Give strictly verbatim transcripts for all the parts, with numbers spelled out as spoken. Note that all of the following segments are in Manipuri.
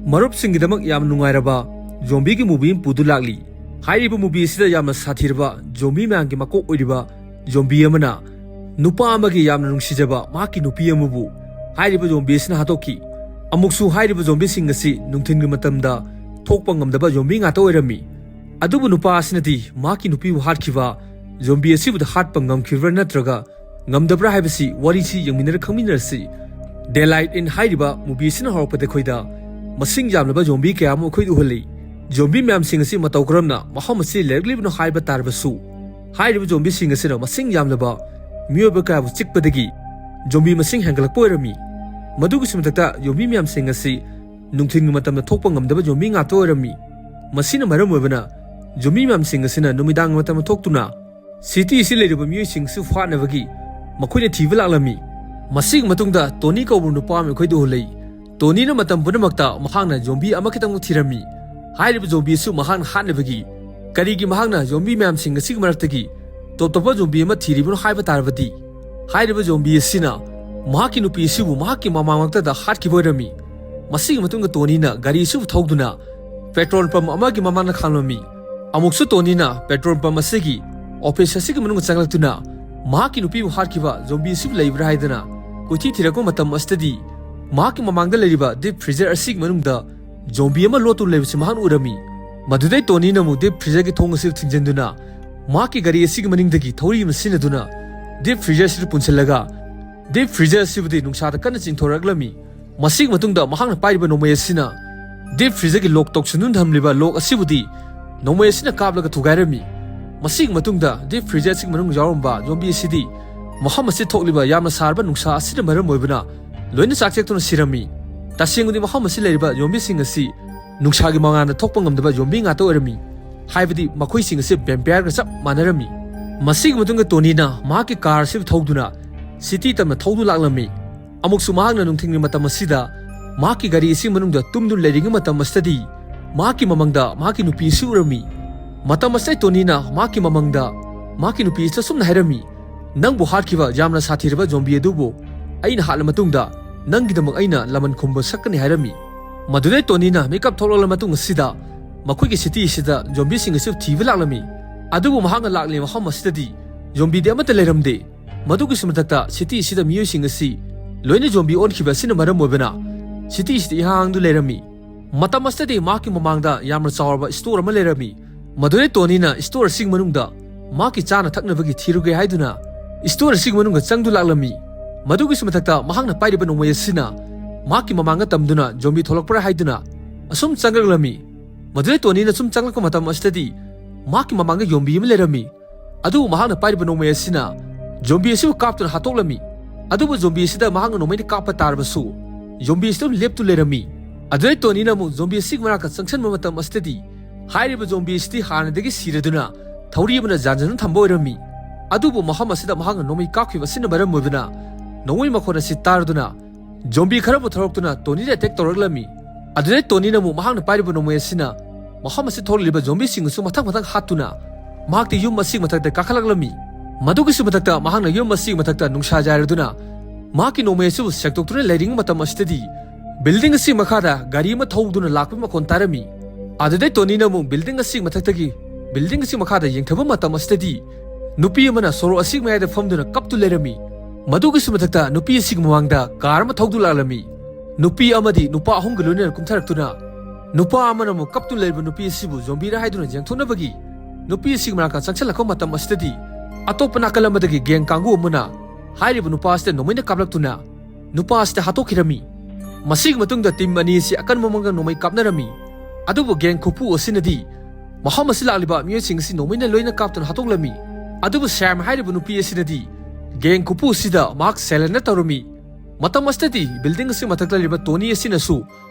ꯃꯔꯨꯞꯁꯤꯡꯒꯤꯗꯃꯛ ꯌꯥꯝ ꯅꯨꯡꯉꯥꯏꯔꯕ ꯖꯣꯝꯕꯤꯒꯤ movie ꯑꯃ ꯄꯨꯗꯨꯅ ꯂꯥꯛꯂꯤ꯫ ꯍꯥꯏꯔꯤꯕ movie ꯑꯁꯤꯗ ꯌꯥꯝꯅ ꯁꯥꯊꯤꯔꯕ ꯖꯣꯝꯕꯤ ꯃꯌꯥꯝꯒꯤ ꯃꯀꯣꯛ ꯑꯣꯏꯔꯤꯕ ꯖꯣꯝꯕꯤ ꯑꯃꯅ ꯅꯨꯄꯥ ꯑꯃꯒꯤ ꯌꯥꯝꯅ ꯅꯨꯡꯁꯤꯖꯕ ꯃꯍꯥꯛꯀꯤ ꯅꯨꯄꯤ ꯑꯃꯕꯨ ꯍꯥꯏꯔꯤꯕ ꯖꯣꯝꯕꯤ ꯑꯁꯤꯅ ꯍꯥꯠꯇꯣꯛꯈꯤ꯫ ꯑꯃꯨꯛꯁꯨ ꯍꯥꯏꯔꯤꯕ ꯖꯣꯝꯕꯤꯁꯤꯡ ꯑꯁꯤ ꯅꯨꯡꯊꯤꯜꯒꯤ ꯃꯇꯝꯗ ꯊꯣꯛꯄ ꯉꯝꯗꯕ ꯖꯣꯝꯕꯤ ꯉꯥꯛꯇ ꯑꯣꯏꯔꯝꯃꯤ꯫ ꯑꯗꯨꯕꯨ ꯅꯨꯄꯥ ꯑꯁꯤꯅꯗꯤ ꯃꯍꯥꯛꯀꯤ ꯅꯨꯄꯤꯕꯨ ꯍꯥꯠꯈꯤꯕ ꯖꯣꯝꯕꯤ ꯑꯁꯤꯕꯨꯗ ꯍꯥꯠꯄ ꯉꯝꯈꯤꯕ꯭ꯔꯥ ꯅꯠꯇ꯭ꯔꯒ ꯉꯝꯗꯕ꯭ꯔꯥ ꯍꯥꯏꯕꯁꯤ ꯋꯥꯔꯤꯁꯤ ꯌꯦꯡꯃꯤꯟꯅꯔ ꯈꯪꯃꯤꯟꯅꯔꯁꯤ꯫ Daylight In ꯍꯥꯏꯔꯤꯕ movie ꯑꯁꯤꯅ ꯍꯧꯔꯛꯄꯗ ꯑꯩꯈꯣꯏꯗ ꯃꯁꯤꯡ ꯌꯥꯝꯂꯕ ꯖꯣꯝꯕꯤ ꯀꯌꯥ ꯑꯃ ꯑꯩꯈꯣꯏꯗ ꯎꯍꯜꯂꯤ꯫ ꯖꯣꯝꯕꯤ ꯃꯌꯥꯝꯁꯤꯡ ꯑꯁꯤ ꯃꯇꯧ ꯀꯔꯝꯅ ꯃꯐꯝ ꯑꯁꯤ ꯂꯩꯔꯛꯂꯤꯕꯅꯣ ꯍꯥꯏꯕ ꯇꯥꯔꯕꯁꯨ, ꯍꯥꯏꯔꯤꯕ ꯖꯣꯝꯕꯤꯁꯤꯡ ꯑꯁꯤꯅ ꯃꯁꯤꯡ ꯌꯥꯝꯂꯕ ꯃꯤꯑꯣꯏꯕ ꯀꯌꯥꯕꯨ ꯆꯤꯛꯄꯗꯒꯤ ꯖꯣꯝꯕꯤ ꯃꯁꯤꯡ ꯍꯦꯟꯒꯠꯂꯛꯄ ꯑꯣꯏꯔꯝꯃꯤ꯫ ꯃꯗꯨꯒꯤꯁꯨ ꯃꯊꯛꯇ ꯖꯣꯝꯕꯤ ꯃꯌꯥꯝꯁꯤꯡ ꯑꯁꯤ ꯅꯨꯡꯊꯤꯜꯒꯤ ꯃꯇꯝꯗ ꯊꯣꯛꯄ ꯉꯝꯗꯕ ꯖꯣꯝꯕꯤ ꯉꯥꯛꯇ ꯑꯣꯏꯔꯝꯃꯤ꯫ ꯃꯁꯤꯅ ꯃꯔꯝ ꯑꯣꯏꯕꯅ ꯖꯣꯝꯕꯤ ꯃꯌꯥꯝꯁꯤꯡ ꯑꯁꯤꯅ ꯅꯨꯃꯤꯗꯥꯡꯒꯤ ꯃꯇꯝꯗ ꯊꯣꯛꯇꯨꯅ city ꯑꯁꯤ ꯂꯩꯔꯤꯕ ꯃꯤꯑꯣꯏꯁꯤꯡꯁꯨ ꯐꯥꯅꯕꯒꯤ ꯃꯈꯣꯏꯅ ꯊꯤꯕ ꯂꯥꯛꯂꯝꯃꯤ꯫ ꯃꯁꯤꯒꯤ ꯃꯇꯨꯡꯗ ꯇꯣꯅꯤ ꯀꯧꯕ ꯅꯨꯄꯥ ꯑꯃ ꯑꯩꯈꯣꯏꯗ ꯎꯍꯜꯂꯤ꯫ ꯇꯣꯅꯤꯅ ꯃꯇꯝ ꯄꯨꯝꯅꯃꯛꯇ ꯃꯍꯥꯛꯅ ꯖꯣꯝꯕꯤ ꯑꯃꯈꯛꯇꯪ ꯊꯤꯔꯝꯃꯤ꯫ ꯍꯥꯏꯔꯤꯕ ꯖꯣꯝꯕꯤ ꯑꯁꯨ ꯃꯍꯥꯛꯅ ꯍꯥꯠꯅꯕꯒꯤ, ꯀꯔꯤꯒꯤ ꯃꯍꯥꯛꯅ ꯖꯣꯝꯕꯤ ꯃꯌꯥꯝꯁꯤꯡ ꯑꯁꯤꯒꯤ ꯃꯔꯛꯇꯒꯤ ꯇꯣꯞ ꯇꯣꯞꯄ ꯖꯣꯝꯕꯤ ꯑꯃ ꯊꯤꯔꯤꯕꯅꯣ ꯍꯥꯏꯕ ꯇꯥꯔꯕꯗꯤ, ꯍꯥꯏꯔꯤꯕ ꯖꯣꯝꯕꯤ ꯑꯁꯤꯅ ꯃꯍꯥꯛꯀꯤ ꯅꯨꯄꯤ ꯑꯁꯤꯕꯨ ꯃꯍꯥꯛꯀꯤ ꯃꯃꯥꯡꯃꯛꯇꯗ ꯍꯥꯠꯈꯤꯕ ꯑꯣꯏꯔꯝꯃꯤ꯫ ꯃꯁꯤꯒꯤ ꯃꯇꯨꯡꯗ ꯇꯣꯅꯤꯅ ꯒꯥꯔꯤ ꯑꯁꯤꯕꯨ ꯊꯧꯗꯨꯅ petrol pump ꯑꯃꯒꯤ ꯃꯃꯥꯡꯗ ꯈꯥꯝꯂꯝꯃꯤ꯫ ꯑꯃꯨꯛꯁꯨ ꯇꯣꯅꯤꯅ petrol pump ꯑꯁꯤꯒꯤ office ꯑꯁꯤꯒꯤ ꯃꯅꯨꯡꯗ ꯆꯪꯂꯛꯇꯨꯅ ꯃꯍꯥꯛꯀꯤ ꯅꯨꯄꯤꯕꯨ ꯍꯥꯠꯈꯤꯕ ꯖꯣꯝꯕꯤ ꯑꯁꯤꯕꯨ ꯂꯩꯕ꯭ꯔꯥ ꯍꯥꯏꯗꯅ ꯀꯣꯏꯊꯤ ꯊꯤꯔꯛꯄ ꯃꯇꯝ ꯑꯁꯤꯗꯗꯤ ꯃꯍꯥꯛꯀꯤ ꯃꯃꯥꯡꯗ ꯂꯩꯔꯤꯕ deep freezer ꯑꯁꯤꯒꯤ ꯃꯅꯨꯡꯗ ꯖꯣꯝꯕꯤ ꯑꯃ ꯂꯣꯠꯇꯨꯅ ꯂꯩꯕꯁꯤ ꯃꯍꯥꯛꯅ ꯎꯔꯝꯃꯤ꯫ ꯃꯗꯨꯗꯩ ꯇꯣꯅꯤꯅ ꯑꯃꯨꯛ deep freezerꯒꯤ ꯊꯣꯡ ꯑꯁꯤꯕꯨ ꯊꯤꯡꯖꯤꯟꯗꯨꯅ ꯃꯍꯥꯛꯀꯤ ꯒꯥꯔꯤ ꯑꯁꯤꯒꯤ ꯃꯅꯤꯡꯗꯒꯤ ꯊꯧꯔꯤ ꯑꯃ ꯁꯤꯖꯤꯟꯅꯗꯨꯅ deep freezer ꯑꯁꯤꯗ ꯄꯨꯟꯁꯤꯜꯂꯒ deep freezer ꯑꯁꯤꯕꯨꯗꯤ ꯅꯨꯡꯁꯥꯗ ꯀꯟꯅ ꯆꯤꯡꯊꯣꯔꯛꯂꯝꯃꯤ꯫ ꯃꯁꯤꯒꯤ ꯃꯇꯨꯡꯗ ꯃꯍꯥꯛꯅ ꯄꯥꯏꯔꯤꯕ ꯅꯣꯡꯃꯩ ꯑꯁꯤꯅ deep freezerꯒꯤ lock ꯇꯧꯁꯤꯟꯗꯨꯅ ꯊꯝꯂꯤꯕ lock ꯑꯁꯤꯕꯨꯗꯤ ꯅꯣꯡꯃꯩ ꯑꯁꯤꯅ ꯀꯥꯞꯂꯒ ꯊꯨꯒꯥꯏꯔꯝꯃꯤ꯫ ꯃꯁꯤꯒꯤ ꯃꯇꯨꯡꯗ deep freezer ꯑꯁꯤꯒꯤ ꯃꯅꯨꯡꯗ ꯌꯥꯎꯔꯝꯕ ꯖꯣꯝꯕꯤ ꯑꯁꯤꯗꯤ ꯃꯐꯝ ꯑꯁꯤ ꯊꯣꯛꯂꯤꯕ ꯌꯥꯝꯅ ꯁꯥꯔꯕ ꯅꯨꯡꯁꯥ ꯑꯁꯤꯅ ꯃꯔꯝ ꯑꯣꯏꯕꯅ ꯂꯣꯏꯅ ꯆꯥꯛꯆꯦꯛꯇꯨꯅ ꯁꯤꯔꯝꯃꯤ꯫ ꯇꯁꯦꯡꯕꯗꯤ ꯃꯐꯝ ꯑꯁꯤ ꯂꯩꯔꯤꯕ ꯖꯣꯝꯕꯤꯁꯤꯡ ꯑꯁꯤ ꯅꯨꯡꯁꯥꯒꯤ ꯃꯉꯥꯜꯗ ꯊꯣꯛꯄ ꯉꯝꯗꯕ ꯖꯣꯝꯕꯤ ꯉꯥꯛꯇ ꯑꯣꯏꯔꯝꯃꯤ꯫ ꯍꯥꯏꯕꯗꯤ ꯃꯈꯣꯏꯁꯤꯡ ꯑꯁꯤ vampireꯒ ꯆꯞ ꯃꯥꯟꯅꯔꯝꯃꯤ꯫ ꯃꯁꯤꯒꯤ ꯃꯇꯨꯡꯗ ꯇꯣꯅꯤꯅ ꯃꯍꯥꯛꯀꯤ car ꯑꯁꯤꯕꯨ ꯊꯧꯗꯨꯅ city ꯇꯝꯅ ꯊꯧꯗꯨꯅ ꯂꯥꯛꯂꯝꯃꯤ꯫ ꯑꯃꯨꯛꯁꯨ ꯃꯍꯥꯛꯅ ꯅꯨꯡꯊꯤꯜꯒꯤ ꯃꯇꯝ ꯑꯁꯤꯗ ꯃꯍꯥꯛꯀꯤ ꯒꯥꯔꯤ ꯑꯁꯤꯒꯤ ꯃꯅꯨꯡꯗ ꯇꯨꯝꯗꯨꯅ ꯂꯩꯔꯤꯉꯩ ꯃꯇꯝ ꯑꯁꯤꯗꯗꯤ ꯃꯍꯥꯛꯀꯤ ꯃꯃꯥꯡꯗ ꯃꯍꯥꯛꯀꯤ ꯅꯨꯄꯤ ꯑꯁꯤ ꯎꯔꯝꯃꯤ꯫ ꯃꯇꯝ ꯑꯁꯤꯗ ꯇꯣꯅꯤꯅ ꯃꯍꯥꯛꯀꯤ ꯃꯃꯥꯡꯗ ꯃꯍꯥꯛꯀꯤ ꯅꯨꯄꯤ ꯑꯁꯤꯗ ꯁꯨꯝꯅ ꯍꯥꯏꯔꯝꯃꯤ, "ꯅꯪꯕꯨ ꯍꯥꯠꯈꯤꯕ ꯌꯥꯝꯅ ꯁꯥꯊꯤꯔꯕ ꯖꯣꯝꯕꯤ ꯑꯗꯨꯕꯨ ꯑꯩꯅ ꯍꯥꯠꯂ ꯃꯇꯨꯡꯗ ꯅꯪꯒꯤꯗꯃꯛ ꯑꯩꯅ ꯂꯃꯟ ꯈꯨꯝꯕ ꯁꯛꯀꯅꯤ" ꯍꯥꯏꯔꯝꯃꯤ꯫ ꯃꯗꯨꯗꯩ ꯇꯣꯅꯤꯅ ꯃꯤꯀꯞ ꯊꯣꯛꯂꯛꯂꯕ ꯃꯇꯨꯡ ꯑꯁꯤꯗ ꯃꯈꯣꯏꯒꯤ ꯁꯤꯇꯤ ꯑꯁꯤꯗ ꯖꯣꯝꯕꯤꯁꯤꯡ ꯑꯁꯤ ꯊꯤꯕ ꯂꯥꯛꯂꯝꯃꯤ꯫ ꯑꯗꯨꯕꯨ ꯃꯍꯥꯛꯅ ꯂꯥꯛꯂꯤꯕ ꯃꯐꯝ ꯑꯁꯤꯗꯗꯤ ꯖꯣꯝꯕꯤꯗꯤ ꯑꯃꯠꯇ ꯂꯩꯔꯝꯗꯦ꯫ ꯃꯗꯨꯒꯤꯁꯨ ꯃꯊꯛꯇ ꯁꯤꯇꯤ ꯑꯁꯤꯗ ꯃꯤꯑꯣꯏꯁꯤꯡ ꯑꯁꯤ ꯂꯣꯏꯅ ꯖꯣꯝꯕꯤ ꯑꯣꯟꯈꯤꯕ ꯑꯁꯤꯅ ꯃꯔꯝ ꯑꯣꯏꯕꯅ ꯁꯤꯇꯤ ꯑꯁꯤꯗꯤ ꯏꯍꯥꯡ ꯍꯥꯡꯗꯨꯅ ꯂꯩꯔꯝꯃꯤ꯫ ꯃꯇꯝ ꯑꯁꯤꯗꯗꯤ ꯃꯍꯥꯛꯀꯤ ꯃꯃꯥꯡꯗ ꯌꯥꯝꯅ ꯆꯥꯎꯔꯕ ꯏꯁꯇꯣꯔ ꯑꯃ ꯂꯩꯔꯝꯃꯤ꯫ ꯃꯗꯨꯗꯩ ꯇꯣꯅꯤꯅ ꯏꯁꯇꯣꯔ ꯑꯁꯤꯒꯤ ꯃꯅꯨꯡꯗ ꯃꯍꯥꯛꯀꯤ ꯆꯥꯅ ꯊꯛꯅꯕꯒꯤ ꯊꯤꯔꯨꯒꯦ ꯍꯥꯏꯗꯨꯅ ꯏꯁꯇꯣꯔ ꯑꯁꯤꯒꯤ ꯃꯅꯨꯡꯗ ꯆꯪꯗꯨ ꯂꯥꯛꯂꯝꯃꯤ꯫ ꯃꯗꯨꯒꯤꯁꯨ ꯃꯊꯛꯇ ꯃꯍꯥꯛꯅ ꯄꯥꯏꯔꯤꯕ ꯅꯣꯡꯃꯩ ꯑꯁꯤꯅ ꯃꯍꯥꯛꯀꯤ ꯃꯃꯥꯡꯗ ꯇꯝꯗꯨꯅ ꯖꯣꯝꯕꯤ ꯊꯣꯛꯂꯛꯄ꯭ꯔꯥ ꯍꯥꯏꯗꯨꯅ ꯑꯁꯨꯝ ꯆꯪꯂꯛꯂꯝꯃꯤ꯫ ꯃꯗꯨꯗꯩ ꯇꯣꯅꯤꯅ ꯁꯨꯝ ꯆꯪꯂꯛꯄ ꯃꯇꯝ ꯑꯁꯤꯗꯗꯤ ꯃꯍꯥꯛꯀꯤ ꯃꯃꯥꯡꯗ ꯖꯣꯝꯕꯤ ꯑꯃ ꯂꯩꯔꯝꯃꯤ꯫ ꯑꯗꯨꯕꯨ ꯃꯍꯥꯛꯅ ꯄꯥꯏꯔꯤꯕ ꯅꯣꯡꯃꯩ ꯑꯁꯤꯅ ꯖꯣꯝꯕꯤ ꯑꯁꯤꯕꯨ ꯀꯥꯞꯇꯨꯅ ꯍꯥꯠꯇꯣꯛꯂꯝꯃꯤ꯫ ꯑꯗꯨꯕꯨ ꯖꯣꯝꯕꯤ ꯑꯁꯤꯗ ꯃꯍꯥꯛꯅ ꯅꯣꯡꯃꯩꯅ ꯀꯥꯞꯄ ꯇꯥꯔꯕꯁꯨ ꯖꯣꯝꯕꯤ ꯑꯁꯤ ꯑꯗꯨꯝ ꯂꯦꯞꯇꯨ ꯂꯩꯔꯝꯃꯤ꯫ ꯑꯗꯨꯗꯩ ꯇꯣꯅꯤꯅ ꯑꯃꯨꯛ ꯖꯣꯝꯕꯤ ꯑꯁꯤꯒꯤ ꯃꯅꯥꯛꯇ ꯆꯪꯁꯤꯟꯕ ꯃꯇꯝ ꯑꯁꯤꯗꯗꯤ ꯍꯥꯏꯔꯤꯕ ꯖꯣꯝꯕꯤ ꯑꯁꯤꯗꯤ ꯍꯥꯟꯅꯗꯒꯤ ꯁꯤꯔꯗꯨꯅ ꯊꯧꯔꯤ ꯑꯃꯅ ꯌꯥꯟꯖꯟꯗꯨꯅ ꯊꯝꯕ ꯑꯣꯏꯔꯝꯃꯤ꯫ ꯑꯗꯨꯕꯨ ꯃꯐꯝ ꯑꯁꯤꯗ ꯃꯍꯥꯛꯅ ꯅꯣꯡꯃꯩ ꯀꯥꯞꯈꯤꯕ ꯑꯁꯤꯅ ꯃꯔꯝ ꯑꯣꯏꯗꯨꯅ ꯅꯣꯡꯃꯩ ꯃꯈꯣꯟ ꯑꯁꯤ ꯇꯥꯔꯗꯨꯅ ꯖꯣꯝꯕꯤ ꯈꯔꯕꯨ ꯊꯧꯔꯛꯇꯨꯅ ꯇꯣꯅꯤꯗ ꯑꯦꯇꯦꯛ ꯇꯧꯔꯛꯂꯝꯃꯤ꯫ ꯑꯗꯨꯗꯩ ꯇꯣꯅꯤꯅ ꯑꯃꯨꯛ ꯃꯍꯥꯛꯅ ꯄꯥꯏꯔꯤꯕ ꯅꯣꯡꯃꯩ ꯑꯁꯤꯅ ꯃꯐꯝ ꯑꯁꯤ ꯊꯣꯛꯂꯤꯕ ꯖꯣꯝꯕꯤꯁꯤꯡ ꯑꯁꯨ ꯃꯊꯪ ꯃꯊꯪ ꯍꯥꯠꯇꯨꯅ ꯃꯍꯥꯛꯇꯤ ꯌꯨꯝ ꯑꯁꯤꯒꯤ ꯃꯊꯛꯇ ꯀꯥꯈꯠꯂꯛꯂꯝꯃꯤ꯫ ꯃꯗꯨꯒꯤꯁꯨ ꯃꯊꯛꯇ ꯃꯍꯥꯛꯅ ꯌꯨꯝ ꯑꯁꯤꯒꯤ ꯃꯊꯛꯇ ꯅꯨꯡꯁꯥ ꯌꯥꯏꯔꯗꯨꯅ ꯃꯍꯥꯛꯀꯤ ꯅꯣꯡꯃꯩ ꯑꯁꯤꯕꯨ ꯁꯦꯡꯗꯣꯛꯇꯨꯅ ꯂꯩꯔꯤꯉꯩ ꯃꯇꯝ ꯑꯁꯤꯗꯗꯤ ꯕꯤꯜꯗꯤꯡ ꯑꯁꯤꯒꯤ ꯃꯈꯥꯗ ꯒꯥꯔꯤ ꯑꯃ ꯊꯧꯗꯨꯅ ꯂꯥꯛꯄꯒꯤ ꯃꯈꯣꯟ ꯇꯥꯔꯝꯃꯤ꯫ ꯑꯗꯨꯗꯩ ꯇꯣꯅꯤꯅ ꯑꯃꯨꯛ ꯕꯤꯜꯗꯤꯡ ꯑꯁꯤꯒꯤ ꯃꯊꯛꯇꯒꯤ ꯕꯤꯜꯗꯤꯡ ꯑꯁꯤꯒꯤ ꯃꯈꯥꯗ ꯌꯦꯡꯊꯕ ꯃꯇꯝ ꯑꯁꯤꯗꯗꯤ ꯅꯨꯄꯤ ꯑꯃꯅ ꯁꯣꯔꯣꯛ ꯑꯁꯤꯒꯤ ꯃꯌꯥꯏꯗ ꯐꯝꯗꯨꯅ ꯀꯞꯇꯨ ꯂꯩꯔꯝꯃꯤ꯫ ꯃꯗꯨꯒꯤꯁꯨ ꯃꯊꯛꯇ ꯅꯨꯄꯤ ꯑꯁꯤꯒꯤ ꯃꯃꯥꯡꯗ ꯀꯥꯔ ꯑꯃ ꯊꯧꯗꯨ ꯂꯥꯛꯂꯝꯃꯤ꯫ ꯅꯨꯄꯤ ꯑꯃꯗꯤ ꯅꯨꯄꯥ ꯑꯍꯨꯝꯒ ꯂꯣꯏꯅꯅ ꯀꯨꯝꯊꯔꯛꯇꯨꯅ ꯅꯨꯄꯥ ꯑꯃꯅ ꯑꯃꯨꯛ ꯀꯞꯇꯨꯅ ꯂꯩꯔꯤꯕ ꯅꯨꯄꯤ ꯑꯁꯤꯕꯨ ꯖꯣꯝꯕꯤꯔ ꯍꯥꯏꯗꯨꯅ ꯌꯦꯡꯊꯣꯛꯅꯕꯒꯤ ꯅꯨꯄꯤ ꯑꯁꯤꯒꯤ ꯃꯅꯥꯛꯇ ꯆꯪꯁꯤꯜꯂꯛꯄ ꯃꯇꯝ ꯑꯁꯤꯗꯗꯤ ꯑꯇꯣꯞꯄ ꯅꯥꯀꯜ ꯑꯃꯗꯒꯤ ꯒꯦꯡ ꯀꯥꯡꯕꯨ ꯑꯃꯅ ꯍꯥꯏꯔꯤꯕ ꯅꯨꯄꯥ ꯑꯁꯤꯗ ꯅꯣꯡꯃꯩꯅ ꯀꯥꯞꯂꯛꯇꯨꯅ ꯅꯨꯄꯥ ꯑꯁꯤꯗ ꯍꯥꯠꯇꯣꯛꯈꯤꯔꯝꯃꯤ꯫ ꯃꯁꯤꯒꯤ ꯃꯇꯨꯡꯗ ꯇꯤꯝ ꯑꯅꯤ ꯑꯁꯤ ꯑꯀꯟꯕ ꯃꯑꯣꯡꯗ ꯅꯣꯡꯃꯩ ꯀꯥꯞꯅꯔꯝꯃꯤ꯫ ꯑꯗꯨꯕꯨ ꯒꯦꯡ ꯈꯨꯄꯨ ꯑꯁꯤꯅꯗꯤ ꯃꯐꯝ ꯑꯁꯤ ꯂꯥꯛꯂꯤꯕ ꯃꯤꯑꯣꯏꯁꯤꯡ ꯑꯁꯤ ꯅꯣꯡꯃꯩꯅ ꯂꯣꯏꯅ ꯀꯥꯞꯇꯨꯅ ꯍꯥꯠꯇꯣꯛꯂꯝꯃꯤ꯫ ꯑꯗꯨꯕꯨ ꯁꯦꯝ ꯍꯥꯏꯔꯤꯕ ꯅꯨꯄꯤ ꯑꯁꯤꯅꯗꯤ ꯒꯦꯡ ꯈꯨꯄꯨ ꯑꯁꯤꯗ ꯃꯍꯥꯛ ꯁꯦꯂꯦꯟꯗꯔ ꯇꯧꯔꯝꯃꯤ꯫ ꯃꯇꯝ ꯑꯁꯤꯗꯗꯤ ꯕꯤꯜꯗꯤꯡ ꯑꯁꯤ ꯃꯊꯛꯇ ꯂꯩꯔꯤꯕ ꯇꯣꯅꯤ ꯑꯁꯤꯅꯁꯨ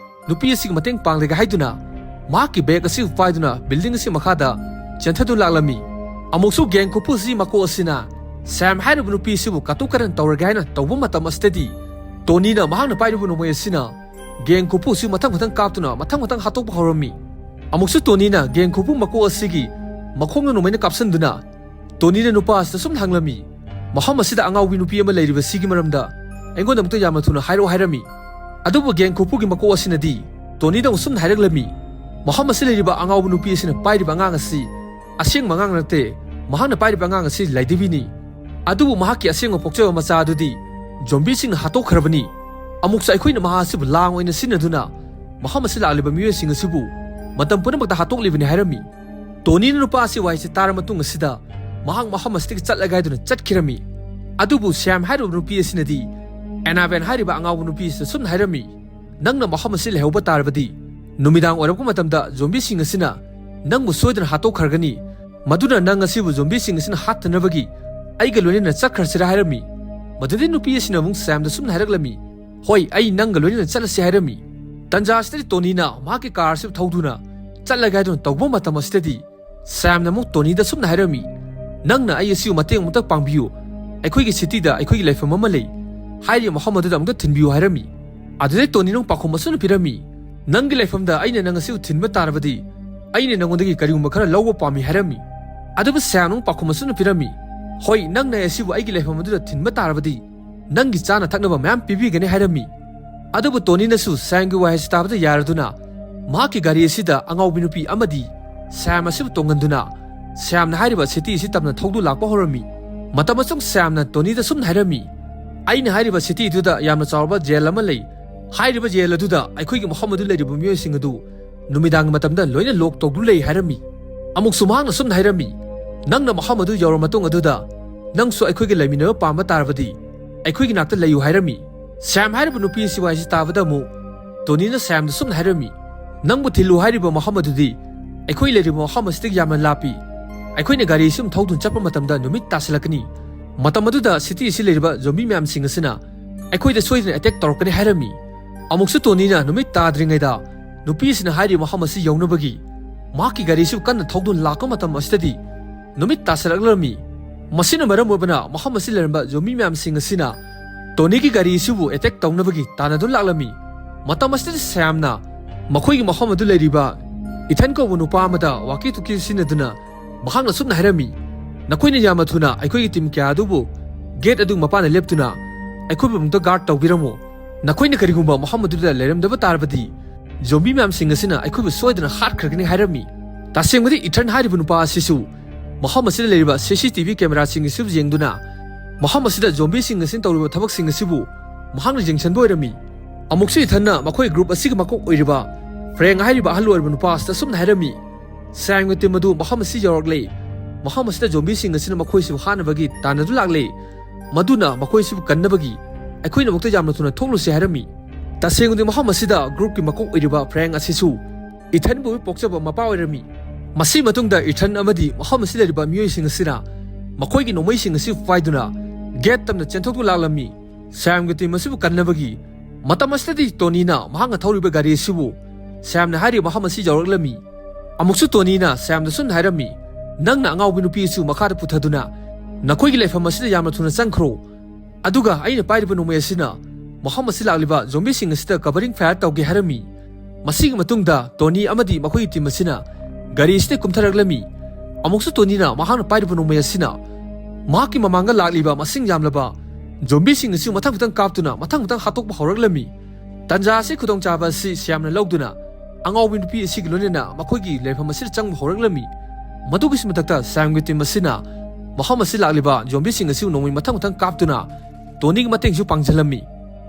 ꯅꯨꯄꯤ ꯑꯁꯤꯒꯤ ꯃꯇꯦꯡ ꯄꯥꯡꯂꯒꯦ ꯍꯥꯏꯗꯨꯅ ꯃꯍꯥꯛꯀꯤ ꯕꯦꯒ ꯑꯁꯤ ꯄꯥꯏꯗꯨꯅ ꯕꯤꯜꯗꯤꯡ ꯑꯁꯤ ꯃꯈꯥꯗ ꯆꯦꯟꯊꯗꯨꯅ ꯂꯥꯛꯂꯝꯃꯤ꯫ ꯑꯃꯨꯛꯁꯨ ꯒꯦꯡ ꯈꯨꯄꯨ ꯑꯁꯤ ꯃꯀꯣꯛ ꯑꯁꯤꯅ ꯁꯦꯝ ꯍꯥꯏꯔꯤꯕ ꯅꯨꯄꯤ ꯑꯁꯤꯕꯨ ꯀꯇꯨ ꯀꯔꯟ ꯇꯧꯔꯒꯦ ꯍꯥꯏꯅ ꯇꯧꯕ ꯃꯇꯝ ꯑꯁꯤꯗꯗꯤ ꯇꯣꯅꯤꯅ ꯃꯍꯥꯛꯅ ꯄꯥꯏꯔꯤꯕ ꯅꯣꯡꯃꯩ ꯑꯁꯤꯅ ꯒꯦꯡ ꯈꯨꯄꯨ ꯑꯁꯤ ꯃꯊꯪ ꯃꯊꯪ ꯀꯥꯞꯇꯨꯅ ꯃꯊꯪ ꯃꯊꯪ ꯍꯥꯠꯇꯣꯛꯄ ꯍꯧꯔꯝꯃꯤ꯫ ꯑꯃꯨꯛꯁꯨ ꯇꯣꯅꯤꯅ ꯒꯦꯡ ꯈꯨꯄꯨ ꯃꯀꯣꯛ ꯑꯁꯤꯒꯤ ꯃꯈꯣꯡꯗ ꯅꯣꯡꯃꯩꯅ ꯀꯥꯞꯁꯤꯟꯗꯨꯅ ꯇꯣꯅꯤꯅ ꯅꯨꯄꯥ ꯑꯁꯤꯗ ꯁꯨꯝ ꯍꯪꯂꯝꯃꯤ, ꯃꯐꯝ ꯑꯁꯤꯗ ꯑꯉꯥꯎꯕꯤ ꯅꯨꯄꯤ ꯑꯃ ꯂꯩꯔꯤꯕꯁꯤꯒꯤ ꯃꯔꯝꯗ ꯑꯩꯉꯣꯟꯗ ꯑꯃꯨꯛꯇ ꯌꯥꯝꯅ ꯊꯨꯅ ꯍꯥꯏꯔꯛꯑꯣ ꯍꯥꯏꯔꯝꯃꯤ꯫ ꯑꯗꯨꯕꯨ ꯒꯦꯡ ꯈꯨꯄꯨꯒꯤ ꯃꯀꯣꯛ ꯑꯁꯤꯅꯗꯤ ꯇꯣꯅꯤꯗ ꯑꯃꯨꯛ ꯁꯨꯝꯅ ꯍꯥꯏꯔꯛꯂꯝꯃꯤ, ꯃꯐꯝ ꯑꯁꯤ ꯂꯩꯔꯤꯕ ꯑꯉꯥꯎꯕ ꯅꯨꯄꯤ ꯑꯁꯤꯅ ꯄꯥꯏꯔꯤꯕ ꯑꯉꯥꯡ ꯑꯁꯤ ꯑꯁꯦꯡꯕ ꯑꯉꯥꯡ ꯅꯠꯇꯦ, ꯃꯍꯥꯛꯅ ꯄꯥꯏꯔꯤꯕ ꯑꯉꯥꯡ ꯑꯁꯤ ꯂꯥꯏꯙꯤꯕꯤꯅꯤ꯫ ꯑꯗꯨꯕꯨ ꯃꯍꯥꯛꯀꯤ ꯑꯁꯦꯡꯕ ꯄꯣꯛꯆꯕ ꯃꯆꯥ ꯑꯗꯨꯗꯤ ꯖꯣꯝꯕꯤꯁꯤꯡꯅ ꯍꯥꯠꯇꯣꯛꯈ꯭ꯔꯕꯅꯤ꯫ ꯑꯃꯨꯛꯁꯨ ꯑꯩꯈꯣꯏꯅ ꯃꯍꯥꯛ ꯑꯁꯤꯕꯨ ꯂꯥꯡ ꯑꯣꯏꯅ ꯁꯤꯖꯤꯟꯅꯗꯨꯅ ꯃꯐꯝ ꯑꯁꯤ ꯂꯥꯛꯂꯤꯕ ꯃꯤꯑꯣꯏꯁꯤꯡ ꯑꯁꯤꯕꯨ ꯃꯇꯝ ꯄꯨꯝꯅꯃꯛꯇ ꯍꯥꯠꯇꯣꯛꯂꯤꯕꯅꯤ ꯍꯥꯏꯔꯝꯃꯤ꯫ ꯇꯣꯅꯤꯅ ꯅꯨꯄꯥ ꯑꯁꯤ ꯋꯥꯍꯩꯁꯤ ꯇꯥꯔ ꯃꯇꯨꯡ ꯑꯁꯤꯗ ꯃꯍꯥꯛ ꯃꯐꯝ ꯑꯁꯤꯗꯒꯤ ꯆꯠꯂꯒꯦ ꯍꯥꯏꯗꯨꯅ ꯆꯠꯈꯤꯔꯝꯃꯤ꯫ ꯑꯗꯨꯕꯨ ꯁ꯭ꯌꯥꯝ ꯍꯥꯏꯔꯤꯕ ꯅꯨꯄꯤ ꯑꯁꯤꯅꯗꯤ ꯑꯦꯅꯥꯕꯦꯟ ꯍꯥꯏꯔꯤꯕ ꯑꯉꯥꯎꯕ ꯅꯨꯄꯤ ꯑꯁꯤꯗ ꯁꯨꯝꯅ ꯍꯥꯏꯔꯝꯃꯤ, "ꯅꯪꯅ ꯃꯐꯝ ꯑꯁꯤ ꯂꯩꯍꯧꯕ ꯇꯥꯔꯕꯗꯤ ꯅꯨꯃꯤꯗꯥꯡ ꯑꯣꯏꯔꯛꯄ ꯃꯇꯝꯗ ꯖꯣꯝꯕꯤꯁꯤꯡ ꯑꯁꯤꯅ ꯅꯪꯕꯨ ꯁꯣꯏꯗꯅ ꯍꯥꯠꯇꯣꯛꯈ꯭ꯔꯒꯅꯤ꯫ ꯃꯗꯨꯅ ꯅꯪ ꯑꯁꯤꯕꯨ ꯖꯣꯝꯕꯤꯁꯤꯡ ꯑꯁꯤꯅ ꯍꯥꯠꯇꯅꯕꯒꯤ ꯑꯩꯒ ꯂꯣꯏꯅꯅ ꯆꯠꯈ꯭ꯔꯁꯤꯔꯥ?" ꯍꯥꯏꯔꯝꯃꯤ꯫ ꯃꯗꯨꯗꯩ ꯅꯨꯄꯤ ꯑꯁꯤꯅ ꯑꯃꯨꯛ ꯁ꯭ꯌꯥꯝꯗ ꯁꯨꯝꯅ ꯍꯥꯏꯔꯛꯂꯝꯃꯤ, "ꯍꯣꯏ, ꯑꯩ ꯅꯪꯒ ꯂꯣꯏꯅꯅ ꯆꯠꯂꯁꯤ" ꯍꯥꯏꯔꯝꯃꯤ꯫ ꯇꯟꯖꯥ ꯑꯁꯤꯗꯗꯤ ꯇꯣꯅꯤꯅ ꯃꯍꯥꯛꯀꯤ ꯀꯥꯔ ꯑꯁꯤꯕꯨ ꯊꯧꯗꯨꯅ ꯆꯠꯂꯒꯦ ꯍꯥꯏꯗꯨꯅ ꯇꯧꯕ ꯃꯇꯝ ꯑꯁꯤꯗꯗꯤ ꯁ꯭ꯌꯥꯝꯅ ꯑꯃꯨꯛ ꯇꯣꯅꯤꯗ ꯁꯨꯝꯅ ꯍꯥꯏꯔꯝꯃꯤ, "ꯅꯪꯅ ꯑꯩ ꯑꯁꯤꯕꯨ ꯃꯇꯦꯡ ꯑꯃꯨꯛꯇ ꯄꯥꯡꯕꯤꯌꯨ, ꯑꯩꯈꯣꯏꯒꯤ ꯁꯤꯇꯤꯗ ꯑꯩꯈꯣꯏꯒꯤ ꯂꯩꯐꯝ ꯑꯃ ꯂꯩ, ꯍꯥꯏꯔꯤꯕ ꯃꯐꯝ ꯑꯗꯨꯗ ꯑꯃꯨꯛꯇ ꯊꯤꯟꯕꯤꯌꯨ" ꯍꯥꯏꯔꯝꯃꯤ꯫ ꯑꯗꯨꯗꯩ ꯇꯣꯅꯤꯅ ꯑꯃꯨꯛ ꯄꯥꯎꯈꯨꯝ ꯑꯁꯨꯝꯅ ꯄꯤꯔꯝꯃꯤ, "ꯅꯪꯒꯤ ꯂꯩꯐꯝꯗ ꯑꯩꯅ ꯅꯪ ꯑꯁꯤꯕꯨ ꯊꯤꯟꯕ ꯇꯥꯔꯕꯗꯤ ꯑꯩꯅ ꯅꯪꯉꯣꯟꯗꯒꯤ ꯀꯔꯤꯒꯨꯝꯕ ꯈꯔ ꯂꯧꯕ ꯄꯥꯝꯃꯤ" ꯍꯥꯏꯔꯝꯃꯤ꯫ ꯑꯗꯨꯕꯨ ꯁ꯭ꯌꯥꯝꯅ ꯑꯃꯨꯛ ꯄꯥꯎꯈꯨꯝ ꯑꯁꯨꯝꯅ ꯄꯤꯔꯝꯃꯤ, "ꯍꯣꯏ, ꯅꯪꯅ ꯑꯩ ꯑꯁꯤꯕꯨ ꯑꯩꯒꯤ ꯂꯩꯐꯝ ꯑꯗꯨꯗ ꯊꯤꯟꯕ ꯇꯥꯔꯕꯗꯤ ꯅꯪꯒꯤ ꯆꯥꯅ ꯊꯛꯅꯕ ꯃꯌꯥꯝ ꯄꯤꯕꯤꯒꯅꯤ" ꯍꯥꯏꯔꯝꯃꯤ꯫ ꯑꯗꯨꯕꯨ ꯇꯣꯅꯤꯅꯁꯨ ꯁ꯭ꯌꯥꯝꯒꯤ ꯋꯥꯍꯩꯁꯤ ꯇꯥꯕꯗ ꯌꯥꯔꯗꯨꯅ ꯃꯍꯥꯛꯀꯤ ꯒꯥꯔꯤ ꯑꯁꯤꯗ ꯑꯉꯥꯎꯕꯤ ꯅꯨꯄꯤ ꯑꯃꯗꯤ ꯁ꯭ꯌꯥꯝ ꯑꯁꯤꯕꯨ ꯇꯣꯡꯍꯟꯗꯨꯅ ꯁ꯭ꯌꯥꯝꯅ ꯍꯥꯏꯔꯤꯕ ꯁꯤꯇꯤ ꯑꯁꯤ ꯇꯝꯅ ꯊꯧꯗꯨꯅ ꯂꯥꯛꯄ ꯍꯧꯔꯝꯃꯤ꯫ ꯃꯇꯝ ꯑꯁꯨꯝ ꯁ꯭ꯌꯥꯝꯅ ꯇꯣꯅꯤꯗ ꯁꯨꯝꯅ ꯍꯥꯏꯔꯝꯃꯤ, "ꯑꯩꯅ ꯍꯥꯏꯔꯤꯕ ꯁꯤꯇꯤ ꯑꯗꯨꯗ ꯌꯥꯝꯅ ꯆꯥꯎꯔꯕ ꯖꯦꯜ ꯑꯃ ꯂꯩ꯫ ꯍꯥꯏꯔꯤꯕ ꯖꯦꯜ ꯑꯗꯨꯗ ꯑꯩꯈꯣꯏꯒꯤ ꯃꯐꯝ ꯑꯗꯨ ꯂꯩꯔꯤꯕ ꯃꯤꯑꯣꯏꯁꯤꯡ ꯑꯗꯨ ꯅꯨꯃꯤꯗꯥꯡꯒꯤ ꯃꯇꯝꯗ ꯂꯣꯏꯅ ꯂꯣꯛ ꯇꯧꯗꯨꯅ ꯂꯩ" ꯍꯥꯏꯔꯝꯃꯤ꯫ ꯑꯃꯨꯛꯁꯨ ꯃꯍꯥꯛꯅ ꯁꯨꯝꯅ ꯍꯥꯏꯔꯝꯃꯤ, "ꯅꯪꯅ ꯃꯐꯝ ꯑꯗꯨ ꯌꯧꯔ ꯃꯇꯨꯡ ꯑꯗꯨꯗ ꯅꯪꯁꯨ ꯑꯩꯈꯣꯏꯒ ꯂꯩꯃꯤꯟꯅꯕ ꯄꯥꯝꯕ ꯇꯥꯔꯕꯗꯤ ꯑꯩꯈꯣꯏꯒꯤ ꯅꯥꯛꯇ ꯂꯩꯌꯨ" ꯍꯥꯏꯔꯝꯃꯤ꯫ ꯁ꯭ꯌꯥꯝ ꯍꯥꯏꯔꯤꯕ ꯅꯨꯄꯤ ꯑꯁꯤ ꯋꯥꯍꯩꯁꯤ ꯇꯥꯕꯗ ꯑꯃꯨꯛ ꯇꯣꯅꯤꯅ ꯁ꯭ꯌꯥꯝꯗ ꯁꯨꯝꯅ ꯍꯥꯏꯔꯝꯃꯤ, "ꯅꯪꯕꯨ ꯊꯤꯜꯂꯨ ꯍꯥꯏꯔꯤꯕ ꯃꯐꯝ ꯑꯗꯨꯗꯤ ꯑꯩꯈꯣꯏ ꯂꯩꯔꯤꯕ ꯃꯐꯝ ꯑꯁꯤꯗꯒꯤ ꯌꯥꯝꯅ ꯂꯥꯞꯄꯤ꯫ ꯑꯩꯈꯣꯏꯅ ꯒꯥꯔꯤ ꯑꯁꯤ ꯊꯧꯗꯨꯅ ꯆꯠꯄ ꯃꯇꯝꯗ ꯅꯨꯃꯤꯠ ꯇꯥꯁꯤꯜꯂꯛꯀꯅꯤ꯫ ꯃꯇꯝ ꯑꯗꯨꯗ ꯁꯤꯇꯤ ꯑꯁꯤ ꯂꯩꯔꯤꯕ ꯖꯣꯝꯕꯤ ꯃꯌꯥꯝꯁꯤꯡ ꯑꯁꯤꯅ ꯑꯩꯈꯣꯏꯗ ꯁꯣꯏꯗꯅ ꯑꯦꯇꯦꯛ ꯇꯧꯔꯛꯀꯅꯤ" ꯍꯥꯏꯔꯝꯃꯤ꯫ ꯑꯃꯨꯛꯁꯨ ꯇꯣꯅꯤꯅ ꯅꯨꯃꯤꯠ ꯇꯥꯗ꯭ꯔꯤꯉꯩꯗ ꯅꯨꯄꯤ ꯑꯁꯤꯅ ꯍꯥꯏꯔꯤꯕ ꯃꯐꯝ ꯑꯁꯤ ꯌꯧꯅꯕꯒꯤ ꯃꯍꯥꯛꯀꯤ ꯒꯥꯔꯤꯁꯨ ꯀꯟꯅ ꯊꯧꯗꯨꯅ ꯂꯥꯛꯄ ꯃꯇꯝ ꯑꯁꯤꯗꯗꯤ ꯅꯨꯃꯤꯠ ꯇꯥꯁꯤꯜꯂꯛꯂꯝꯃꯤ꯫ ꯃꯁꯤꯅ ꯃꯔꯝ ꯑꯣꯏꯕꯅ ꯃꯐꯝ ꯑꯁꯤ ꯂꯩꯔꯝꯕ ꯖꯣꯝꯕꯤ ꯃꯌꯥꯝꯁꯤꯡ ꯑꯁꯤꯅ ꯇꯣꯅꯤꯒꯤ ꯒꯥꯔꯤ ꯑꯁꯤꯕꯨ ꯑꯦꯇꯦꯛ ꯇꯧꯅꯕꯒꯤ ꯇꯥꯟꯅꯗꯨꯅ ꯂꯥꯛꯂꯝꯃꯤ꯫ ꯃꯇꯝ ꯑꯁꯤꯗ ꯁ꯭ꯌꯥꯝꯅ ꯃꯈꯣꯏꯒꯤ ꯃꯐꯝ ꯑꯗꯨ ꯂꯩꯔꯤꯕ ꯏꯊꯟ ꯀꯧꯕ ꯅꯨꯄꯥ ꯑꯃꯗ ꯋꯥꯀꯤ ꯇꯨꯀꯤ ꯁꯤꯖꯤꯟꯅꯗꯨꯅ ꯃꯍꯥꯛꯅ ꯁꯨꯝꯅ ꯍꯥꯏꯔꯝꯃꯤ, "ꯅꯈꯣꯏꯅ ꯌꯥꯝꯅ ꯊꯨꯅ ꯑꯩꯈꯣꯏꯒꯤ ꯇꯤꯝ ꯀꯌꯥ ꯑꯗꯨꯕꯨ ꯒꯦꯠ ꯑꯗꯨ ꯃꯄꯥꯟꯗ ꯂꯦꯞꯇꯨꯅ ꯑꯩꯈꯣꯏꯕꯨ ꯑꯃꯨꯛꯇ ꯒꯥꯔꯗ ꯇꯧꯕꯤꯔꯝꯃꯨ꯫ ꯅꯈꯣꯏꯅ ꯀꯔꯤꯒꯨꯝꯕ ꯃꯐꯝ ꯑꯗꯨꯗ ꯂꯩꯔꯝꯗꯕ ꯇꯥꯔꯕꯗꯤ ꯖꯣꯝꯕꯤ ꯃꯌꯥꯝꯁꯤꯡ ꯑꯁꯤꯅ ꯑꯩꯈꯣꯏꯕꯨ ꯁꯣꯏꯗꯅ ꯍꯥꯠꯈ꯭ꯔꯒꯅꯤ ꯍꯥꯏꯔꯝꯃꯤ꯫ ꯇꯁꯦꯡꯕꯗꯤ ꯏꯊꯟ ꯍꯥꯏꯔꯤꯕ ꯅꯨꯄꯥ ꯑꯁꯤꯁꯨ ꯃꯐꯝ ꯑꯁꯤꯗ ꯂꯩꯔꯤꯕ ꯁꯤ ꯁꯤ ꯇꯤ ꯚꯤ ꯀꯦꯃꯦꯔꯥꯁꯤꯡ ꯑꯁꯤꯕꯨ ꯌꯦꯡꯗꯨꯅ ꯃꯐꯝ ꯑꯁꯤꯗ ꯖꯣꯝꯕꯤꯁꯤꯡ ꯑꯁꯤꯅ ꯇꯧꯔꯤꯕ ꯊꯕꯛꯁꯤꯡ ꯑꯁꯤꯕꯨ ꯃꯍꯥꯛꯅ ꯌꯦꯡꯁꯤꯟꯕ ꯑꯣꯏꯔꯝꯃꯤ꯫ ꯑꯃꯨꯛꯁꯨ ꯏꯊꯟꯅ ꯃꯈꯣꯏ ꯒ꯭ꯔꯨꯞ ꯑꯁꯤꯒꯤ ꯃꯀꯣꯛ ꯑꯣꯏꯔꯤꯕ ꯐ꯭ꯔꯦꯡ ꯍꯥꯏꯔꯤꯕ ꯑꯍꯜ ꯑꯣꯏꯔꯕ ꯅꯨꯄꯥ ꯑꯁꯤꯗ ꯑꯁꯨꯝꯅ ꯍꯥꯏꯔꯝꯃꯤ, "ꯁꯦꯝꯒꯤ ꯇꯤꯝ ꯑꯗꯨ ꯃꯐꯝ ꯑꯁꯤ ꯌꯧꯔꯛꯂꯦ꯫ ꯃꯐꯝ ꯑꯁꯤꯗ ꯖꯣꯝꯕꯤꯁꯤꯡ ꯑꯁꯤꯅ ꯃꯈꯣꯏꯁꯤꯕꯨ ꯍꯥꯠꯅꯕꯒꯤ ꯇꯥꯟꯅꯗꯨ ꯂꯥꯛꯂꯦ꯫ ꯃꯗꯨꯅ ꯃꯈꯣꯏꯁꯤꯕꯨ ꯀꯟꯅꯕꯒꯤ ꯑꯩꯈꯣꯏꯅ ꯑꯃꯨꯛꯇ ꯌꯥꯝꯅ ꯊꯨꯅ ꯊꯣꯛꯂꯨꯁꯤ" ꯍꯥꯏꯔꯝꯃꯤ꯫ ꯇꯁꯦꯡꯕꯗꯤ ꯃꯐꯝ ꯑꯁꯤꯗ ꯒ꯭ꯔꯨꯞꯀꯤ ꯃꯀꯣꯛ ꯑꯣꯏꯔꯤꯕ ꯐ꯭ꯔꯦꯡ ꯑꯁꯤꯁꯨ ꯏꯊꯟꯕꯨ ꯄꯣꯛꯆꯕ ꯃꯄꯥ ꯑꯣꯏꯔꯝꯃꯤ꯫ ꯃꯁꯤ ꯃꯇꯨꯡꯗ ꯏꯊꯟ ꯑꯃꯗꯤ ꯃꯐꯝ ꯑꯁꯤ ꯂꯩꯔꯤꯕ ꯃꯤꯑꯣꯏꯁꯤꯡ ꯑꯁꯤꯅ ꯃꯈꯣꯏꯒꯤ ꯅꯣꯡꯃꯩꯁꯤꯡ ꯑꯁꯤ ꯄꯥꯏꯗꯨꯅ ꯒꯦꯠ ꯇꯝꯅ ꯆꯦꯟꯊꯣꯛꯇꯨ ꯂꯥꯛꯂꯝꯃꯤ꯫ ꯁꯦꯝꯒꯤ ꯇꯤꯝ ꯑꯁꯤꯕꯨ ꯀꯟꯅꯕꯒꯤ꯫ ꯃꯇꯝ ꯑꯁꯤꯗꯗꯤ ꯇꯣꯅꯤꯅ ꯃꯍꯥꯛꯅ ꯊꯧꯔꯤꯕ ꯒꯥꯔꯤ ꯑꯁꯤꯕꯨ ꯁꯦꯝꯅ ꯍꯥꯏꯔꯤꯕ ꯃꯐꯝ ꯑꯁꯤ ꯌꯧꯔꯛꯂꯝꯃꯤ꯫ ꯑꯃꯨꯛꯁꯨ ꯇꯣꯅꯤꯅ ꯁꯦꯝꯗ ꯁꯨꯝꯅ ꯍꯥꯏꯔꯝꯃꯤ, "ꯅꯪꯅ ꯑꯉꯥꯎꯕꯤ ꯅꯨꯄꯤ ꯑꯁꯤ ꯃꯈꯥꯗ ꯄꯨꯊꯗꯨꯅ ꯅꯈꯣꯏꯒꯤ ꯂꯩꯐꯝ ꯑꯁꯤꯗ ꯌꯥꯝꯅ ꯊꯨꯅ ꯆꯪꯈ꯭ꯔꯣ꯫ ꯑꯗꯨꯒ ꯑꯩꯅ ꯄꯥꯏꯔꯤꯕ ꯅꯣꯡꯃꯩ ꯑꯁꯤꯅ ꯃꯐꯝ ꯑꯁꯤ ꯂꯥꯛꯂꯤꯕ ꯖꯣꯝꯕꯤꯁꯤꯡ ꯑꯁꯤꯗ ꯀꯚꯔꯤꯡ ꯐꯥꯌꯔ ꯇꯧꯒꯦ" ꯍꯥꯏꯔꯝꯃꯤ꯫ ꯃꯁꯤꯒꯤ ꯃꯇꯨꯡꯗ ꯇꯣꯅꯤ ꯑꯃꯗꯤ ꯃꯈꯣꯏꯒꯤ ꯇꯤꯝ ꯑꯁꯤꯅ ꯒꯥꯔꯤ ꯑꯁꯤꯗ ꯀꯨꯝꯊꯔꯛꯂꯝꯃꯤ꯫ ꯑꯃꯨꯛꯁꯨ ꯇꯣꯅꯤꯅ ꯃꯍꯥꯛꯅ ꯄꯥꯏꯔꯤꯕ ꯅꯣꯡꯃꯩ ꯑꯁꯤꯅ ꯃꯍꯥꯛꯀꯤ ꯃꯃꯥꯡꯗ ꯂꯥꯛꯂꯤꯕ ꯃꯁꯤꯡ ꯌꯥꯝꯂꯕ ꯖꯣꯝꯕꯤꯁꯤꯡ ꯑꯁꯤ ꯃꯊꯪ ꯃꯊꯪ ꯀꯥꯞꯇꯨꯅ ꯃꯊꯪ ꯃꯊꯪ ꯍꯥꯠꯇꯣꯛꯄ ꯍꯧꯔꯛꯂꯝꯃꯤ꯫ ꯇꯟꯖꯥ ꯑꯁꯤ ꯈꯨꯗꯣꯡꯆꯥꯕ ꯑꯁꯤ ꯁ꯭ꯌꯥꯝꯅ ꯂꯧꯗꯨꯅ ꯑꯉꯥꯎꯕꯤ ꯅꯨꯄꯤ ꯑꯁꯤꯒꯤ ꯂꯣꯏꯅꯅ ꯃꯈꯣꯏꯒꯤ ꯂꯩꯐꯝ ꯑꯁꯤꯗ ꯆꯪꯕ ꯍꯧꯔꯛꯂꯝꯃꯤ꯫ ꯃꯗꯨꯒꯤꯁꯨ ꯃꯊꯛꯇ ꯁ꯭ꯌꯥꯝꯒꯤ ꯇꯤꯝ ꯑꯁꯤꯅ ꯃꯐꯝ ꯑꯁꯤ ꯂꯥꯛꯂꯤꯕ ꯖꯣꯝꯕꯤꯁꯤꯡ ꯑꯁꯤꯕꯨ ꯅꯣꯡꯃꯩ ꯃꯊꯪ ꯃꯊꯪ ꯀꯥꯞꯇꯨꯅ ꯇꯣꯅꯤꯒꯤ ꯃꯇꯦꯡꯁꯨ ꯄꯥꯡꯁꯤꯜꯂꯝꯃꯤ꯫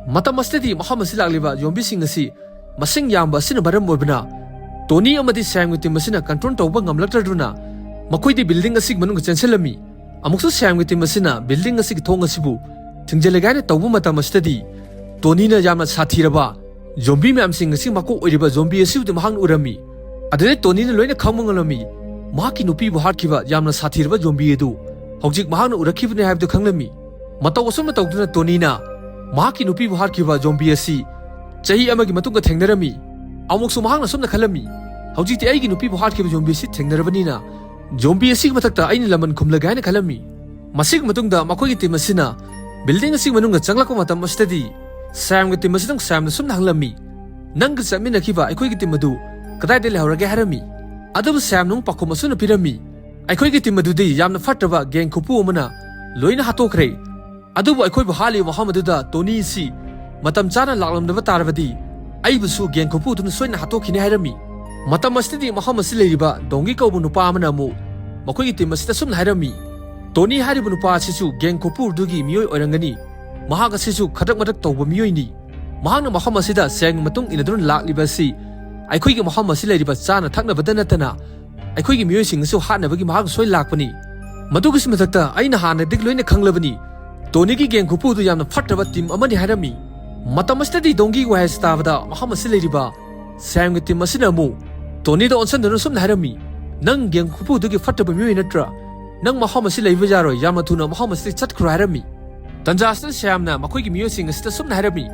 ꯃꯇꯝ ꯑꯁꯤꯗꯗꯤ ꯃꯐꯝ ꯑꯁꯤ ꯂꯥꯛꯂꯤꯕ ꯖꯣꯝꯕꯤꯁꯤꯡ ꯑꯁꯤ ꯃꯁꯤꯡ ꯌꯥꯝꯕ ꯑꯁꯤꯅ ꯃꯔꯝ ꯑꯣꯏꯕꯅ ꯇꯣꯅꯤ ꯑꯃꯗꯤ ꯁ꯭ꯌꯥꯝꯒꯤ ꯇꯤꯝ ꯑꯁꯤꯅ ꯀꯟꯇ꯭ꯔꯣꯜ ꯇꯧꯕ ꯉꯝꯂꯛꯇ꯭ꯔꯗꯨꯅ ꯃꯈꯣꯏꯗꯤ ꯕꯤꯜꯗꯤꯡ ꯑꯁꯤꯒꯤ ꯃꯅꯨꯡꯗ ꯆꯦꯟꯁꯤꯜꯂꯝꯃꯤ꯫ ꯑꯃꯨꯛꯁꯨ ꯁ꯭ꯌꯥꯝꯒꯤ ꯇꯤꯝ ꯑꯁꯤꯅ ꯕꯤꯜꯗꯤꯡ ꯑꯁꯤꯒꯤ ꯊꯣꯡ ꯑꯁꯤꯕꯨ ꯊꯤꯡꯖꯤꯜꯂꯒꯦ ꯍꯥꯏꯅ ꯇꯧꯕ ꯃꯇꯝ ꯑꯁꯤꯗꯗꯤ ꯇꯣꯅꯤꯅ ꯌꯥꯝꯅ ꯁꯥꯊꯤꯔꯕ ꯖꯣꯝꯕꯤ ꯃꯌꯥꯝꯁꯤꯡ ꯑꯁꯤ ꯃꯀꯣꯛ ꯑꯣꯏꯔꯤꯕ ꯖꯣꯝꯕꯤ ꯑꯁꯤꯕꯨꯗꯤ ꯃꯍꯥꯛꯅ ꯎꯔꯝꯃꯤ꯫ ꯑꯗꯨꯗꯩ ꯇꯣꯅꯤꯅ ꯂꯣꯏꯅ ꯈꯪꯕ ꯉꯝꯂꯝꯃꯤ꯫ ꯃꯍꯥꯛꯀꯤ ꯅꯨꯄꯤꯕꯨ ꯍꯥꯠꯈꯤꯕ ꯌꯥꯝꯅ ꯁꯥꯊꯤꯔꯕ ꯖꯣꯝꯕꯤ ꯑꯗꯨ ꯍꯧꯖꯤꯛ ꯃꯍꯥꯛꯅ ꯎꯔꯛꯈꯤꯕꯅꯤ ꯍꯥꯏꯕꯗꯨ ꯈꯪꯂꯝꯃꯤ꯫ ꯃꯇꯧ ꯑꯁꯨꯝꯅ ꯇꯧꯗꯨꯅ ꯇꯣꯅꯤꯅ ꯃꯍꯥꯛꯀꯤ ꯅꯨꯄꯤꯕꯨ ꯍꯥꯠꯈꯤꯕ ꯖꯣꯝꯕꯤ ꯑꯁꯤ ꯆꯍꯤ ꯑꯃꯒꯤ ꯃꯇꯨꯡꯗ ꯊꯦꯡꯅꯔꯝꯃꯤ꯫ ꯑꯃꯨꯛꯁꯨ ꯃꯍꯥꯛꯅ ꯑꯁꯨꯝꯅ ꯈꯜꯂꯝꯃꯤ, "ꯍꯧꯖꯤꯛꯇꯤ ꯑꯩꯒꯤ ꯅꯨꯄꯤꯕꯨ ꯍꯥꯠꯈꯤꯕ ꯖꯣꯝꯕꯤ ꯑꯁꯤ ꯊꯦꯡꯅꯔꯕꯅꯤꯅ ꯖꯣꯝꯕꯤ ꯑꯁꯤꯒꯤ ꯃꯊꯛꯇ ꯑꯩꯅ ꯂꯃꯟ ꯈꯨꯝꯂꯒꯦ" ꯍꯥꯏꯅ ꯈꯜꯂꯝꯃꯤ꯫ ꯃꯁꯤꯒꯤ ꯃꯇꯨꯡꯗ ꯃꯈꯣꯏꯒꯤ ꯇꯤꯝ ꯑꯁꯤꯅ ꯕꯤꯜꯗꯤꯡ ꯑꯁꯤꯒꯤ ꯃꯅꯨꯡꯗ ꯆꯪꯂꯛꯄ ꯃꯇꯝ ꯑꯁꯤꯗꯗꯤ ꯁ꯭ꯌꯥꯝꯒꯤ ꯇꯤꯝ ꯑꯁꯤꯅ ꯁ꯭ꯌꯥꯝꯗ ꯁꯨꯝꯅ ꯍꯪꯂꯝꯃꯤ, "ꯅꯪꯒ ꯆꯠꯃꯤꯟꯅꯈꯤꯕ ꯑꯩꯈꯣꯏꯒꯤ ꯇꯤꯝ ꯑꯗꯨ ꯀꯗꯥꯏꯗ ꯂꯩꯍꯧꯔꯒꯦ?" ꯍꯥꯏꯔꯝꯃꯤ꯫ ꯑꯗꯨꯕꯨ ꯁ꯭ꯌꯥꯝꯅ ꯑꯃꯨꯛ ꯄꯥꯎꯈꯨꯝ ꯑꯁꯨꯝꯅ ꯄꯤꯔꯝꯃꯤ, "ꯑꯩꯈꯣꯏꯒꯤ ꯇꯤꯝ ꯑꯗꯨꯗꯤ ꯌꯥꯝꯅ ꯐꯠꯇ꯭ꯔꯕ ꯒꯦꯡ ꯈꯨꯄꯨ ꯑꯃꯅ ꯂꯣꯏꯅ ꯍꯥꯠꯇꯣꯛꯈ꯭ꯔꯦ꯫ ꯑꯗꯨꯕꯨ ꯑꯩꯈꯣꯏꯕꯨ ꯍꯥꯠꯂꯤꯕ ꯃꯐꯝ ꯑꯗꯨꯗ ꯇꯣꯅꯤ ꯑꯁꯤ ꯃꯇꯝ ꯆꯥꯅ ꯂꯥꯛꯂꯝꯗꯕ ꯇꯥꯔꯕꯗꯤ ꯑꯩꯕꯨꯁꯨ ꯒꯦꯡ ꯈꯨꯄꯨꯗꯨꯅ ꯁꯣꯏꯗꯅ ꯍꯥꯠꯇꯣꯛꯈꯤꯅꯤ ꯍꯥꯏꯔꯝꯃꯤ꯫ ꯃꯇꯝ ꯑꯁꯤꯗꯗꯤ ꯃꯐꯝ ꯑꯁꯤ ꯂꯩꯔꯤꯕ ꯗꯣꯡꯒꯤ ꯀꯧꯕ ꯅꯨꯄꯥ ꯑꯃꯅ ꯑꯃꯨꯛ ꯃꯈꯣꯏꯒꯤ ꯇꯤꯝ ꯑꯁꯤꯗ ꯑꯁꯨꯝꯅ ꯍꯥꯏꯔꯝꯃꯤ, "ꯇꯣꯅꯤ ꯍꯥꯏꯔꯤꯕ ꯅꯨꯄꯥ ꯑꯁꯤꯁꯨ ꯒꯦꯡ ꯈꯨꯄꯨꯗꯨꯒꯤ ꯃꯤꯑꯣꯏ ꯑꯣꯏꯔꯝꯒꯅꯤ꯫ ꯃꯍꯥꯛ ꯑꯁꯤꯁꯨ ꯈꯗ꯭ꯔꯛ ꯃꯗ꯭ꯔꯛ ꯇꯧꯕ ꯃꯤꯑꯣꯏꯅꯤ꯫ ꯃꯍꯥꯛꯅ ꯃꯐꯝ ꯑꯁꯤꯗ ꯁꯦꯡꯅ ꯃꯇꯨꯡ ꯏꯟꯅꯗꯨꯅ ꯂꯥꯛꯂꯤꯕ ꯑꯁꯤ ꯑꯩꯈꯣꯏꯒꯤ ꯃꯐꯝ ꯑꯁꯤ ꯂꯩꯔꯤꯕ ꯆꯥꯅ ꯊꯛꯅꯕꯗ ꯅꯠꯇꯅ ꯑꯩꯈꯣꯏꯒꯤ ꯃꯤꯑꯣꯏꯁꯤꯡ ꯑꯁꯨ ꯍꯥꯠꯅꯕꯒꯤ ꯃꯍꯥꯛ ꯁꯣꯏ ꯂꯥꯛꯄꯅꯤ꯫ ꯃꯗꯨꯒꯤꯁꯨ ꯃꯊꯛꯇ ꯑꯩꯅ ꯍꯥꯟꯅꯗꯒꯤ ꯂꯣꯏꯅ ꯈꯪꯂꯕꯅꯤ, ꯇꯣꯅꯤꯒꯤ ꯒꯦꯡ ꯈꯨꯄꯨꯗꯨ ꯌꯥꯝꯅ ꯐꯠꯇꯕ ꯇꯤꯝ ꯑꯃꯅꯤ" ꯍꯥꯏꯔꯝꯃꯤ꯫ ꯃꯇꯝ ꯑꯁꯤꯗꯗꯤ ꯗꯣꯡꯒꯤ ꯋꯥꯍꯩ ꯑꯁꯤ ꯇꯥꯕꯗ ꯃꯐꯝ ꯑꯁꯤ ꯂꯩꯔꯤꯕ ꯁꯦꯝꯒꯤ ꯇꯤꯝ ꯑꯁꯤꯅ ꯑꯃꯨꯛ ꯇꯣꯅꯤꯗ ꯑꯣꯟꯁꯤꯟꯗꯨꯅ ꯁꯨꯝꯅ ꯍꯥꯏꯔꯝꯃꯤ, "ꯅꯪ ꯒꯦꯡ ꯈꯨꯄꯨꯗꯨꯒꯤ ꯐꯠꯇꯕ ꯃꯤꯑꯣꯏ ꯅꯠꯇ꯭ꯔꯥ? ꯅꯪ ꯃꯐꯝ ꯑꯁꯤ ꯂꯩꯕ ꯌꯥꯔꯣꯏ, ꯌꯥꯝꯅ ꯊꯨꯅ ꯃꯐꯝ ꯑꯁꯤꯗꯒꯤ ꯆꯠꯈ꯭ꯔꯣ" ꯍꯥꯏꯔꯝꯃꯤ꯫ ꯇꯟꯖꯥ ꯑꯁꯤꯗ ꯁ꯭ꯌꯥꯝꯅ ꯃꯈꯣꯏꯒꯤ ꯃꯤꯑꯣꯏꯁꯤꯡ ꯑꯁꯤꯗ ꯁꯨꯝꯅ ꯍꯥꯏꯔꯝꯃꯤ,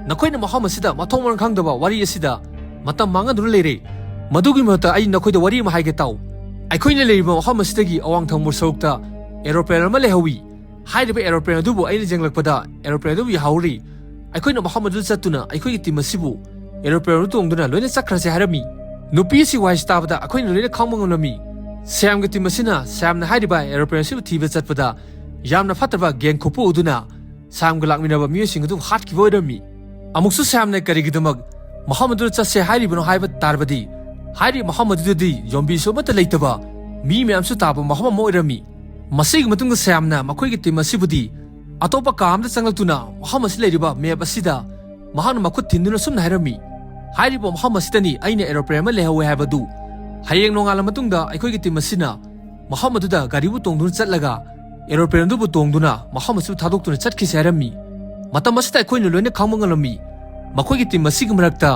"ꯅꯈꯣꯏꯅ ꯃꯐꯝ ꯑꯁꯤꯗ ꯃꯊꯣꯡ ꯃꯔꯝ ꯈꯪꯗꯕ ꯋꯥꯔꯤ ꯑꯁꯤꯗ ꯃꯇꯝ ꯃꯥꯡꯍꯟꯗꯨꯅ ꯂꯩꯔꯦ꯫ ꯃꯗꯨꯒꯤ ꯃꯍꯨꯠꯇ ꯑꯩ ꯅꯈꯣꯏꯗ ꯋꯥꯔꯤ ꯑꯃ ꯍꯥꯏꯒꯦ ꯇꯥꯎ꯫ ꯑꯩꯈꯣꯏꯅ ꯂꯩꯔꯤꯕ ꯃꯐꯝ ꯑꯁꯤꯗꯒꯤ ꯑꯋꯥꯡ ꯊꯪꯕ ꯁꯔꯨꯛꯇ ꯑꯦꯔꯣꯄ꯭ꯂꯦꯟ ꯑꯃ ꯂꯩꯍꯧꯋꯤ꯫ ꯍꯥꯏꯔꯤꯕ ꯑꯦꯔꯣꯄ꯭ꯂꯦꯟ ꯑꯗꯨꯕꯨ ꯑꯩꯅ ꯌꯦꯡꯂꯛꯄꯗ ꯑꯦꯔꯣꯄ꯭ꯂꯦꯟ ꯑꯗꯨꯕꯨ ꯌꯥꯍꯧꯔꯤ꯫ ꯑꯩꯈꯣꯏꯅ ꯃꯐꯝ ꯑꯗꯨꯗ ꯆꯠꯇꯨꯅ ꯑꯩꯈꯣꯏꯒꯤ ꯇꯤꯝ ꯑꯁꯤꯕꯨ ꯑꯦꯔꯣꯄ꯭ꯂꯦꯟ ꯑꯗꯨ ꯇꯣꯡꯗꯨꯅ ꯂꯣꯏꯅ ꯆꯠꯈ꯭ꯔꯁꯦ" ꯍꯥꯏꯔꯝꯃꯤ꯫ ꯅꯨꯄꯤ ꯑꯁꯤ ꯋꯥꯍꯩꯁꯤ ꯇꯥꯕꯗ ꯑꯩꯈꯣꯏꯅ ꯂꯣꯏꯅ ꯈꯪꯕ ꯉꯝꯂꯝꯃꯤ꯫ ꯁ꯭ꯌꯥꯝꯒꯤ ꯇꯤꯝ ꯑꯁꯤꯅ ꯁ꯭ꯌꯥꯝꯅ ꯍꯥꯏꯔꯤꯕ ꯑꯦꯔꯣꯄ꯭ꯂꯦꯟ ꯑꯁꯤꯕꯨ ꯊꯤꯕ ꯆꯠꯄꯗ ꯌꯥꯝꯅ ꯐꯠꯇꯕ ꯒꯦꯡ ꯈꯨꯄꯨ ꯑꯗꯨꯅ ꯁ꯭ꯌꯥꯝꯒ ꯂꯥꯛꯃꯤꯟꯅꯕ ꯃꯤꯑꯣꯏꯁꯤꯡ ꯑꯗꯨ ꯍꯥꯠꯈꯤꯕ ꯑꯣꯏꯔꯝꯃꯤ꯫ ꯑꯃꯨꯛꯁꯨ ꯁ꯭ꯌꯥꯝꯅ ꯀꯔꯤꯒꯤꯗꯃꯛ ꯃꯐꯝ ꯑꯗꯨꯗ ꯆꯠꯁꯦ ꯍꯥꯏꯔꯤꯕꯅꯣ ꯍꯥꯏꯕ ꯇꯥꯔꯕꯗꯤ, ꯍꯥꯏꯔꯤꯕ ꯃꯐꯝ ꯑꯗꯨꯗꯗꯤ ꯌꯣꯝꯕꯤꯁꯨ ꯑꯃꯠꯇ ꯂꯩꯇꯕ, ꯃꯤ ꯃꯌꯥꯝꯁꯨ ꯇꯥꯕ ꯃꯐꯝ ꯑꯃ ꯑꯣꯏꯔꯝꯃꯤ꯫ ꯃꯁꯤꯒꯤ ꯃꯇꯨꯡꯗ ꯁ꯭ꯌꯥꯝꯅ ꯃꯈꯣꯏꯒꯤ ꯇꯤꯝ ꯑꯁꯤꯕꯨꯗꯤ ꯑꯇꯣꯞꯄ ꯀꯥ ꯑꯃꯗ ꯆꯪꯂꯛꯇꯨꯅ ꯃꯐꯝ ꯑꯁꯤ ꯂꯩꯔꯤꯕ ꯃꯦꯞ ꯑꯁꯤꯗ ꯃꯍꯥꯛꯅ ꯃꯈꯨꯠ ꯊꯤꯟꯗꯨꯅ ꯁꯨꯝꯅ ꯍꯥꯏꯔꯝꯃꯤ, "ꯍꯥꯏꯔꯤꯕ ꯃꯐꯝ ꯑꯁꯤꯗꯅꯤ ꯑꯩꯅ ꯑꯦꯔꯣꯄ꯭ꯂꯦꯟ ꯑꯃ ꯂꯩꯍꯧꯋꯦ ꯍꯥꯏꯕꯗꯨ꯫ ꯍꯌꯦꯡ ꯅꯣꯡꯉꯥꯜꯂ ꯃꯇꯨꯡꯗ ꯑꯩꯈꯣꯏꯒꯤ ꯇꯤꯝ ꯑꯁꯤꯅ ꯃꯐꯝ ꯑꯗꯨꯗ ꯒꯥꯔꯤꯕꯨ ꯇꯣꯡꯗꯨꯅ ꯆꯠꯂꯒ ꯑꯦꯔꯣꯄ꯭ꯂꯦꯟ ꯑꯗꯨꯕꯨ ꯇꯣꯡꯗꯨꯅ ꯃꯐꯝ ꯑꯁꯤꯕꯨ ꯊꯥꯗꯣꯛꯇꯨꯅ ꯆꯠꯈꯤꯁꯦ" ꯍꯥꯏꯔꯝꯃꯤ꯫ ꯃꯇꯝ ꯑꯁꯤꯗ ꯑꯩꯈꯣꯏꯅ ꯂꯣꯏꯅ ꯈꯪꯕ ꯉꯝꯂꯝꯃꯤ, ꯃꯈꯣꯏꯒꯤ ꯇꯤꯝ ꯑꯁꯤꯒꯤ ꯃꯔꯛꯇ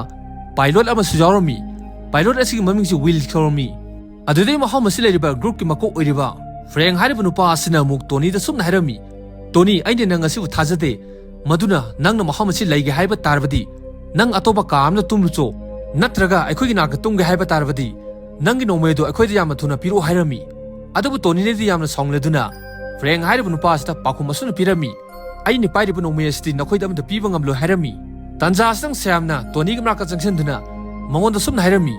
ꯄꯥꯏꯂꯣꯠ ꯑꯃꯁꯨ ꯌꯥꯎꯔꯝꯃꯤ꯫ ꯄꯥꯏꯂꯣꯠ ꯑꯁꯤꯒꯤ ꯃꯃꯤꯡꯁꯤ ꯋꯤꯜ ꯀꯧꯔꯝꯃꯤ꯫ ꯑꯗꯨꯗꯩ ꯃꯐꯝ ꯑꯁꯤ ꯂꯩꯔꯤꯕ ꯒ꯭ꯔꯨꯞꯀꯤ ꯃꯀꯣꯛ ꯑꯣꯏꯔꯤꯕ ꯐ꯭ꯔꯦꯡ ꯍꯥꯏꯔꯤꯕ ꯅꯨꯄꯥ ꯑꯁꯤꯅ ꯑꯃꯨꯛ ꯇꯣꯅꯤꯗ ꯁꯨꯝꯅ ꯍꯥꯏꯔꯝꯃꯤ, "ꯇꯣꯅꯤ, ꯑꯩꯅ ꯅꯪ ꯑꯁꯤꯕꯨ ꯊꯥꯖꯗꯦ꯫ ꯃꯗꯨꯅ ꯅꯪꯅ ꯃꯐꯝ ꯑꯁꯤ ꯂꯩꯒꯦ ꯍꯥꯏꯕ ꯇꯥꯔꯕꯗꯤ ꯅꯪ ꯑꯇꯣꯞꯄ ꯀꯥ ꯑꯃꯗ ꯇꯨꯝꯂꯨꯆꯣ, ꯅꯠꯇ꯭ꯔꯒ ꯑꯩꯈꯣꯏꯒꯤ ꯅꯥꯛꯇ ꯇꯨꯝꯒꯦ ꯍꯥꯏꯕ ꯇꯥꯔꯕꯗꯤ ꯅꯪꯒꯤ ꯅꯣꯡꯃꯩ ꯑꯗꯨ ꯑꯩꯈꯣꯏꯗ ꯌꯥꯝꯅ ꯊꯨꯅ ꯄꯤꯔꯛꯑꯣ" ꯍꯥꯏꯔꯝꯃꯤ꯫ ꯑꯗꯨꯕꯨ ꯇꯣꯅꯤꯅꯗꯤ ꯌꯥꯝꯅ ꯁꯥꯎꯅꯤꯡꯂꯗꯨꯅ ꯐ꯭ꯔꯦꯡ ꯍꯥꯏꯔꯤꯕ ꯅꯨꯄꯥ ꯑꯁꯤꯗ ꯄꯥꯎꯈꯨꯝ ꯑꯁꯨꯝꯅ ꯄꯤꯔꯝꯃꯤ, "ꯑꯩꯅ ꯄꯥꯏꯔꯤꯕ ꯅꯣꯡꯃꯩ ꯑꯁꯤꯗꯤ ꯅꯈꯣꯏꯗ ꯑꯃꯠꯇ ꯄꯤꯕ ꯉꯝꯂꯣꯏ" ꯍꯥꯏꯔꯝꯃꯤ꯫ ꯇꯥꯟꯖꯥ ꯑꯁꯤꯗꯪ ꯁ꯭ꯌꯥꯝꯅ ꯇꯣꯅꯤꯒꯤ ꯃꯅꯥꯛꯇ ꯆꯪꯁꯤꯟꯗꯨꯅ ꯃꯉꯣꯟꯗ ꯁꯨꯝꯅ ꯍꯥꯏꯔꯝꯃꯤ,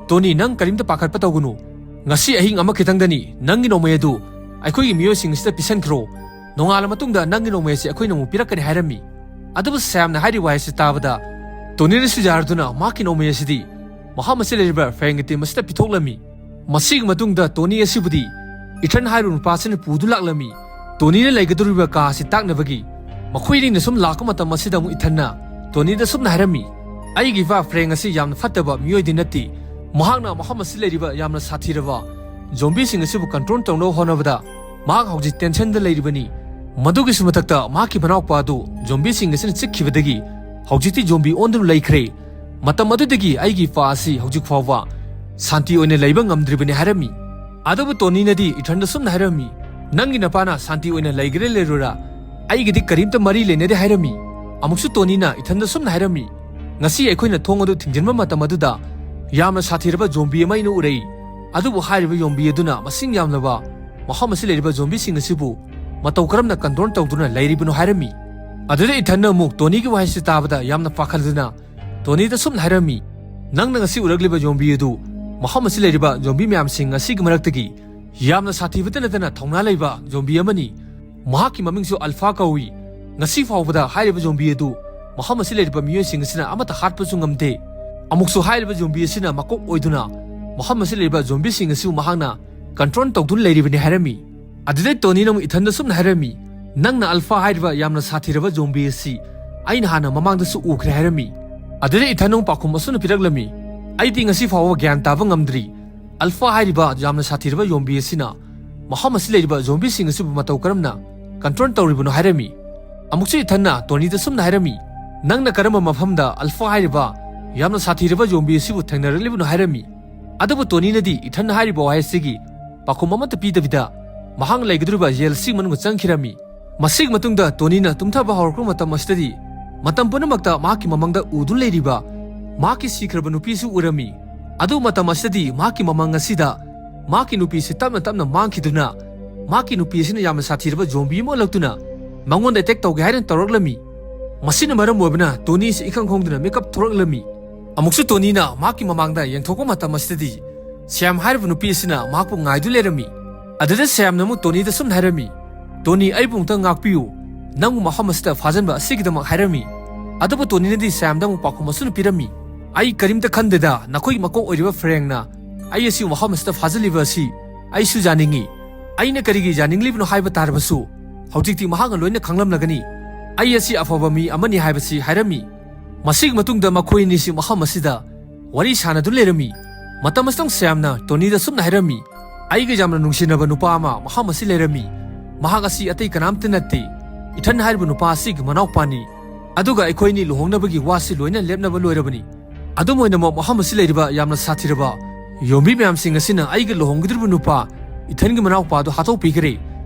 "ꯇꯣꯅꯤ, ꯅꯪ ꯀꯔꯤꯝꯇ ꯄꯥꯈꯠꯄ ꯇꯧꯒꯅꯨ꯫ ꯉꯁꯤ ꯑꯍꯤꯡ ꯑꯃ ꯈꯤꯇꯪꯗꯅꯤ, ꯅꯪꯒꯤ ꯅꯣꯡꯃꯩ ꯑꯗꯨ ꯑꯩꯈꯣꯏꯒꯤ ꯃꯤꯑꯣꯏꯁꯤꯡ ꯑꯁꯤꯗ ꯄꯤꯁꯟꯈ꯭ꯔꯣ꯫ ꯅꯣꯡꯉꯥꯜꯂ ꯃꯇꯨꯡꯗ ꯅꯪꯒꯤ ꯅꯣꯡꯃꯩ ꯑꯁꯤ ꯑꯩꯈꯣꯏꯅ ꯑꯃꯨꯛ ꯄꯤꯔꯛꯀꯅꯤ" ꯍꯥꯏꯔꯝꯃꯤ꯫ ꯑꯗꯨꯕꯨ ꯁ꯭ꯌꯥꯝꯅ ꯍꯥꯏꯔꯤꯕ ꯋꯥꯍꯩꯁꯤ ꯇꯥꯕꯗ ꯇꯣꯅꯤꯅꯁꯨ ꯌꯥꯔꯗꯨꯅ ꯃꯍꯥꯛꯀꯤ ꯅꯣꯡꯃꯩ ꯑꯁꯤꯗꯤ ꯃꯐꯝ ꯑꯁꯤ ꯂꯩꯔꯤꯕ ꯐ꯭ꯔꯦꯡꯒꯤ ꯇꯤꯝ ꯑꯁꯤꯗ ꯄꯤꯊꯣꯛꯂꯝꯃꯤ꯫ ꯃꯁꯤꯒꯤ ꯃꯇꯨꯡꯗ ꯇꯣꯅꯤ ꯑꯁꯤꯕꯨꯗꯤ ꯏꯊꯟ ꯍꯥꯏꯔꯤꯕ ꯅꯨꯄꯥ ꯑꯁꯤꯅ ꯄꯨꯗꯨ ꯂꯥꯛꯂꯝꯃꯤ꯫ ꯇꯣꯅꯤꯅ ꯂꯩꯒꯗꯧꯔꯤꯕ ꯀꯥ ꯑꯁꯤ ꯇꯥꯛꯅꯕꯒꯤ ꯃꯈꯣꯏ ꯑꯅꯤꯅ ꯁꯨꯝ ꯂꯥꯛꯄ ꯃꯇꯝ ꯑꯁꯤꯗ ꯑꯃꯨꯛ ꯏꯊꯟꯅ ꯇꯣꯅꯤꯗ ꯁꯨꯝꯅ ꯍꯥꯏꯔꯝꯃꯤ, "ꯑꯩꯒꯤ ꯏꯄꯥ ꯐ꯭ꯔꯦꯡ ꯑꯁꯤ ꯌꯥꯝꯅ ꯐꯠꯇꯕ ꯃꯤꯑꯣꯏꯗꯤ ꯅꯠꯇꯦ꯫ ꯃꯍꯥꯛꯅ ꯃꯐꯝ ꯑꯁꯤ ꯂꯩꯔꯤꯕ ꯌꯥꯝꯅ ꯁꯥꯊꯤꯔꯕ ꯖꯣꯝꯕꯤꯁꯤꯡ ꯑꯁꯤꯕꯨ ꯀꯟꯇ꯭ꯔꯣꯜ ꯇꯧꯅꯕ ꯍꯣꯠꯅꯕꯗ ꯃꯍꯥꯛ ꯍꯧꯖꯤꯛ ꯇꯦꯟꯁꯟꯗ ꯂꯩꯔꯤꯕꯅꯤ꯫ ꯃꯗꯨꯒꯤꯁꯨ ꯃꯊꯛꯇ ꯃꯍꯥꯛꯀꯤ ꯃꯅꯥꯎꯄꯥ ꯑꯗꯨ ꯖꯣꯝꯕꯤꯁꯤꯡ ꯑꯁꯤꯅ ꯆꯤꯛꯈꯤꯕꯗꯒꯤ ꯍꯧꯖꯤꯛꯇꯤ ꯖꯣꯝꯕꯤ ꯑꯣꯟꯗꯨꯅ ꯂꯩꯈ꯭ꯔꯦ꯫ ꯃꯇꯝ ꯑꯗꯨꯗꯒꯤ ꯑꯩꯒꯤ ꯏꯄꯥ ꯑꯁꯤ ꯍꯧꯖꯤꯛ ꯐꯥꯎꯕ ꯁꯥꯟꯇꯤ ꯑꯣꯏꯅ ꯂꯩꯕ ꯉꯝꯗ꯭ꯔꯤꯕꯅꯤ" ꯍꯥꯏꯔꯝꯃꯤ꯫ ꯑꯗꯨꯕꯨ ꯇꯣꯅꯤꯅꯗꯤ ꯏꯊꯟꯗ ꯁꯨꯝꯅ ꯍꯥꯏꯔꯝꯃꯤ, "ꯅꯪꯒꯤ ꯅꯄꯥꯅ ꯁꯥꯟꯇꯤ ꯑꯣꯏꯅ ꯂꯩꯒꯦꯔꯥ ꯂꯩꯔꯣꯏꯔꯥ, ꯑꯩꯒꯤꯗꯤ ꯀꯔꯤꯝꯇ ꯃꯔꯤ ꯂꯩꯅꯗꯦ" ꯍꯥꯏꯔꯝꯃꯤ꯫ ꯑꯃꯨꯛꯁꯨ ꯇꯣꯅꯤꯅ ꯏꯊꯟꯗ ꯁꯨꯝꯅ ꯍꯥꯏꯔꯝꯃꯤ, "ꯉꯁꯤ ꯑꯩꯈꯣꯏꯅ ꯊꯣꯡ ꯑꯗꯨ ꯊꯤꯡꯖꯤꯟꯕ ꯃꯇꯝ ꯑꯗꯨꯗ ꯌꯥꯝꯅ ꯁꯥꯊꯤꯔꯕ ꯖꯣꯝꯕꯤ ꯑꯃ ꯑꯩꯅ ꯎꯔꯛꯏ꯫ ꯑꯗꯨꯕꯨ ꯍꯥꯏꯔꯤꯕ ꯖꯣꯝꯕꯤ ꯑꯗꯨꯅ ꯃꯁꯤꯡ ꯌꯥꯝꯂꯕ ꯃꯐꯝ ꯑꯁꯤ ꯂꯩꯔꯤꯕ ꯖꯣꯝꯕꯤꯁꯤꯡ ꯑꯁꯤꯕꯨ ꯃꯇꯧ ꯀꯔꯝꯅ ꯀꯟꯇ꯭ꯔꯣꯜ ꯇꯧꯗꯨꯅ ꯂꯩꯔꯤꯕꯅꯣ?" ꯍꯥꯏꯔꯝꯃꯤ꯫ ꯑꯗꯨꯗ ꯏꯊꯟꯅ ꯑꯃꯨꯛ ꯇꯣꯅꯤꯒꯤ ꯋꯥꯍꯩꯁꯤ ꯇꯥꯕꯗ ꯌꯥꯝꯅ ꯄꯥꯈꯠꯂꯗꯨꯅ ꯇꯣꯅꯤꯗ ꯁꯨꯝꯅ ꯍꯥꯏꯔꯝꯃꯤ, "ꯅꯪꯅ ꯉꯁꯤ ꯎꯔꯛꯂꯤꯕ ꯖꯣꯝꯕꯤ ꯑꯗꯨ ꯃꯐꯝ ꯑꯁꯤ ꯂꯩꯔꯤꯕ ꯖꯣꯝꯕꯤ ꯃꯌꯥꯝꯁꯤꯡ ꯑꯁꯤꯒꯤ ꯃꯔꯛꯇꯒꯤ ꯌꯥꯝꯅ ꯁꯥꯊꯤꯕꯇ ꯅꯠꯇꯅ ꯊꯧꯅꯥ ꯂꯩꯕ ꯖꯣꯝꯕꯤ ꯑꯃꯅꯤ꯫ ꯃꯍꯥꯛꯀꯤ ꯃꯃꯤꯡꯁꯨ ꯑꯜꯐꯥ ꯀꯧꯏ꯫ ꯉꯁꯤ ꯐꯥꯎꯕꯗ ꯍꯥꯏꯔꯤꯕ ꯖꯣꯝꯕꯤ ꯑꯗꯨ ꯃꯐꯝ ꯑꯁꯤ ꯂꯩꯔꯤꯕ ꯃꯤꯑꯣꯏꯁꯤꯡ ꯑꯁꯤꯅ ꯑꯃꯠꯇ ꯍꯥꯠꯄꯁꯨ ꯉꯝꯗꯦ꯫ ꯑꯃꯨꯛꯁꯨ ꯍꯥꯏꯔꯤꯕ ꯖꯣꯝꯕꯤ ꯑꯁꯤꯅ ꯃꯀꯣꯛ ꯑꯣꯏꯗꯨꯅ ꯃꯐꯝ ꯑꯁꯤ ꯂꯩꯔꯤꯕ ꯖꯣꯝꯕꯤꯁꯤꯡ ꯑꯁꯤꯕꯨ ꯃꯍꯥꯛꯅ ꯀꯟꯇ꯭ꯔꯣꯜ ꯇꯧꯗꯨꯅ ꯂꯩꯔꯤꯕꯅꯤ" ꯍꯥꯏꯔꯝꯃꯤ꯫ ꯑꯗꯨꯗꯩ ꯇꯣꯅꯤꯅ ꯑꯃꯨꯛ ꯏꯊꯟꯗ ꯁꯨꯝꯅ ꯍꯥꯏꯔꯝꯃꯤ, "ꯅꯪꯅ ꯑꯜꯐꯥ ꯍꯥꯏꯔꯤꯕ ꯌꯥꯝꯅ ꯁꯥꯊꯤꯔꯕ ꯖꯣꯝꯕꯤ ꯑꯁꯤ ꯑꯩꯅ ꯍꯥꯟꯅ ꯃꯃꯥꯡꯗꯁꯨ ꯎꯈ꯭ꯔꯦ" ꯍꯥꯏꯔꯝꯃꯤ꯫ ꯑꯗꯨꯗ ꯏꯊꯟ ꯑꯃꯨꯛ ꯄꯥꯎꯈꯨꯝ ꯑꯁꯨꯝꯅ ꯄꯤꯔꯛꯂꯝꯃꯤ, "ꯑꯩꯗꯤ ꯉꯁꯤ ꯐꯥꯎꯕ ꯒ꯭ꯌꯥꯟ ꯇꯥꯕ ꯉꯝꯗ꯭ꯔꯤ꯫ ꯑꯜꯐꯥ ꯍꯥꯏꯔꯤꯕ ꯌꯥꯝꯅ ꯁꯥꯊꯤꯔꯕ ꯖꯣꯝꯕꯤ ꯑꯁꯤꯅ ꯃꯐꯝ ꯑꯁꯤ ꯂꯩꯔꯤꯕ ꯖꯣꯝꯕꯤꯁꯤꯡ ꯑꯁꯤꯕꯨ ꯃꯇꯧ ꯀꯔꯝꯅ ꯀꯟꯇ꯭ꯔꯣꯜ ꯇꯧꯔꯤꯕꯅꯣ?" ꯍꯥꯏꯔꯝꯃꯤ꯫ ꯑꯃꯨꯛꯁꯨ ꯏꯊꯟꯅ ꯇꯣꯅꯤꯗ ꯁꯨꯝꯅ ꯍꯥꯏꯔꯝꯃꯤ, "ꯅꯪꯅ ꯀꯔꯝꯕ ꯃꯐꯝꯗ ꯑꯜꯐꯥ ꯍꯥꯏꯔꯤꯕ ꯌꯥꯝꯅ ꯁꯥꯊꯤꯔꯕ ꯖꯣꯝꯕꯤ ꯑꯁꯤꯕꯨ ꯊꯦꯡꯅꯔꯛꯂꯤꯕꯅꯣ?" ꯍꯥꯏꯔꯝꯃꯤ꯫ ꯑꯗꯨꯕꯨ ꯇꯣꯅꯤꯅꯗꯤ ꯏꯊꯟꯅ ꯍꯥꯏꯔꯤꯕ ꯋꯥꯍꯩ ꯑꯁꯤꯒꯤ ꯄꯥꯎꯈꯨꯝ ꯑꯃꯠꯇ ꯄꯤꯗꯕꯤꯗ ꯃꯍꯥꯛ ꯂꯩꯒꯗꯧꯔꯤꯕ ꯖꯦꯜ ꯑꯁꯤꯒꯤ ꯃꯅꯨꯡꯗ ꯆꯪꯈꯤꯔꯝꯃꯤ꯫ ꯃꯁꯤꯒꯤ ꯃꯇꯨꯡꯗ ꯇꯣꯅꯤꯅ ꯇꯨꯝꯊꯕ ꯍꯧꯔꯛꯄ ꯃꯇꯝ ꯑꯁꯤꯗꯗꯤ ꯃꯇꯝ ꯄꯨꯝꯅꯃꯛꯇ ꯃꯍꯥꯛꯀꯤ ꯃꯃꯥꯡꯗ ꯎꯗꯨꯅ ꯂꯩꯔꯤꯕ ꯃꯍꯥꯛꯀꯤ ꯁꯤꯈ꯭ꯔꯕ ꯅꯨꯄꯤꯁꯨ ꯎꯔꯝꯃꯤ꯫ ꯑꯗꯨ ꯃꯇꯝ ꯑꯁꯤꯗꯗꯤ ꯃꯍꯥꯛꯀꯤ ꯃꯃꯥꯡ ꯑꯁꯤꯗ ꯃꯍꯥꯛꯀꯤ ꯅꯨꯄꯤꯁꯤ ꯇꯞꯅ ꯇꯞꯅ ꯃꯥꯡꯈꯤꯗꯨꯅ ꯃꯍꯥꯛꯀꯤ ꯅꯨꯄꯤ ꯑꯁꯤꯅ ꯌꯥꯝꯅ ꯁꯥꯊꯤꯔꯕ ꯖꯣꯝꯕꯤ ꯑꯃ ꯑꯣꯜꯂꯛꯇꯨꯅ ꯃꯉꯣꯟꯗ ꯑꯦꯇꯦꯛ ꯇꯧꯒꯦ ꯍꯥꯏꯅ ꯇꯧꯔꯛꯂꯝꯃꯤ꯫ ꯃꯁꯤꯅ ꯃꯔꯝ ꯑꯣꯏꯕꯅ ꯇꯣꯅꯤꯁꯤ ꯏꯈꯪ ꯈꯪꯗꯅ ꯃꯤꯀꯞ ꯊꯣꯔꯛꯂꯝꯃꯤ꯫ ꯑꯃꯨꯛꯁꯨ ꯇꯣꯅꯤꯅ ꯃꯍꯥꯛꯀꯤ ꯃꯃꯥꯡꯗ ꯌꯦꯡꯊꯣꯛꯄ ꯃꯇꯝ ꯑꯁꯤꯗꯗꯤ ꯁ꯭ꯌꯥꯝ ꯍꯥꯏꯔꯤꯕ ꯅꯨꯄꯤ ꯑꯁꯤꯅ ꯃꯍꯥꯛꯄꯨ ꯉꯥꯏꯗꯨ ꯂꯩꯔꯝꯃꯤ꯫ ꯑꯗꯨꯗ ꯁ꯭ꯌꯥꯝꯅ ꯑꯃꯨꯛ ꯇꯣꯅꯤꯗ ꯁꯨꯝꯅ ꯍꯥꯏꯔꯝꯃꯤ, "ꯇꯣꯅꯤ, ꯑꯩꯕꯨ ꯑꯃꯨꯛꯇ ꯉꯥꯛꯄꯤꯌꯨ, ꯅꯪꯕꯨ ꯃꯐꯝ ꯑꯁꯤꯗ ꯐꯥꯖꯤꯟꯕ ꯑꯁꯤꯒꯤꯗꯃꯛ" ꯍꯥꯏꯔꯝꯃꯤ꯫ ꯑꯗꯨꯕꯨ ꯇꯣꯅꯤꯅꯗꯤ ꯁ꯭ꯌꯥꯝꯗ ꯑꯃꯨꯛ ꯄꯥꯎꯈꯨꯝ ꯑꯁꯨꯝꯅ ꯄꯤꯔꯝꯃꯤ, "ꯑꯩ ꯀꯔꯤꯝꯇ ꯈꯟꯗꯦꯗ, ꯅꯈꯣꯏꯒꯤ ꯃꯀꯣꯛ ꯑꯣꯏꯔꯤꯕ ꯐ꯭ꯔꯦꯡꯅ ꯑꯩ ꯑꯁꯤ ꯃꯐꯝ ꯑꯁꯤꯗ ꯐꯥꯖꯤꯜꯂꯤꯕ ꯑꯁꯤ ꯑꯩꯁꯨ ꯌꯥꯅꯤꯡꯏ꯫ ꯑꯩꯅ ꯀꯔꯤꯒꯤ ꯌꯥꯅꯤꯡꯂꯤꯕꯅꯣ ꯍꯥꯏꯕ ꯇꯥꯔꯕꯁꯨ ꯍꯧꯖꯤꯛꯇꯤ ꯃꯍꯥꯛꯅ ꯂꯣꯏꯅ ꯈꯪꯂꯝꯂꯒꯅꯤ꯫ ꯑꯩ ꯑꯁꯤ ꯑꯐꯕ ꯃꯤ ꯑꯃꯅꯤ" ꯍꯥꯏꯕꯁꯤ ꯍꯥꯏꯔꯝꯃꯤ꯫ ꯃꯁꯤꯒꯤ ꯃꯇꯨꯡꯗ ꯃꯈꯣꯏ ꯑꯅꯤꯁꯤ ꯃꯐꯝ ꯑꯁꯤꯗ ꯋꯥꯔꯤ ꯁꯥꯟꯅꯗꯨꯅ ꯂꯩꯔꯝꯃꯤ꯫ ꯃꯇꯝ ꯑꯁꯤꯗꯪ ꯁ꯭ꯌꯥꯝꯅ ꯇꯣꯅꯤꯗ ꯁꯨꯝꯅ ꯍꯥꯏꯔꯝꯃꯤ, "ꯑꯩꯒ ꯌꯥꯝꯅ ꯅꯨꯡꯁꯤꯅꯕ ꯅꯨꯄꯥ ꯑꯃ ꯃꯐꯝ ꯑꯁꯤ ꯂꯩꯔꯝꯃꯤ꯫ ꯃꯍꯥꯛ ꯑꯁꯤ ꯑꯇꯩ ꯀꯅꯥꯝꯇ ꯅꯠꯇꯦ, ꯏꯊꯟ ꯍꯥꯏꯔꯤꯕ ꯅꯨꯄꯥ ꯑꯁꯤꯒꯤ ꯃꯅꯥꯎꯄꯥꯅꯤ꯫ ꯑꯗꯨꯒ ꯑꯩꯈꯣꯏꯅꯤ ꯂꯨꯍꯣꯡꯅꯕꯒꯤ ꯋꯥꯁꯤ ꯂꯣꯏꯅ ꯂꯦꯞꯅꯕ ꯂꯣꯏꯔꯕꯅꯤ꯫ ꯑꯗꯨꯝ ꯑꯣꯏꯅꯃꯛ ꯃꯐꯝ ꯑꯁꯤ ꯂꯩꯔꯤꯕ ꯌꯥꯝꯅ ꯁꯥꯊꯤꯔꯕ ꯌꯣꯝꯕꯤ ꯃꯌꯥꯝꯁꯤꯡ ꯑꯁꯤꯅ ꯑꯩꯒ ꯂꯨꯍꯣꯡꯒꯗꯧꯔꯤꯕ ꯅꯨꯄꯥ ꯏꯊꯟꯒꯤ ꯃꯅꯥꯎꯄꯥꯗꯨ ꯍꯥꯠꯇꯣꯛꯄꯤꯈ꯭ꯔꯦ꯫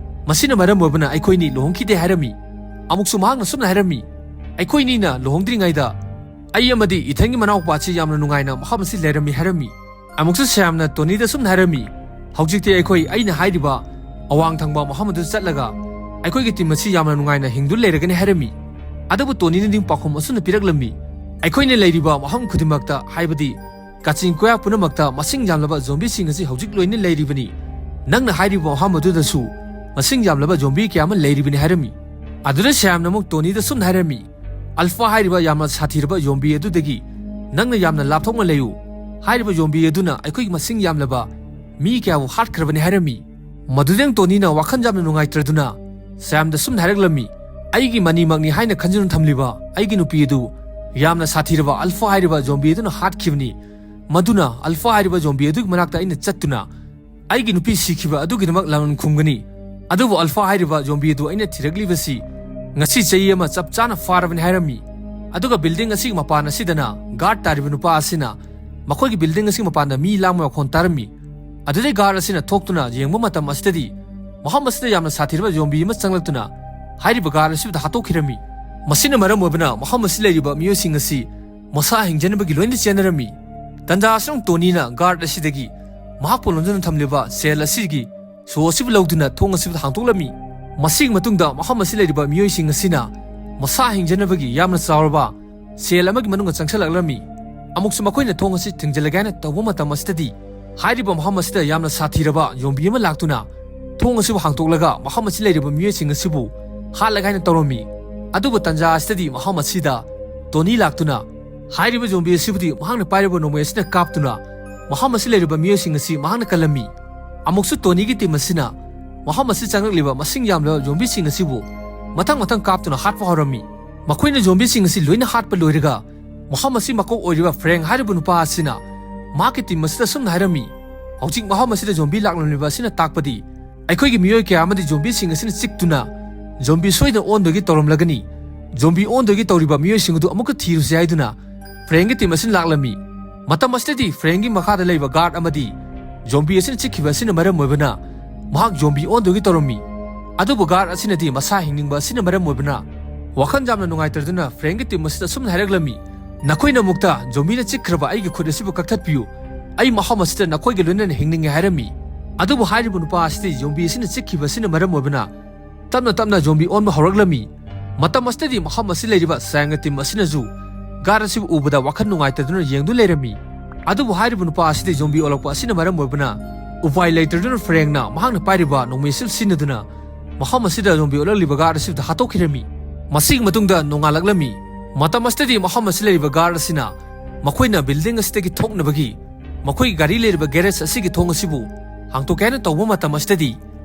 ꯃꯁꯤꯅ ꯃꯔꯝ ꯑꯣꯏꯕꯅ ꯑꯩꯈꯣꯏꯅꯤ ꯂꯨꯍꯣꯡꯈꯤꯗꯦ" ꯍꯥꯏꯔꯝꯃꯤ꯫ ꯑꯃꯨꯛꯁꯨ ꯃꯍꯥꯛꯅ ꯁꯨꯝꯅ ꯍꯥꯏꯔꯝꯃꯤ, "ꯑꯩꯈꯣꯏꯅꯤꯅ ꯂꯨꯍꯣꯡꯗ꯭ꯔꯤꯉꯩꯗ ꯑꯩ ꯑꯃꯗꯤ ꯏꯊꯟꯒꯤ ꯃꯅꯥꯎꯄꯥ ꯑꯁꯤ ꯌꯥꯝꯅ ꯅꯨꯡꯉꯥꯏꯅ ꯃꯐꯝ ꯑꯁꯤ ꯂꯩꯔꯝꯃꯤ" ꯍꯥꯏꯔꯝꯃꯤ꯫ ꯑꯃꯨꯛꯁꯨ ꯁ꯭ꯌꯥꯝꯅ ꯇꯣꯅꯤꯗ ꯁꯨꯝꯅ ꯍꯥꯏꯔꯝꯃꯤ, "ꯍꯧꯖꯤꯛꯇꯤ ꯑꯩꯈꯣꯏ ꯑꯩꯅ ꯍꯥꯏꯔꯤꯕ ꯑꯋꯥꯡ ꯊꯪꯕ ꯃꯐꯝ ꯑꯗꯨ ꯆꯠꯂꯒ ꯑꯩꯈꯣꯏꯒꯤ ꯇꯤꯝ ꯑꯁꯤ ꯌꯥꯝꯅ ꯅꯨꯡꯉꯥꯏꯅ ꯍꯤꯡꯗꯨꯅ ꯂꯩꯔꯒꯅꯤ" ꯍꯥꯏꯔꯝꯃꯤ꯫ ꯑꯗꯨꯕꯨ ꯇꯣꯅꯤꯅꯗꯤ ꯄꯥꯎꯈꯨꯝ ꯑꯁꯨꯝꯅ ꯄꯤꯔꯛꯂꯝꯃꯤ, "ꯑꯩꯈꯣꯏꯅ ꯂꯩꯔꯤꯕ ꯃꯐꯝ ꯈꯨꯗꯤꯡꯃꯛꯇ, ꯍꯥꯏꯕꯗꯤ ꯀꯥꯆꯤꯟ ꯀꯣꯌꯥ ꯄꯨꯝꯅꯃꯛꯇ ꯃꯁꯤꯡ ꯌꯥꯝꯂꯕ ꯖꯣꯝꯕꯤꯁꯤꯡ ꯑꯁꯤ ꯍꯧꯖꯤꯛ ꯂꯣꯏꯅ ꯂꯩꯔꯤꯕꯅꯤ꯫ ꯅꯪꯅ ꯍꯥꯏꯔꯤꯕ ꯃꯐꯝ ꯑꯗꯨꯗꯁꯨ ꯃꯁꯤꯡ ꯌꯥꯝꯂꯕ ꯖꯣꯝꯕꯤ ꯀꯌꯥ ꯑꯃ ꯂꯩꯔꯤꯕꯅꯤ" ꯍꯥꯏꯔꯝꯃꯤ꯫ ꯑꯗꯨꯗ ꯁ꯭ꯌꯥꯝꯅ ꯑꯃꯨꯛ ꯇꯣꯅꯤꯗ ꯁꯨꯝꯅ ꯍꯥꯏꯔꯝꯃꯤ, "ꯑꯜꯐꯥ ꯍꯥꯏꯔꯤꯕ ꯌꯥꯝꯅ ꯁꯥꯊꯤꯔꯕ ꯌꯣꯝꯕꯤ ꯑꯗꯨꯗꯒꯤ ꯅꯪꯅ ꯌꯥꯝꯅ ꯂꯥꯞꯊꯣꯛꯅ ꯂꯩꯌꯨ꯫ ꯍꯥꯏꯔꯤꯕ ꯌꯣꯝꯕꯤ ꯑꯗꯨꯅ ꯑꯩꯈꯣꯏꯒꯤ ꯃꯁꯤꯡ ꯌꯥꯝꯂꯕ ꯃꯤ ꯀꯌꯥꯕꯨ ꯍꯥꯠꯈ꯭ꯔꯕꯅꯤ" ꯍꯥꯏꯔꯝꯃꯤ꯫ ꯃꯗꯨꯗꯩ ꯇꯣꯅꯤꯅ ꯋꯥꯈꯜ ꯌꯥꯝꯅ ꯅꯨꯡꯉꯥꯏꯇ꯭ꯔꯗꯨꯅ ꯁ꯭ꯌꯥꯝꯗ ꯁꯨꯝꯅ ꯍꯥꯏꯔꯛꯂꯝꯃꯤ, "ꯑꯩꯒꯤ ꯃꯅꯤꯃꯛꯅꯤ ꯍꯥꯏꯅ ꯈꯟꯖꯅ ꯊꯝꯂꯤꯕ ꯑꯩꯒꯤ ꯅꯨꯄꯤ ꯑꯗꯨ ꯌꯥꯝꯅ ꯁꯥꯊꯤꯔꯕ ꯑꯜꯐꯥ ꯍꯥꯏꯔꯤꯕ ꯖꯣꯝꯕꯤ ꯑꯗꯨꯅ ꯍꯥꯠꯈꯤꯕꯅꯤ꯫ ꯃꯗꯨꯅ ꯑꯜꯐꯥ ꯍꯥꯏꯔꯤꯕ ꯖꯣꯝꯕꯤ ꯑꯗꯨꯒꯤ ꯃꯅꯥꯛꯇ ꯑꯩꯅ ꯆꯠꯇꯨꯅ ꯑꯩꯒꯤ ꯅꯨꯄꯤ ꯁꯤꯈꯤꯕ ꯑꯗꯨꯒꯤꯗꯃꯛ ꯂꯃꯟ ꯈꯨꯝꯒꯅꯤ꯫ ꯑꯗꯨꯕꯨ ꯑꯜꯐꯥ ꯍꯥꯏꯔꯤꯕ ꯖꯣꯝꯕꯤ ꯑꯗꯨ ꯑꯩꯅ ꯊꯤꯔꯛꯂꯤꯕꯁꯤ ꯉꯁꯤ ꯆꯍꯤ ꯑꯃ ꯆꯞ ꯆꯥꯅ ꯐꯥꯔꯕꯅꯤ" ꯍꯥꯏꯔꯝꯃꯤ꯫ ꯑꯗꯨꯒ ꯕꯤꯜꯗꯤꯡ ꯑꯁꯤꯒꯤ ꯃꯄꯥꯟ ꯑꯁꯤꯗꯅ ꯒꯥꯔꯗ ꯇꯥꯔꯤꯕ ꯅꯨꯄꯥ ꯑꯁꯤꯅ ꯃꯈꯣꯏꯒꯤ ꯕꯤꯜꯗꯤꯡ ꯑꯁꯤꯒꯤ ꯃꯄꯥꯟꯗ ꯃꯤ ꯂꯥꯡꯕ ꯃꯈꯣꯟ ꯇꯥꯔꯝꯃꯤ꯫ ꯑꯗꯨꯗꯩ ꯒꯥꯔꯗ ꯑꯁꯤꯅ ꯊꯣꯛꯇꯨꯅ ꯌꯦꯡꯕ ꯃꯇꯝ ꯑꯁꯤꯗꯗꯤ ꯃꯐꯝ ꯑꯁꯤꯗ ꯌꯥꯝꯅ ꯁꯥꯊꯤꯔꯕ ꯖꯣꯝꯕꯤ ꯑꯃ ꯆꯪꯂꯛꯇꯨꯅ ꯍꯥꯏꯔꯤꯕ ꯒꯥꯔꯗ ꯑꯁꯤꯕꯨ ꯍꯥꯠꯇꯣꯛꯈꯤꯔꯝꯃꯤ꯫ ꯃꯁꯤꯅ ꯃꯔꯝ ꯑꯣꯏꯕꯅ ꯃꯐꯝ ꯑꯁꯤ ꯂꯩꯔꯤꯕ ꯃꯤꯑꯣꯏꯁꯤꯡ ꯑꯁꯤ ꯃꯁꯥ ꯍꯤꯡꯖꯅꯕꯒꯤ ꯂꯣꯏꯅ ꯆꯦꯟꯅꯔꯝꯃꯤ꯫ ꯇꯟꯖꯥ ꯑꯁꯤꯗ ꯇꯣꯅꯤꯅ ꯒꯥꯔꯗ ꯑꯁꯤꯗꯒꯤ ꯃꯍꯥꯛꯄꯨ ꯂꯣꯝꯗꯨꯅ ꯊꯝꯂꯤꯕ ꯁꯦꯜ ꯑꯁꯤꯒꯤ ꯁꯣ ꯑꯁꯤꯕꯨ ꯂꯧꯗꯨꯅ ꯊꯣꯡ ꯑꯁꯤꯕꯨ ꯍꯥꯡꯗꯣꯛꯂꯝꯃꯤ꯫ ꯃꯁꯤꯒꯤ ꯃꯇꯨꯡꯗ ꯃꯐꯝ ꯑꯁꯤ ꯂꯩꯔꯤꯕ ꯃꯤꯑꯣꯏꯁꯤꯡ ꯑꯁꯤꯅ ꯃꯁꯥ ꯍꯤꯡꯖꯅꯕꯒꯤ ꯌꯥꯝꯅ ꯆꯥꯎꯔꯕ ꯁꯦꯜ ꯑꯃꯒꯤ ꯃꯅꯨꯡꯗ ꯆꯪꯁꯤꯜꯂꯛꯂꯝꯃꯤ꯫ ꯑꯃꯨꯛꯁꯨ ꯃꯈꯣꯏꯅ ꯊꯣꯡ ꯑꯁꯤ ꯊꯤꯡꯖꯤꯜꯂꯒꯦ ꯍꯥꯏꯅ ꯇꯧꯕ ꯃꯇꯝ ꯑꯁꯤꯗꯗꯤ ꯍꯥꯏꯔꯤꯕ ꯃꯐꯝ ꯑꯁꯤꯗ ꯌꯥꯝꯅ ꯁꯥꯊꯤꯔꯕ ꯌꯣꯝꯕꯤ ꯑꯃ ꯂꯥꯛꯇꯨꯅ ꯊꯣꯡ ꯑꯁꯤꯕꯨ ꯍꯥꯡꯗꯣꯛꯂꯒ ꯃꯐꯝ ꯑꯁꯤ ꯂꯩꯔꯤꯕ ꯃꯤꯑꯣꯏꯁꯤꯡ ꯑꯁꯤꯕꯨ ꯍꯥꯠꯂꯒꯦ ꯍꯥꯏꯅ ꯇꯧꯔꯝꯃꯤ꯫ ꯑꯗꯨꯕꯨ ꯇꯟꯖꯥ ꯑꯁꯤꯗꯗꯤ ꯃꯐꯝ ꯑꯁꯤꯗ ꯇꯣꯅꯤ ꯂꯥꯛꯇꯨꯅ ꯍꯥꯏꯔꯤꯕ ꯖꯣꯝꯕꯤ ꯑꯁꯤꯕꯨꯗꯤ ꯃꯍꯥꯛꯅ ꯄꯥꯏꯔꯤꯕ ꯅꯣꯡꯃꯩ ꯑꯁꯤꯅ ꯀꯥꯞꯇꯨꯅ ꯃꯐꯝ ꯑꯁꯤ ꯂꯩꯔꯤꯕ ꯃꯤꯑꯣꯏꯁꯤꯡ ꯑꯁꯤ ꯃꯍꯥꯛꯅ ꯀꯜꯂꯝꯃꯤ꯫ ꯑꯃꯨꯛꯁꯨ ꯇꯣꯅꯤꯒꯤ ꯇꯤꯝ ꯑꯁꯤꯅ ꯃꯐꯝ ꯑꯁꯤ ꯆꯪꯂꯛꯂꯤꯕ ꯃꯁꯤꯡ ꯌꯥꯝꯂꯕ ꯖꯣꯝꯕꯤꯁꯤꯡ ꯑꯁꯤꯕꯨ ꯃꯊꯪ ꯃꯊꯪ ꯀꯥꯞꯇꯨꯅ ꯍꯥꯠꯄ ꯍꯧꯔꯝꯃꯤ꯫ ꯃꯈꯣꯏꯅ ꯖꯣꯝꯕꯤꯁꯤꯡ ꯑꯁꯤ ꯂꯣꯏꯅ ꯍꯥꯠꯄ ꯂꯣꯏꯔꯒ ꯃꯐꯝ ꯑꯁꯤ ꯃꯀꯣꯛ ꯑꯣꯏꯔꯤꯕ ꯐ꯭ꯔꯦꯡ ꯍꯥꯏꯔꯤꯕ ꯅꯨꯄꯥ ꯑꯁꯤꯅ ꯃꯍꯥꯛꯀꯤ ꯇꯤꯝ ꯑꯁꯤꯗ ꯑꯁꯨꯝꯅ ꯍꯥꯏꯔꯝꯃꯤ, "ꯍꯧꯖꯤꯛ ꯃꯐꯝ ꯑꯁꯤꯗ ꯖꯣꯝꯕꯤ ꯂꯥꯛꯂꯝꯂꯤꯕ ꯑꯁꯤꯅ ꯇꯥꯛꯄꯗꯤ ꯑꯩꯈꯣꯏꯒꯤ ꯃꯤꯑꯣꯏ ꯀꯌꯥ ꯑꯃꯗꯤ ꯖꯣꯝꯕꯤꯁꯤꯡ ꯑꯁꯤꯅ ꯆꯤꯛꯇꯨꯅ ꯖꯣꯝꯕꯤ ꯁꯣꯏꯗꯅ ꯑꯣꯟꯗꯣꯏꯒꯤ ꯇꯧꯔꯝꯂꯒꯅꯤ꯫ ꯖꯣꯝꯕꯤ ꯑꯣꯟꯗꯣꯏꯒꯤ ꯇꯧꯔꯤꯕ ꯃꯤꯑꯣꯏꯁꯤꯡ ꯑꯗꯨ ꯑꯃꯨꯛꯀ ꯊꯤꯔꯨꯁꯤ" ꯍꯥꯏꯗꯨꯅ ꯐ꯭ꯔꯦꯡꯒꯤ ꯇꯤꯝ ꯑꯁꯤꯅ ꯂꯥꯛꯂꯝꯃꯤ꯫ ꯃꯇꯝ ꯑꯁꯤꯗꯗꯤ ꯐ꯭ꯔꯦꯡꯒꯤ ꯃꯈꯥꯗ ꯂꯩꯕ ꯒꯥꯔꯗ ꯑꯃꯗꯤ ꯖꯣꯝꯕꯤ ꯑꯁꯤꯅ ꯆꯤꯛꯈꯤꯕ ꯑꯁꯤꯅ ꯃꯔꯝ ꯑꯣꯏꯕꯅ ꯃꯍꯥꯛ ꯖꯣꯝꯕꯤ ꯑꯣꯟꯗꯣꯏꯒꯤ ꯇꯧꯔꯝꯃꯤ꯫ ꯑꯗꯨꯕꯨ ꯒꯥꯔꯗ ꯑꯁꯤꯅꯗꯤ ꯃꯁꯥ ꯍꯤꯡꯅꯤꯡꯕ ꯑꯁꯤꯅ ꯃꯔꯝ ꯑꯣꯏꯕꯅ ꯋꯥꯈꯜ ꯌꯥꯝꯅ ꯅꯨꯡꯉꯥꯏꯇꯗꯨꯅ ꯐ꯭ꯔꯦꯡꯒꯤ ꯇꯤꯝ ꯑꯁꯤꯗ ꯑꯁꯨꯝꯅ ꯍꯥꯏꯔꯛꯂꯝꯃꯤ, "ꯅꯈꯣꯏꯅ ꯑꯃꯨꯛꯇ ꯖꯣꯝꯕꯤꯅ ꯆꯤꯛꯈ꯭ꯔꯕ ꯑꯩꯒꯤ ꯈꯨꯠ ꯑꯁꯤꯕꯨ ꯀꯛꯊꯠꯄꯤꯌꯨ꯫ ꯑꯩ ꯃꯐꯝ ꯑꯁꯤꯗ ꯅꯈꯣꯏꯒ ꯂꯣꯏꯅꯅ ꯍꯤꯡꯅꯤꯡꯉꯦ" ꯍꯥꯏꯔꯝꯃꯤ꯫ ꯑꯗꯨꯕꯨ ꯍꯥꯏꯔꯤꯕ ꯅꯨꯄꯥ ꯑꯁꯤꯗꯤ ꯖꯣꯝꯕꯤ ꯑꯁꯤꯅ ꯆꯤꯛꯈꯤꯕ ꯑꯁꯤꯅ ꯃꯔꯝ ꯑꯣꯏꯕꯅ ꯇꯞꯅ ꯇꯞꯅ ꯖꯣꯝꯕꯤ ꯑꯣꯟꯕ ꯍꯧꯔꯛꯂꯝꯃꯤ꯫ ꯃꯇꯝ ꯑꯁꯤꯗꯗꯤ ꯃꯐꯝ ꯑꯁꯤ ꯂꯩꯔꯤꯕ ꯁꯥꯡꯒ ꯇꯤꯝ ꯑꯁꯤꯅꯁꯨ ꯒꯥꯔꯗ ꯑꯁꯤꯕꯨ ꯎꯕꯗ ꯋꯥꯈꯜ ꯅꯨꯡꯉꯥꯏꯇꯗꯨꯅ ꯌꯦꯡꯗꯨꯅ ꯂꯩꯔꯝꯃꯤ꯫ ꯑꯗꯨꯕꯨ ꯍꯥꯏꯔꯤꯕ ꯅꯨꯄꯥ ꯑꯁꯤꯗꯤ ꯖꯣꯝꯕꯤ ꯑꯣꯜꯂꯛꯄ ꯑꯁꯤꯅ ꯃꯔꯝ ꯑꯣꯏꯕꯅ ꯎꯄꯥꯏ ꯂꯩꯇꯗꯨꯅ ꯐ꯭ꯔꯦꯡꯅ ꯃꯍꯥꯛꯅ ꯄꯥꯏꯔꯤꯕ ꯅꯣꯡꯃꯩ ꯑꯁꯤ ꯁꯤꯖꯤꯟꯅꯗꯨꯅ ꯃꯐꯝ ꯑꯁꯤꯗ ꯖꯣꯝꯕꯤ ꯑꯣꯜꯂꯛꯂꯤꯕ ꯒꯥꯔꯗ ꯑꯁꯤꯕꯨ ꯍꯥꯠꯇꯣꯛꯈꯤꯔꯝꯃꯤ꯫ ꯃꯁꯤꯒꯤ ꯃꯇꯨꯡꯗ ꯅꯣꯡꯉꯥꯜꯂꯛꯂꯝꯃꯤ꯫ ꯃꯇꯝ ꯑꯁꯤꯗꯗꯤ ꯃꯐꯝ ꯑꯁꯤ ꯂꯩꯔꯤꯕ ꯒꯥꯔꯗ ꯑꯁꯤꯅ ꯃꯈꯣꯏꯅ ꯕꯤꯜꯗꯤꯡ ꯑꯁꯤꯗꯒꯤ ꯊꯣꯛꯅꯕꯒꯤ ꯃꯈꯣꯏꯒꯤ ꯒꯥꯔꯤ ꯂꯩꯔꯤꯕ ꯒꯦꯔꯦꯖ ꯑꯁꯤꯒꯤ ꯊꯣꯡ ꯑꯁꯤꯕꯨ ꯍꯥꯡꯇꯣꯛꯀꯦ ꯍꯥꯏꯅ ꯇꯧꯕ ꯃꯇꯝ ꯑꯁꯤꯗꯗꯤ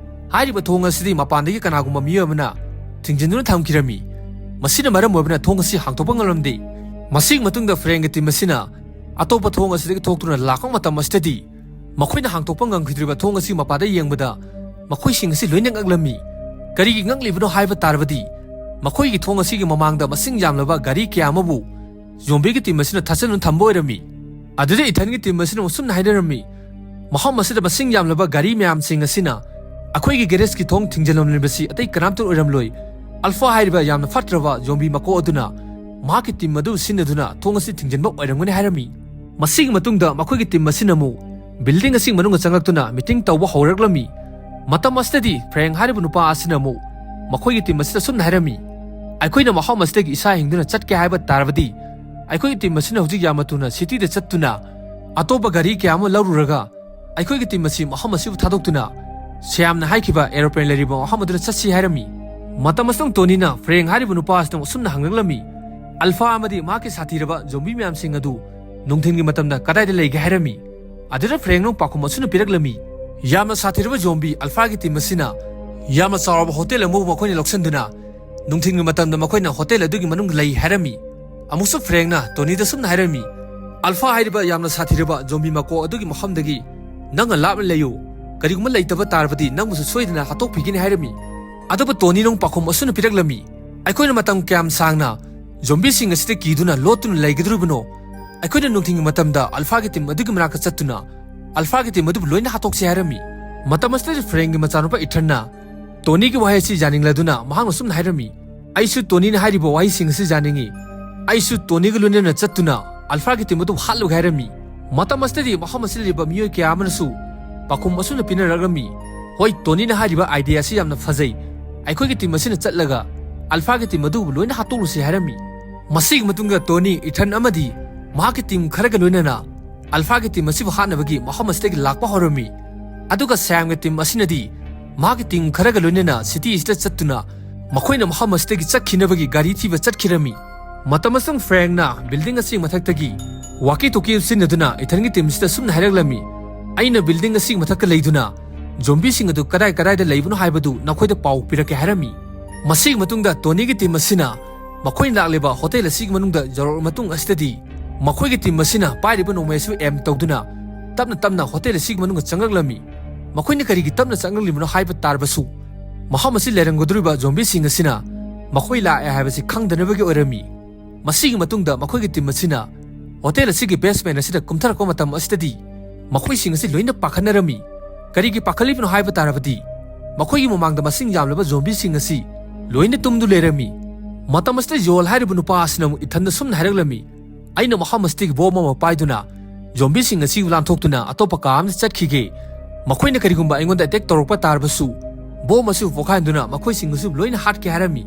ꯍꯥꯏꯔꯤꯕ ꯊꯣꯡ ꯑꯁꯤꯗꯤ ꯃꯄꯥꯟꯗꯒꯤ ꯀꯅꯥꯒꯨꯝꯕ ꯃꯤꯑꯣꯏ ꯑꯃꯅ ꯊꯤꯡꯖꯤꯟꯗꯨꯅ ꯊꯝꯈꯤꯔꯝꯃꯤ꯫ ꯃꯁꯤꯅ ꯃꯔꯝ ꯑꯣꯏꯕꯅ ꯊꯣꯡ ꯑꯁꯤ ꯍꯥꯡꯇꯣꯛꯄ ꯉꯝꯂꯝꯗꯦ꯫ ꯃꯁꯤꯒꯤ ꯃꯇꯨꯡꯗ ꯐ꯭ꯔꯦꯡꯒꯤ ꯇꯤꯝ ꯑꯁꯤꯅ ꯑꯇꯣꯞꯄ ꯊꯣꯡ ꯑꯁꯤꯗꯒꯤ ꯊꯣꯛꯇꯨꯅ ꯂꯥꯛꯄ ꯃꯇꯝ ꯑꯁꯤꯗꯗꯤ ꯃꯈꯣꯏꯅ ꯍꯥꯡꯇꯣꯛꯄ ꯉꯝꯈꯤꯗ꯭ꯔꯤꯕ ꯊꯣꯡ ꯑꯁꯤ ꯃꯄꯥꯗ ꯌꯦꯡꯕꯗ ꯃꯈꯣꯏꯁꯤꯡ ꯑꯁꯤ ꯂꯣꯏꯅ ꯉꯛꯂꯝꯃꯤ꯫ ꯀꯔꯤꯒꯤ ꯉꯛꯂꯤꯕꯅꯣ ꯍꯥꯏꯕ ꯇꯥꯔꯕꯗꯤ ꯃꯈꯣꯏꯒꯤ ꯊꯣꯡ ꯑꯁꯤꯒꯤ ꯃꯃꯥꯡꯗ ꯃꯁꯤꯡ ꯌꯥꯝꯂꯕ ꯒꯥꯔꯤ ꯀꯌꯥ ꯑꯃꯕꯨ ꯖꯣꯝꯕꯤꯒꯤ ꯇꯤꯝ ꯑꯁꯤꯅ ꯊꯥꯖꯗꯨꯅ ꯊꯝꯕ ꯑꯣꯏꯔꯝꯃꯤ꯫ ꯑꯗꯨꯗ ꯏꯊꯟꯒꯤ ꯇꯤꯝ ꯑꯁꯤꯅ ꯑꯁꯨꯝꯅ ꯍꯥꯏꯅꯔꯝꯃꯤ, "ꯃꯐꯝ ꯑꯁꯤꯗ ꯃꯁꯤꯡ ꯌꯥꯝꯂꯕ ꯒꯥꯔꯤ ꯃꯌꯥꯝꯁꯤꯡ ꯑꯁꯤꯅ ꯑꯩꯈꯣꯏꯒꯤ ꯒꯦꯔꯦꯖꯀꯤ ꯊꯣꯡ ꯊꯤꯡꯖꯤꯜꯂꯝꯂꯤꯕꯁꯤ ꯑꯇꯩ ꯀꯅꯥꯝꯇ ꯑꯣꯏꯔꯝꯂꯣꯏ꯫ ꯑꯜꯐꯥ ꯍꯥꯏꯔꯤꯕ ꯌꯥꯝꯅ ꯐꯠꯇ꯭ꯔꯕ ꯖꯣꯝꯕꯤ ꯃꯀꯣꯛ ꯑꯗꯨꯅ ꯃꯍꯥꯛꯀꯤ ꯇꯤꯝ ꯑꯗꯨ ꯁꯤꯖꯤꯟꯅꯗꯨꯅ ꯊꯣꯡ ꯑꯁꯤ ꯊꯤꯡꯖꯤꯟꯕ ꯑꯣꯏꯔꯝꯒꯅꯤ" ꯍꯥꯏꯔꯝꯃꯤ꯫ ꯃꯁꯤꯒꯤ ꯃꯇꯨꯡꯗ ꯃꯈꯣꯏꯒꯤ ꯇꯤꯝ ꯑꯁꯤꯅ ꯑꯃꯨꯛ ꯕꯤꯜꯗꯤꯡ ꯑꯁꯤꯒꯤ ꯃꯅꯨꯡꯗ ꯆꯪꯂꯛꯇꯨꯅ ꯃꯤꯇꯤꯡ ꯇꯧꯕ ꯍꯧꯔꯛꯂꯝꯃꯤ꯫ ꯃꯇꯝ ꯑꯁꯤꯗꯗꯤ ꯐ꯭ꯔꯦꯡ ꯍꯥꯏꯔꯤꯕ ꯅꯨꯄꯥ ꯑꯁꯤꯅ ꯑꯃꯨꯛ ꯃꯈꯣꯏꯒꯤ ꯇꯤꯝ ꯑꯁꯤꯗ ꯑꯁꯨꯝꯅ ꯍꯥꯏꯔꯝꯃꯤ, "ꯑꯩꯈꯣꯏꯅ ꯃꯐꯝ ꯑꯁꯤꯗꯒꯤ ꯏꯁꯥ ꯍꯤꯡꯗꯨꯅ ꯆꯠꯀꯦ ꯍꯥꯏꯕ ꯇꯥꯔꯕꯗꯤ ꯑꯩꯈꯣꯏꯒꯤ ꯇꯤꯝ ꯑꯁꯤꯅ ꯍꯧꯖꯤꯛ ꯌꯥꯝꯅ ꯊꯨꯅ ꯁꯤꯇꯤꯗ ꯆꯠꯇꯨꯅ ꯑꯇꯣꯞꯄ ꯒꯥꯔꯤ ꯀꯌꯥ ꯑꯃ ꯂꯧꯔꯨꯔꯒ ꯑꯩꯈꯣꯏꯒꯤ ꯇꯤꯝ ꯑꯁꯤ ꯃꯐꯝ ꯑꯁꯤꯕꯨ ꯊꯥꯗꯣꯛꯇꯨꯅ ꯁ꯭ꯌꯥꯝꯅ ꯍꯥꯏꯈꯤꯕ ꯑꯦꯔꯣꯄ꯭ꯂꯦꯟ ꯂꯩꯔꯤꯕ ꯃꯐꯝ ꯑꯗꯨꯗ ꯆꯠꯁꯤ" ꯍꯥꯏꯔꯝꯃꯤ꯫ ꯃꯇꯝ ꯑꯁꯤꯗ ꯇꯣꯅꯤꯅ ꯐ꯭ꯔꯦꯡ ꯍꯥꯏꯔꯤꯕ ꯅꯨꯄꯥ ꯑꯁꯤꯗ ꯑꯁꯨꯝꯅ ꯍꯪꯂꯛꯂꯝꯃꯤ, ꯑꯜꯐꯥ ꯑꯃꯗꯤ ꯃꯍꯥꯛꯀꯤ ꯁꯥꯊꯤꯔꯕ ꯖꯣꯝꯕꯤ ꯃꯌꯥꯝꯁꯤꯡ ꯑꯗꯨ ꯅꯨꯡꯊꯤꯜꯒꯤ ꯃꯇꯝꯗ ꯀꯗꯥꯏꯗ ꯂꯩꯒꯦ ꯍꯥꯏꯔꯝꯃꯤ꯫ ꯑꯗꯨꯗ ꯐ꯭ꯔꯦꯡꯅ ꯄꯥꯎꯈꯨꯝ ꯑꯁꯨꯝꯅ ꯄꯤꯔꯛꯂꯝꯃꯤ, ꯌꯥꯝꯅ ꯁꯥꯊꯤꯔꯕ ꯖꯣꯝꯕꯤ ꯑꯜꯐꯥꯒꯤ ꯇꯤꯝ ꯑꯁꯤꯅ ꯌꯥꯝꯅ ꯆꯥꯎꯔꯕ ꯍꯣꯇꯦꯜ ꯑꯃꯕꯨ ꯃꯈꯣꯏꯅ ꯂꯧꯁꯤꯟꯗꯨꯅ ꯅꯨꯡꯊꯤꯜꯒꯤ ꯃꯇꯝꯗ ꯃꯈꯣꯏꯅ ꯍꯣꯇꯦꯜ ꯑꯗꯨꯒꯤ ꯃꯅꯨꯡꯗ ꯂꯩ ꯍꯥꯏꯔꯝꯃꯤ꯫ ꯑꯃꯨꯛꯁꯨ ꯐ꯭ꯔꯦꯡꯅ ꯇꯣꯅꯤꯗ ꯁꯨꯝꯅ ꯍꯥꯏꯔꯝꯃꯤ, ꯑꯜꯐꯥ ꯍꯥꯏꯔꯤꯕ ꯌꯥꯝꯅ ꯁꯥꯊꯤꯔꯕ ꯖꯣꯝꯕꯤ ꯃꯀꯣꯛ ꯑꯗꯨꯒꯤ ꯃꯐꯝꯗꯒꯤ ꯅꯪꯅ ꯂꯥꯞꯅ ꯂꯩꯌꯨ, ꯀꯔꯤꯒꯨꯝꯕ ꯂꯩꯇꯕ ꯇꯥꯔꯕꯗꯤ ꯅꯪꯕꯨꯁꯨ ꯁꯣꯏꯗꯅ ꯍꯥꯠꯇꯣꯛꯄꯤꯒꯅꯤ ꯍꯥꯏꯔꯝꯃꯤ꯫ ꯑꯗꯨꯕꯨ ꯇꯣꯅꯤꯅ ꯑꯃꯨꯛ ꯄꯥꯎꯈꯨꯝ ꯑꯁꯨꯝꯅ ꯄꯤꯔꯛꯂꯝꯃꯤ, ꯑꯩꯈꯣꯏꯅ ꯃꯇꯝ ꯀꯌꯥꯝ ꯁꯥꯡꯅ ꯖꯣꯝꯕꯤꯁꯤꯡ ꯑꯁꯤꯗ ꯀꯤꯗꯨꯅ ꯂꯣꯠꯇꯨꯅ ꯂꯩꯒꯗꯧꯔꯤꯕꯅꯣ? ꯑꯩꯈꯣꯏꯅ ꯅꯨꯡꯊꯤꯜꯒꯤ ꯃꯇꯝꯗ ꯑꯜꯐꯥꯒꯤ ꯇꯤꯝ ꯑꯗꯨꯒꯤ ꯃꯅꯥꯛꯇ ꯆꯠꯇꯨꯅ ꯑꯜꯐꯥꯒꯤ ꯇꯤꯝ ꯑꯗꯨꯕꯨ ꯂꯣꯏꯅ ꯍꯥꯠꯇꯣꯛꯁꯤ ꯍꯥꯏꯔꯝꯃꯤ꯫ ꯃꯇꯝ ꯑꯁꯤꯗ ꯐ꯭ꯔꯦꯡꯒꯤ ꯃꯆꯥꯅꯨꯄꯥ ꯏꯊꯟꯅ ꯇꯣꯅꯤꯒꯤ ꯋꯥꯍꯩ ꯑꯁꯤ ꯌꯥꯅꯤꯡꯂꯗꯨꯅ ꯃꯍꯥꯛꯅ ꯁꯨꯝꯅ ꯍꯥꯏꯔꯝꯃꯤ, ꯑꯩꯁꯨ ꯇꯣꯅꯤꯅ ꯍꯥꯏꯔꯤꯕ ꯋꯥꯍꯩꯁꯤꯡ ꯑꯁꯤ ꯌꯥꯅꯤꯡꯏ꯫ ꯑꯩꯁꯨ ꯇꯣꯅꯤꯒ ꯂꯣꯏꯅꯅ ꯆꯠꯇꯨꯅ ꯑꯜꯐꯥꯒꯤ ꯇꯤꯝ ꯑꯗꯨꯕꯨ ꯍꯥꯠꯂꯨꯒꯦ ꯍꯥꯏꯔꯝꯃꯤ꯫ ꯃꯇꯝ ꯑꯁꯤꯗꯗꯤ ꯃꯐꯝ ꯑꯁꯤꯗ ꯂꯩꯕ ꯃꯤꯑꯣꯏ ꯀꯌꯥ ꯑꯃꯅꯁꯨ ꯄꯥꯎꯈꯨꯝ ꯑꯁꯨꯝꯅ ꯄꯤꯅꯔꯛꯂꯝꯃꯤ, ꯍꯣꯏ, ꯇꯣꯅꯤꯅ ꯍꯥꯏꯔꯤꯕ ꯑꯥꯏꯗꯤꯌꯥ ꯑꯁꯤ ꯌꯥꯝꯅ ꯐꯖꯩ, ꯑꯩꯈꯣꯏꯒꯤ ꯇꯤꯝ ꯑꯁꯤꯅ ꯆꯠꯂꯒ ꯑꯜꯐꯥꯒꯤ ꯇꯤꯝ ꯑꯗꯨꯕꯨ ꯂꯣꯏꯅ ꯍꯥꯠꯇꯣꯛꯂꯨꯁꯤ ꯍꯥꯏꯔꯝꯃꯤ꯫ ꯃꯁꯤꯒꯤ ꯃꯇꯨꯡꯗ ꯇꯣꯅꯤ, ꯏꯊꯟ ꯑꯃꯗꯤ ꯃꯍꯥꯛꯀꯤ ꯇꯤꯝ ꯈꯔꯒ ꯂꯣꯏꯅꯅ ꯑꯜꯐꯥꯒꯤ ꯇꯤꯝ ꯑꯁꯤꯕꯨ ꯍꯥꯠꯅꯕꯒꯤ ꯃꯐꯝ ꯑꯁꯤꯗꯒꯤ ꯂꯥꯛꯄ ꯍꯧꯔꯝꯃꯤ꯫ ꯑꯗꯨꯒ ꯁꯦꯝꯒꯤ ꯇꯤꯝ ꯑꯁꯤꯅꯗꯤ ꯃꯍꯥꯛꯀꯤ ꯇꯤꯝ ꯈꯔꯒ ꯂꯣꯏꯅꯅ ꯁꯤꯇꯤ ꯑꯁꯤꯗ ꯆꯠꯇꯨꯅ ꯃꯈꯣꯏꯅ ꯃꯐꯝ ꯑꯁꯤꯗꯒꯤ ꯆꯠꯈꯤꯅꯕꯒꯤ ꯒꯥꯔꯤ ꯊꯤꯕ ꯆꯠꯈꯤꯔꯝꯃꯤ꯫ ꯃꯇꯝ ꯑꯁꯤꯗ ꯐ꯭ꯔꯦꯡꯅ ꯕꯤꯜꯗꯤꯡ ꯑꯁꯤꯒꯤ ꯃꯊꯛꯇꯒꯤ ꯋꯥꯀꯤ ꯇꯣꯀꯤ ꯁꯤꯖꯤꯟꯅꯗꯨꯅ ꯏꯊꯟꯒꯤ ꯇꯤꯝ ꯑꯁꯤꯗ ꯁꯨꯝꯅ ꯍꯥꯏꯔꯛꯂꯝꯃꯤ, ꯑꯩꯅ ꯕꯤꯜꯗꯤꯡ ꯑꯁꯤꯒꯤ ꯃꯊꯛꯇ ꯂꯩꯗꯨꯅ ꯖꯣꯝꯕꯤꯁꯤꯡ ꯑꯗꯨ ꯀꯗꯥꯏ ꯀꯗꯥꯏꯗ ꯂꯩꯕꯅꯣ ꯍꯥꯏꯕꯗꯨ ꯅꯈꯣꯏꯗ ꯄꯥꯎ ꯄꯤꯔꯛꯀꯦ ꯍꯥꯏꯔꯝꯃꯤ꯫ ꯃꯁꯤꯒꯤ ꯃꯇꯨꯡꯗ ꯇꯣꯅꯤꯒꯤ ꯇꯤꯝ ꯑꯁꯤꯅ ꯃꯈꯣꯏꯅ ꯂꯥꯛꯂꯤꯕ ꯍꯣꯇꯦꯜ ꯑꯁꯤꯒꯤ ꯃꯅꯨꯡꯗ ꯌꯧꯔꯛꯂꯕ ꯃꯇꯨꯡ ꯑꯁꯤꯗꯗꯤ ꯃꯈꯣꯏꯒꯤ ꯇꯤꯝ ꯑꯁꯤꯅ ꯄꯥꯏꯔꯤꯕ ꯅꯣꯡꯃꯩ ꯑꯁꯤꯕꯨ ꯑꯦꯝ ꯇꯧꯗꯨꯅ ꯇꯞꯅ ꯇꯞꯅ ꯍꯣꯇꯦꯜ ꯑꯁꯤꯒꯤ ꯃꯅꯨꯡꯗ ꯆꯪꯂꯛꯂꯝꯃꯤ꯫ ꯃꯈꯣꯏꯅ ꯀꯔꯤꯒꯤ ꯇꯞꯅ ꯆꯪꯂꯛꯂꯤꯕꯅꯣ ꯍꯥꯏꯕ ꯇꯥꯔꯕꯁꯨ ꯃꯐꯝ ꯑꯁꯤ ꯂꯩꯔꯝꯒꯗꯧꯔꯤꯕ ꯖꯣꯝꯕꯤꯁꯤꯡ ꯑꯁꯤꯅ ꯃꯈꯣꯏ ꯂꯥꯛꯑꯦ ꯍꯥꯏꯕꯁꯤ ꯈꯪꯗꯅꯕꯒꯤ ꯑꯣꯏꯔꯝꯃꯤ꯫ ꯃꯁꯤꯒꯤ ꯃꯇꯨꯡꯗ ꯃꯈꯣꯏꯒꯤ ꯇꯤꯝ ꯑꯁꯤꯅ ꯍꯣꯇꯦꯜ ꯑꯁꯤꯒꯤ ꯕꯦꯁꯃꯦꯟ ꯑꯁꯤꯗ ꯀꯨꯝꯊꯔꯛꯄ ꯃꯇꯝ ꯑꯁꯤꯗꯗꯤ ꯃꯈꯣꯏꯁꯤꯡ ꯑꯁꯤ ꯂꯣꯏꯅ ꯄꯥꯈꯠꯅꯔꯝꯃꯤ꯫ ꯀꯔꯤꯒꯤ ꯄꯥꯈꯠꯂꯤꯕꯅꯣ ꯍꯥꯏꯕ ꯇꯥꯔꯕꯗꯤ ꯃꯈꯣꯏꯒꯤ ꯃꯃꯥꯡꯗ ꯃꯁꯤꯡ ꯌꯥꯝꯂꯕ ꯖꯣꯝꯕꯤꯁꯤꯡ ꯑꯁꯤ ꯂꯣꯏꯅ ꯇꯨꯝꯗꯨ ꯂꯩꯔꯝꯃꯤ꯫ ꯃꯇꯝ ꯑꯁꯤꯗ ꯖꯣꯑꯦꯜ ꯍꯥꯏꯔꯤꯕ ꯅꯨꯄꯥ ꯑꯁꯤꯅ ꯑꯃꯨꯛ ꯏꯊꯟꯗ ꯁꯨꯝꯅ ꯍꯥꯏꯔꯛꯂꯝꯃꯤ, ꯑꯩꯅ ꯃꯐꯝ ꯑꯁꯤꯗꯒꯤ ꯕꯣꯝ ꯑꯃ ꯄꯥꯏꯗꯨꯅ ꯖꯣꯝꯕꯤꯁꯤꯡ ꯑꯁꯤꯕꯨ ꯂꯥꯟꯊꯣꯛꯇꯨꯅ ꯑꯇꯣꯞꯄ ꯀꯥ ꯑꯃꯗ ꯆꯠꯈꯤꯒꯦ꯫ ꯃꯈꯣꯏꯅ ꯀꯔꯤꯒꯨꯝꯕ ꯑꯩꯉꯣꯟꯗ ꯑꯦꯇꯦꯛ ꯇꯧꯔꯛꯄ ꯇꯥꯔꯕꯁꯨ ꯕꯣꯝ ꯑꯁꯤꯕꯨ ꯄꯣꯈꯥꯏꯍꯟꯗꯨꯅ ꯃꯈꯣꯏꯁꯤꯡ ꯑꯁꯤꯕꯨ ꯂꯣꯏꯅ ꯍꯥꯠꯀꯦ ꯍꯥꯏꯔꯝꯃꯤ꯫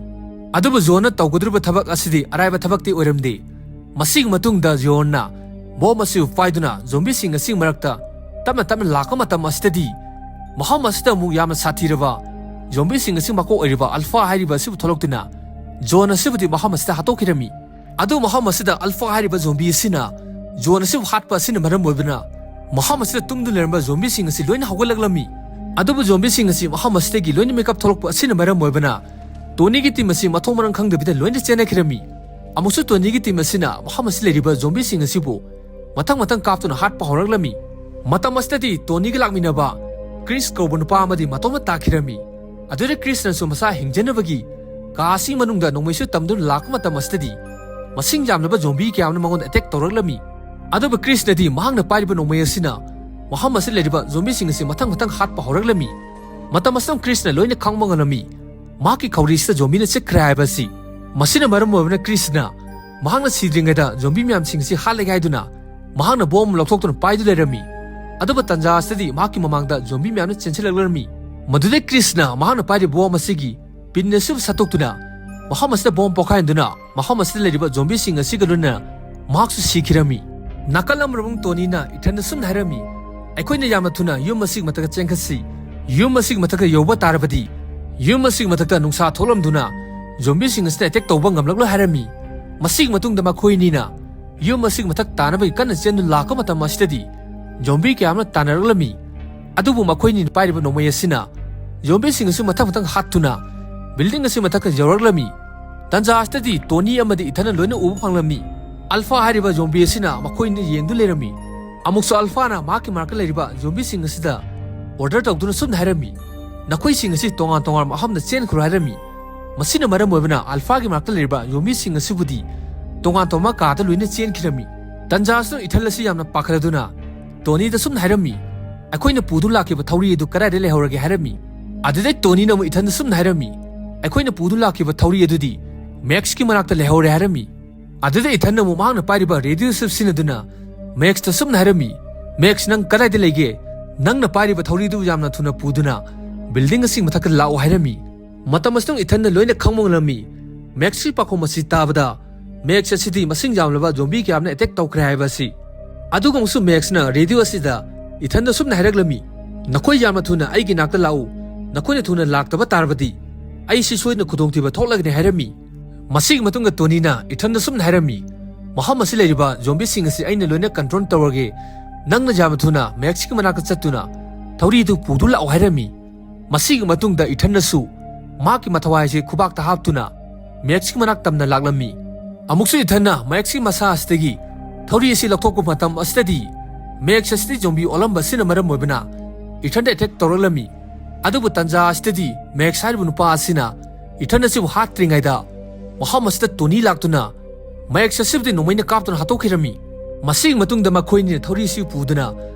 ꯑꯗꯨꯕꯨ ꯖꯣꯟꯅ ꯇꯧꯒꯗꯧꯔꯤꯕ ꯊꯕꯛ ꯑꯁꯤꯗꯤ ꯑꯔꯥꯏꯕ ꯊꯕꯛꯇꯤ ꯑꯣꯏꯔꯝꯗꯦ꯫ ꯃꯁꯤꯒꯤ ꯃꯇꯨꯡꯗ ꯖꯣꯟꯅ ꯕꯣꯝ ꯑꯁꯤꯕꯨ ꯄꯥꯏꯗꯨꯅ ꯖꯣꯝꯕꯤꯁꯤꯡ ꯑꯁꯤꯒꯤ ꯃꯔꯛꯇ ꯇꯞꯅ ꯇꯞꯅ ꯂꯥꯛꯄ ꯃꯇꯝ ꯑꯁꯤꯗꯗꯤ ꯃꯐꯝ ꯑꯁꯤꯗ ꯑꯃꯨꯛ ꯌꯥꯝꯅ ꯁꯥꯊꯤꯔꯕ ꯖꯣꯝꯕꯤꯁꯤꯡ ꯑꯁꯤ ꯃꯀꯣꯛ ꯑꯣꯏꯔꯤꯕ ꯑꯜꯐꯥ ꯍꯥꯏꯔꯤꯕ ꯑꯁꯤꯕꯨ ꯊꯣꯛꯂꯛꯇꯨꯅ ꯖꯣꯟ ꯑꯁꯤꯕꯨꯗꯤ ꯃꯐꯝ ꯑꯁꯤꯗ ꯍꯥꯠꯇꯣꯛꯈꯤꯔꯝꯃꯤ꯫ ꯑꯗꯨ ꯃꯐꯝ ꯑꯁꯤꯗ ꯑꯜꯐꯥ ꯍꯥꯏꯔꯤꯕ ꯖꯣꯝꯕꯤ ꯑꯁꯤꯅ ꯖꯣꯟ ꯑꯁꯤꯕꯨ ꯍꯥꯠꯄ ꯑꯁꯤꯅ ꯃꯔꯝ ꯑꯣꯏꯕꯅ ꯃꯐꯝ ꯑꯁꯤꯗ ꯇꯨꯝꯗꯨꯅ ꯂꯩꯔꯝꯕ ꯖꯣꯝꯕꯤꯁꯤꯡ ꯑꯁꯤ ꯂꯣꯏꯅ ꯍꯧꯒꯠꯂꯛꯂꯝꯃꯤ꯫ ꯑꯗꯨꯕꯨ ꯖꯣꯝꯕꯤꯁꯤꯡ ꯑꯁꯤ ꯃꯐꯝ ꯑꯁꯤꯗꯒꯤ ꯂꯣꯏꯅ ꯃꯤꯀꯞ ꯊꯣꯛꯂꯛꯄ ꯑꯁꯤꯅ ꯃꯔꯝ ꯑꯣꯏꯕꯅ ꯇꯣꯅꯤꯒꯤ ꯇꯤꯝ ꯑꯁꯤ ꯃꯊꯣꯡ ꯃꯔꯝ ꯈꯪꯗꯕꯤꯗ ꯂꯣꯏꯅ ꯆꯦꯟꯅꯈꯤꯔꯝꯃꯤ꯫ ꯑꯃꯨꯛꯁꯨ ꯇꯣꯅꯤꯒꯤ ꯇꯤꯝ ꯑꯁꯤꯅ ꯃꯐꯝ ꯑꯁꯤꯗ ꯂꯩꯔꯤꯕ ꯖꯣꯝꯕꯤꯁꯤꯡ ꯑꯁꯤꯕꯨ ꯃꯊꯪ ꯃꯊꯪ ꯀꯥꯞꯇꯨꯅ ꯍꯥꯠꯄ ꯍꯧꯔꯛꯂꯝꯃꯤ꯫ ꯃꯇꯝ ꯑꯁꯤꯗꯗꯤ ꯇꯣꯅꯤꯒ ꯂꯥꯛꯃꯤꯟꯅꯕ ꯀ꯭ꯔꯤꯁ ꯀꯧꯕ ꯅꯨꯄꯥ ꯑꯃꯗꯤ ꯃꯇꯣꯝꯇ ꯇꯥꯈꯤꯔꯝꯃꯤ꯫ ꯑꯗꯨꯗ ꯀ꯭ꯔꯤꯁꯅꯁꯨ ꯃꯁꯥ ꯍꯤꯡꯖꯅꯕꯒꯤ ꯀꯥ ꯑꯁꯤꯒꯤ ꯃꯅꯨꯡꯗ ꯅꯣꯡꯃꯩꯁꯨ ꯇꯝꯗꯨꯅ ꯂꯥꯛꯄ ꯃꯇꯝ ꯑꯁꯤꯗꯗꯤ ꯃꯁꯤꯡ ꯌꯥꯝꯂꯕ ꯖꯣꯝꯕꯤ ꯀꯌꯥ ꯑꯃꯅ ꯃꯉꯣꯟꯗ ꯑꯦꯇꯦꯛ ꯇꯧꯔꯛꯂꯝꯃꯤ꯫ ꯑꯗꯨꯕꯨ ꯀ꯭ꯔꯤꯁꯅꯗꯤ ꯃꯍꯥꯛꯅ ꯄꯥꯏꯔꯤꯕ ꯅꯣꯡꯃꯩ ꯑꯁꯤꯅ ꯃꯐꯝ ꯑꯁꯤꯗ ꯂꯩꯔꯤꯕ ꯖꯣꯝꯕꯤꯁꯤꯡ ꯑꯁꯤ ꯃꯊꯪ ꯃꯊꯪ ꯍꯥꯠꯄ ꯍꯧꯔꯛꯂꯝꯃꯤ꯫ ꯃꯇꯝ ꯑꯁꯤꯗ ꯀ꯭ꯔꯤꯁꯅ ꯂꯣꯏꯅ ꯈꯪꯕ ꯉꯝꯂꯝꯃꯤ꯫ ꯃꯍꯥꯛꯀꯤ ꯈꯧꯔꯤꯁꯤꯗ ꯖꯣꯝꯕꯤꯅ ꯆꯤꯛꯈ꯭ꯔꯦ ꯍꯥꯏꯕ ꯑꯁꯤ꯫ ꯃꯁꯤꯅ ꯃꯔꯝ ꯑꯣꯏꯕꯅ ꯀ꯭ꯔꯤꯁꯅ ꯃꯍꯥꯛꯅ ꯁꯤꯗ꯭ꯔꯤꯉꯩꯗ ꯖꯣꯝꯕꯤ ꯃꯌꯥꯝꯁꯤꯡ ꯑꯁꯤ ꯍꯥꯠꯂꯒꯦ ꯍꯥꯏꯗꯨꯅ ꯃꯍꯥꯛꯅ ꯕꯣꯝ ꯑꯃ ꯂꯧꯊꯣꯛꯇꯨꯅ ꯄꯥꯏꯗꯨꯅ ꯂꯩꯔꯝꯃꯤ꯫ ꯑꯗꯨꯕꯨ ꯇꯟꯖꯥ ꯑꯁꯤꯗꯗꯤ ꯃꯍꯥꯛꯀꯤ ꯃꯃꯥꯡꯗ ꯖꯣꯝꯕꯤ ꯃꯌꯥꯝꯅ ꯆꯦꯟꯁꯤꯜꯂꯛꯂꯝꯃꯤ꯫ ꯃꯗꯨꯗꯩ ꯀ꯭ꯔꯤꯁꯅ ꯃꯍꯥꯛꯅ ꯄꯥꯏꯔꯤꯕ ꯕꯣꯝ ꯑꯁꯤꯒꯤ ꯄꯤꯟ ꯑꯁꯤꯕꯨ ꯁꯠꯇꯣꯛꯇꯨꯅ ꯃꯐꯝ ꯑꯁꯤꯗ ꯕꯣꯝ ꯄꯣꯈꯥꯏꯍꯟꯗꯨꯅ ꯃꯐꯝ ꯑꯁꯤꯗ ꯂꯩꯔꯤꯕ ꯖꯣꯝꯕꯤꯁꯤꯡ ꯑꯁꯤꯒ ꯂꯣꯏꯅꯅ ꯃꯍꯥꯛꯁꯨ ꯁꯤꯈꯤꯔꯝꯃꯤ꯫ ꯅꯥꯀꯜ ꯑꯃꯔꯣꯝ ꯇꯣꯅꯤꯅ ꯏꯊꯟꯗ ꯁꯨꯝꯅ ꯍꯥꯏꯔꯝꯃꯤ, "ꯑꯩꯈꯣꯏꯅ ꯌꯥꯝꯅ ꯊꯨꯅ ꯌꯨꯝ ꯑꯁꯤꯒꯤ ꯃꯊꯛꯇ ꯆꯦꯟꯈꯠꯁꯤ꯫ ꯌꯨꯝ ꯑꯁꯤꯒꯤ ꯃꯊꯛꯇ ꯌꯧꯕ ꯇꯥꯔꯕꯗꯤ ꯌꯨꯝ ꯑꯁꯤꯒꯤ ꯃꯊꯛꯇ ꯅꯨꯡꯁꯥ ꯊꯣꯛꯂꯝꯗꯨꯅ ꯖꯣꯝꯕꯤꯁꯤꯡ ꯑꯁꯤꯅ ꯑꯦꯇꯦꯛ ꯇꯧꯕ ꯉꯝꯂꯛꯂꯣꯏ" ꯍꯥꯏꯔꯝꯃꯤ꯫ ꯃꯁꯤꯒꯤ ꯃꯇꯨꯡꯗ ꯃꯈꯣꯏ ꯑꯅꯤꯅ ꯌꯨꯝ ꯑꯁꯤꯒꯤ ꯃꯊꯛ ꯇꯥꯅꯕꯒꯤ ꯀꯟꯅ ꯆꯦꯟꯗꯨꯅ ꯂꯥꯛꯄ ꯃꯇꯝ ꯑꯁꯤꯗꯗꯤ ꯖꯣꯝꯕꯤ ꯀꯌꯥ ꯑꯃꯅ ꯇꯥꯟꯅꯔꯛꯂꯝꯃꯤ꯫ ꯑꯗꯨꯕꯨ ꯃꯈꯣꯏꯅꯤꯅ ꯄꯥꯏꯔꯤꯕ ꯅꯣꯡꯃꯩ ꯑꯁꯤꯅ ꯖꯣꯝꯕꯤꯁꯤꯡ ꯑꯁꯤ ꯃꯊꯪ ꯃꯊꯪ ꯍꯥꯠꯇꯨꯅ ꯕꯤꯜꯗꯤꯡ ꯑꯁꯤ ꯃꯊꯛꯇ ꯌꯧꯔꯛꯂꯝꯃꯤ꯫ ꯇꯟꯖꯥ ꯑꯁꯤꯗꯗꯤ ꯇꯣꯅꯤ ꯑꯃꯗꯤ ꯏꯊꯟꯅ ꯂꯣꯏꯅ ꯎꯕ ꯐꯪꯂꯝꯃꯤ꯫ ꯑꯜꯐꯥ ꯍꯥꯏꯔꯤꯕ ꯖꯣꯝꯕꯤ ꯑꯁꯤꯅ ꯃꯈꯣꯏꯅ ꯌꯦꯡꯗꯨꯅ ꯂꯩꯔꯝꯃꯤ꯫ ꯑꯃꯨꯛꯁꯨ ꯑꯜꯐꯥꯅ ꯃꯍꯥꯛꯀꯤ ꯃꯅꯥꯛꯇ ꯂꯩꯔꯤꯕ ꯖꯣꯝꯕꯤꯁꯤꯡ ꯑꯁꯤꯗ ꯑꯣꯔꯗꯔ ꯇꯧꯗꯨꯅ ꯁꯨꯝꯅ ꯍꯥꯏꯔꯝꯃꯤ, "ꯅꯈꯣꯏꯁꯤꯡ ꯑꯁꯤ ꯇꯣꯉꯥꯟ ꯇꯣꯉꯥꯟꯕ ꯃꯐꯝꯗ ꯆꯦꯟꯈ꯭ꯔꯣ" ꯍꯥꯏꯔꯝꯃꯤ꯫ ꯃꯁꯤꯅ ꯃꯔꯝ ꯑꯣꯏꯕꯅ ꯑꯜꯐꯥꯒꯤ ꯃꯅꯥꯛꯇ ꯂꯩꯔꯤꯕ ꯖꯣꯝꯕꯤꯁꯤꯡ ꯑꯁꯤꯕꯨꯗꯤ ꯇꯣꯉꯥꯟ ꯇꯣꯉꯥꯟꯕ ꯀꯥꯗ ꯂꯣꯏꯅ ꯆꯦꯟꯈꯤꯔꯝꯃꯤ꯫ ꯇꯟꯖꯥ ꯑꯁꯤꯗ ꯏꯊꯟ ꯑꯁꯤ ꯌꯥꯝꯅ ꯄꯥꯈꯠꯂꯗꯨꯅ ꯇꯣꯅꯤꯗ ꯁꯨꯝꯅ ꯍꯥꯏꯔꯝꯃꯤ, "ꯑꯩꯈꯣꯏꯅ ꯄꯨꯗꯨꯅ ꯂꯥꯛꯈꯤꯕ ꯊꯧꯔꯤ ꯑꯗꯨ ꯀꯗꯥꯏꯗ ꯂꯩꯍꯧꯔꯒꯦ?" ꯍꯥꯏꯔꯝꯃꯤ꯫ ꯑꯗꯨꯗꯩ ꯇꯣꯅꯤꯅ ꯑꯃꯨꯛ ꯏꯊꯟꯗ ꯁꯨꯝꯅ ꯍꯥꯏꯔꯝꯃꯤ, "ꯑꯩꯈꯣꯏꯅ ꯄꯨꯗꯨꯅ ꯂꯥꯛꯈꯤꯕ ꯊꯧꯔꯤ ꯑꯗꯨꯗꯤ ꯃꯦꯛꯁꯀꯤ ꯃꯅꯥꯛꯇ ꯂꯩꯍꯧꯔꯦ" ꯍꯥꯏꯔꯝꯃꯤ꯫ ꯑꯗꯨꯗ ꯏꯊꯟꯅ ꯑꯃꯨꯛ ꯃꯍꯥꯛꯅ ꯄꯥꯏꯔꯤꯕ ꯔꯦꯗꯤꯑꯣ ꯁꯤꯞ ꯁꯤꯖꯤꯟꯅꯗꯨꯅ ꯃꯦꯛꯁꯇ ꯁꯨꯝꯅ ꯍꯥꯏꯔꯝꯃꯤ, "ꯃꯦꯛꯁ, ꯅꯪ ꯀꯗꯥꯏꯗ ꯂꯩꯒꯦ? ꯅꯪꯅ ꯄꯥꯏꯔꯤꯕ ꯊꯧꯔꯤꯗꯨ ꯌꯥꯝꯅ ꯊꯨꯅ ꯄꯨꯗꯨꯅ ꯕꯤꯜꯗꯤꯡ ꯑꯁꯤꯒꯤ ꯃꯊꯛꯇ ꯂꯥꯛꯑꯣ" ꯍꯥꯏꯔꯝꯃꯤ꯫ ꯃꯇꯝ ꯑꯁꯤꯗ ꯏꯊꯟꯅ ꯂꯣꯏꯅ ꯈꯪꯕ ꯉꯝꯂꯝꯃꯤ꯫ ꯃꯦꯛꯁꯀꯤ ꯄꯥꯎꯈꯨꯝ ꯑꯁꯤ ꯇꯥꯕꯗ ꯃꯦꯛꯁ ꯑꯁꯤꯗꯤ ꯃꯁꯤꯡ ꯌꯥꯝꯂꯕ ꯖꯣꯝꯕꯤ ꯀꯌꯥ ꯑꯃꯅ ꯑꯦꯇꯦꯛ ꯇꯧꯈ꯭ꯔꯦ ꯍꯥꯏꯕ ꯑꯁꯤ꯫ ꯑꯗꯨꯒ ꯑꯃꯨꯛꯁꯨ ꯃꯦꯛꯁꯅ ꯔꯦꯗꯤꯑꯣ ꯑꯁꯤꯗ ꯏꯊꯟꯗ ꯁꯨꯝꯅ ꯍꯥꯏꯔꯛꯂꯝꯃꯤ, "ꯅꯈꯣꯏ ꯌꯥꯝꯅ ꯊꯨꯅ ꯑꯩꯒꯤ ꯅꯥꯛꯇ ꯂꯥꯛꯎ꯫ ꯅꯈꯣꯏꯅ ꯊꯨꯅ ꯂꯥꯛꯇꯕ ꯇꯥꯔꯕꯗꯤ ꯑꯩꯁꯤ ꯁꯣꯏꯗꯅ ꯈꯨꯗꯣꯡꯊꯤꯕ ꯊꯣꯛꯂꯒꯅꯤ" ꯍꯥꯏꯔꯝꯃꯤ꯫ ꯃꯁꯤꯒꯤ ꯃꯇꯨꯡꯗ ꯇꯣꯅꯤꯅ ꯏꯊꯟꯗ ꯁꯨꯝꯅ ꯍꯥꯏꯔꯝꯃꯤ, "ꯃꯐꯝ ꯑꯁꯤ ꯂꯩꯔꯤꯕ ꯖꯣꯝꯕꯤꯁꯤꯡ ꯑꯁꯤ ꯑꯩꯅ ꯂꯣꯏꯅ ꯀꯟꯇ꯭ꯔꯣꯜ ꯇꯧꯔꯒꯦ, ꯅꯪꯅ ꯌꯥꯝꯅ ꯊꯨꯅ ꯃꯦꯛꯁꯀꯤ ꯃꯅꯥꯛꯇ ꯆꯠꯇꯨꯅ ꯊꯧꯔꯤꯗꯨ ꯄꯨꯗꯨꯅ ꯂꯥꯛꯑꯣ" ꯍꯥꯏꯔꯝꯃꯤ꯫ ꯃꯁꯤꯒꯤ ꯃꯇꯨꯡꯗ ꯏꯊꯟꯗꯁꯨ ꯃꯍꯥꯛꯀꯤ ꯃꯊꯋꯥꯏ ꯑꯁꯤ ꯈꯨꯕꯥꯛꯇ ꯍꯥꯞꯇꯨꯅ ꯃꯦꯛꯁꯀꯤ ꯃꯅꯥꯛ ꯇꯝꯅ ꯂꯥꯛꯂꯝꯃꯤ꯫ ꯑꯃꯨꯛꯁꯨ ꯏꯊꯟꯅ ꯃꯦꯛꯁꯀꯤ ꯃꯁꯥ ꯑꯁꯤꯗꯒꯤ ꯊꯧꯔꯤ ꯑꯁꯤ ꯂꯧꯊꯣꯛꯄ ꯃꯇꯝ ꯑꯁꯤꯗꯗꯤ ꯃꯦꯛꯁ ꯑꯁꯤꯗꯤ ꯖꯣꯝꯕꯤ ꯑꯣꯜꯂꯝꯕ ꯑꯁꯤꯅ ꯃꯔꯝ ꯑꯣꯏꯕꯅ ꯏꯊꯟꯗ ꯑꯦꯇꯦꯛ ꯇꯧꯔꯛꯂꯝꯃꯤ꯫ ꯑꯗꯨꯕꯨ ꯇꯟꯖꯥ ꯑꯁꯤꯗꯗꯤ ꯃꯦꯛꯁ ꯍꯥꯏꯔꯤꯕ ꯅꯨꯄꯥ ꯑꯁꯤꯅ ꯏꯊꯟ ꯑꯁꯤꯕꯨ ꯍꯥꯠꯇ꯭ꯔꯤꯉꯩꯗ ꯃꯐꯝ ꯑꯁꯤꯗ ꯇꯣꯅꯤ ꯂꯥꯛꯇꯨꯅ ꯃꯦꯛꯁ ꯑꯁꯤꯕꯨꯗꯤ ꯅꯣꯡꯃꯩꯅ ꯀꯥꯞꯇꯨꯅ ꯍꯥꯠꯇꯣꯛꯈꯤꯔꯝꯃꯤ꯫ ꯃꯁꯤꯒꯤ ꯃꯇꯨꯡꯗ ꯃꯈꯣꯏꯅꯤ ꯊꯧꯔꯤ ꯑꯁꯤ ꯄꯨꯗꯨꯅ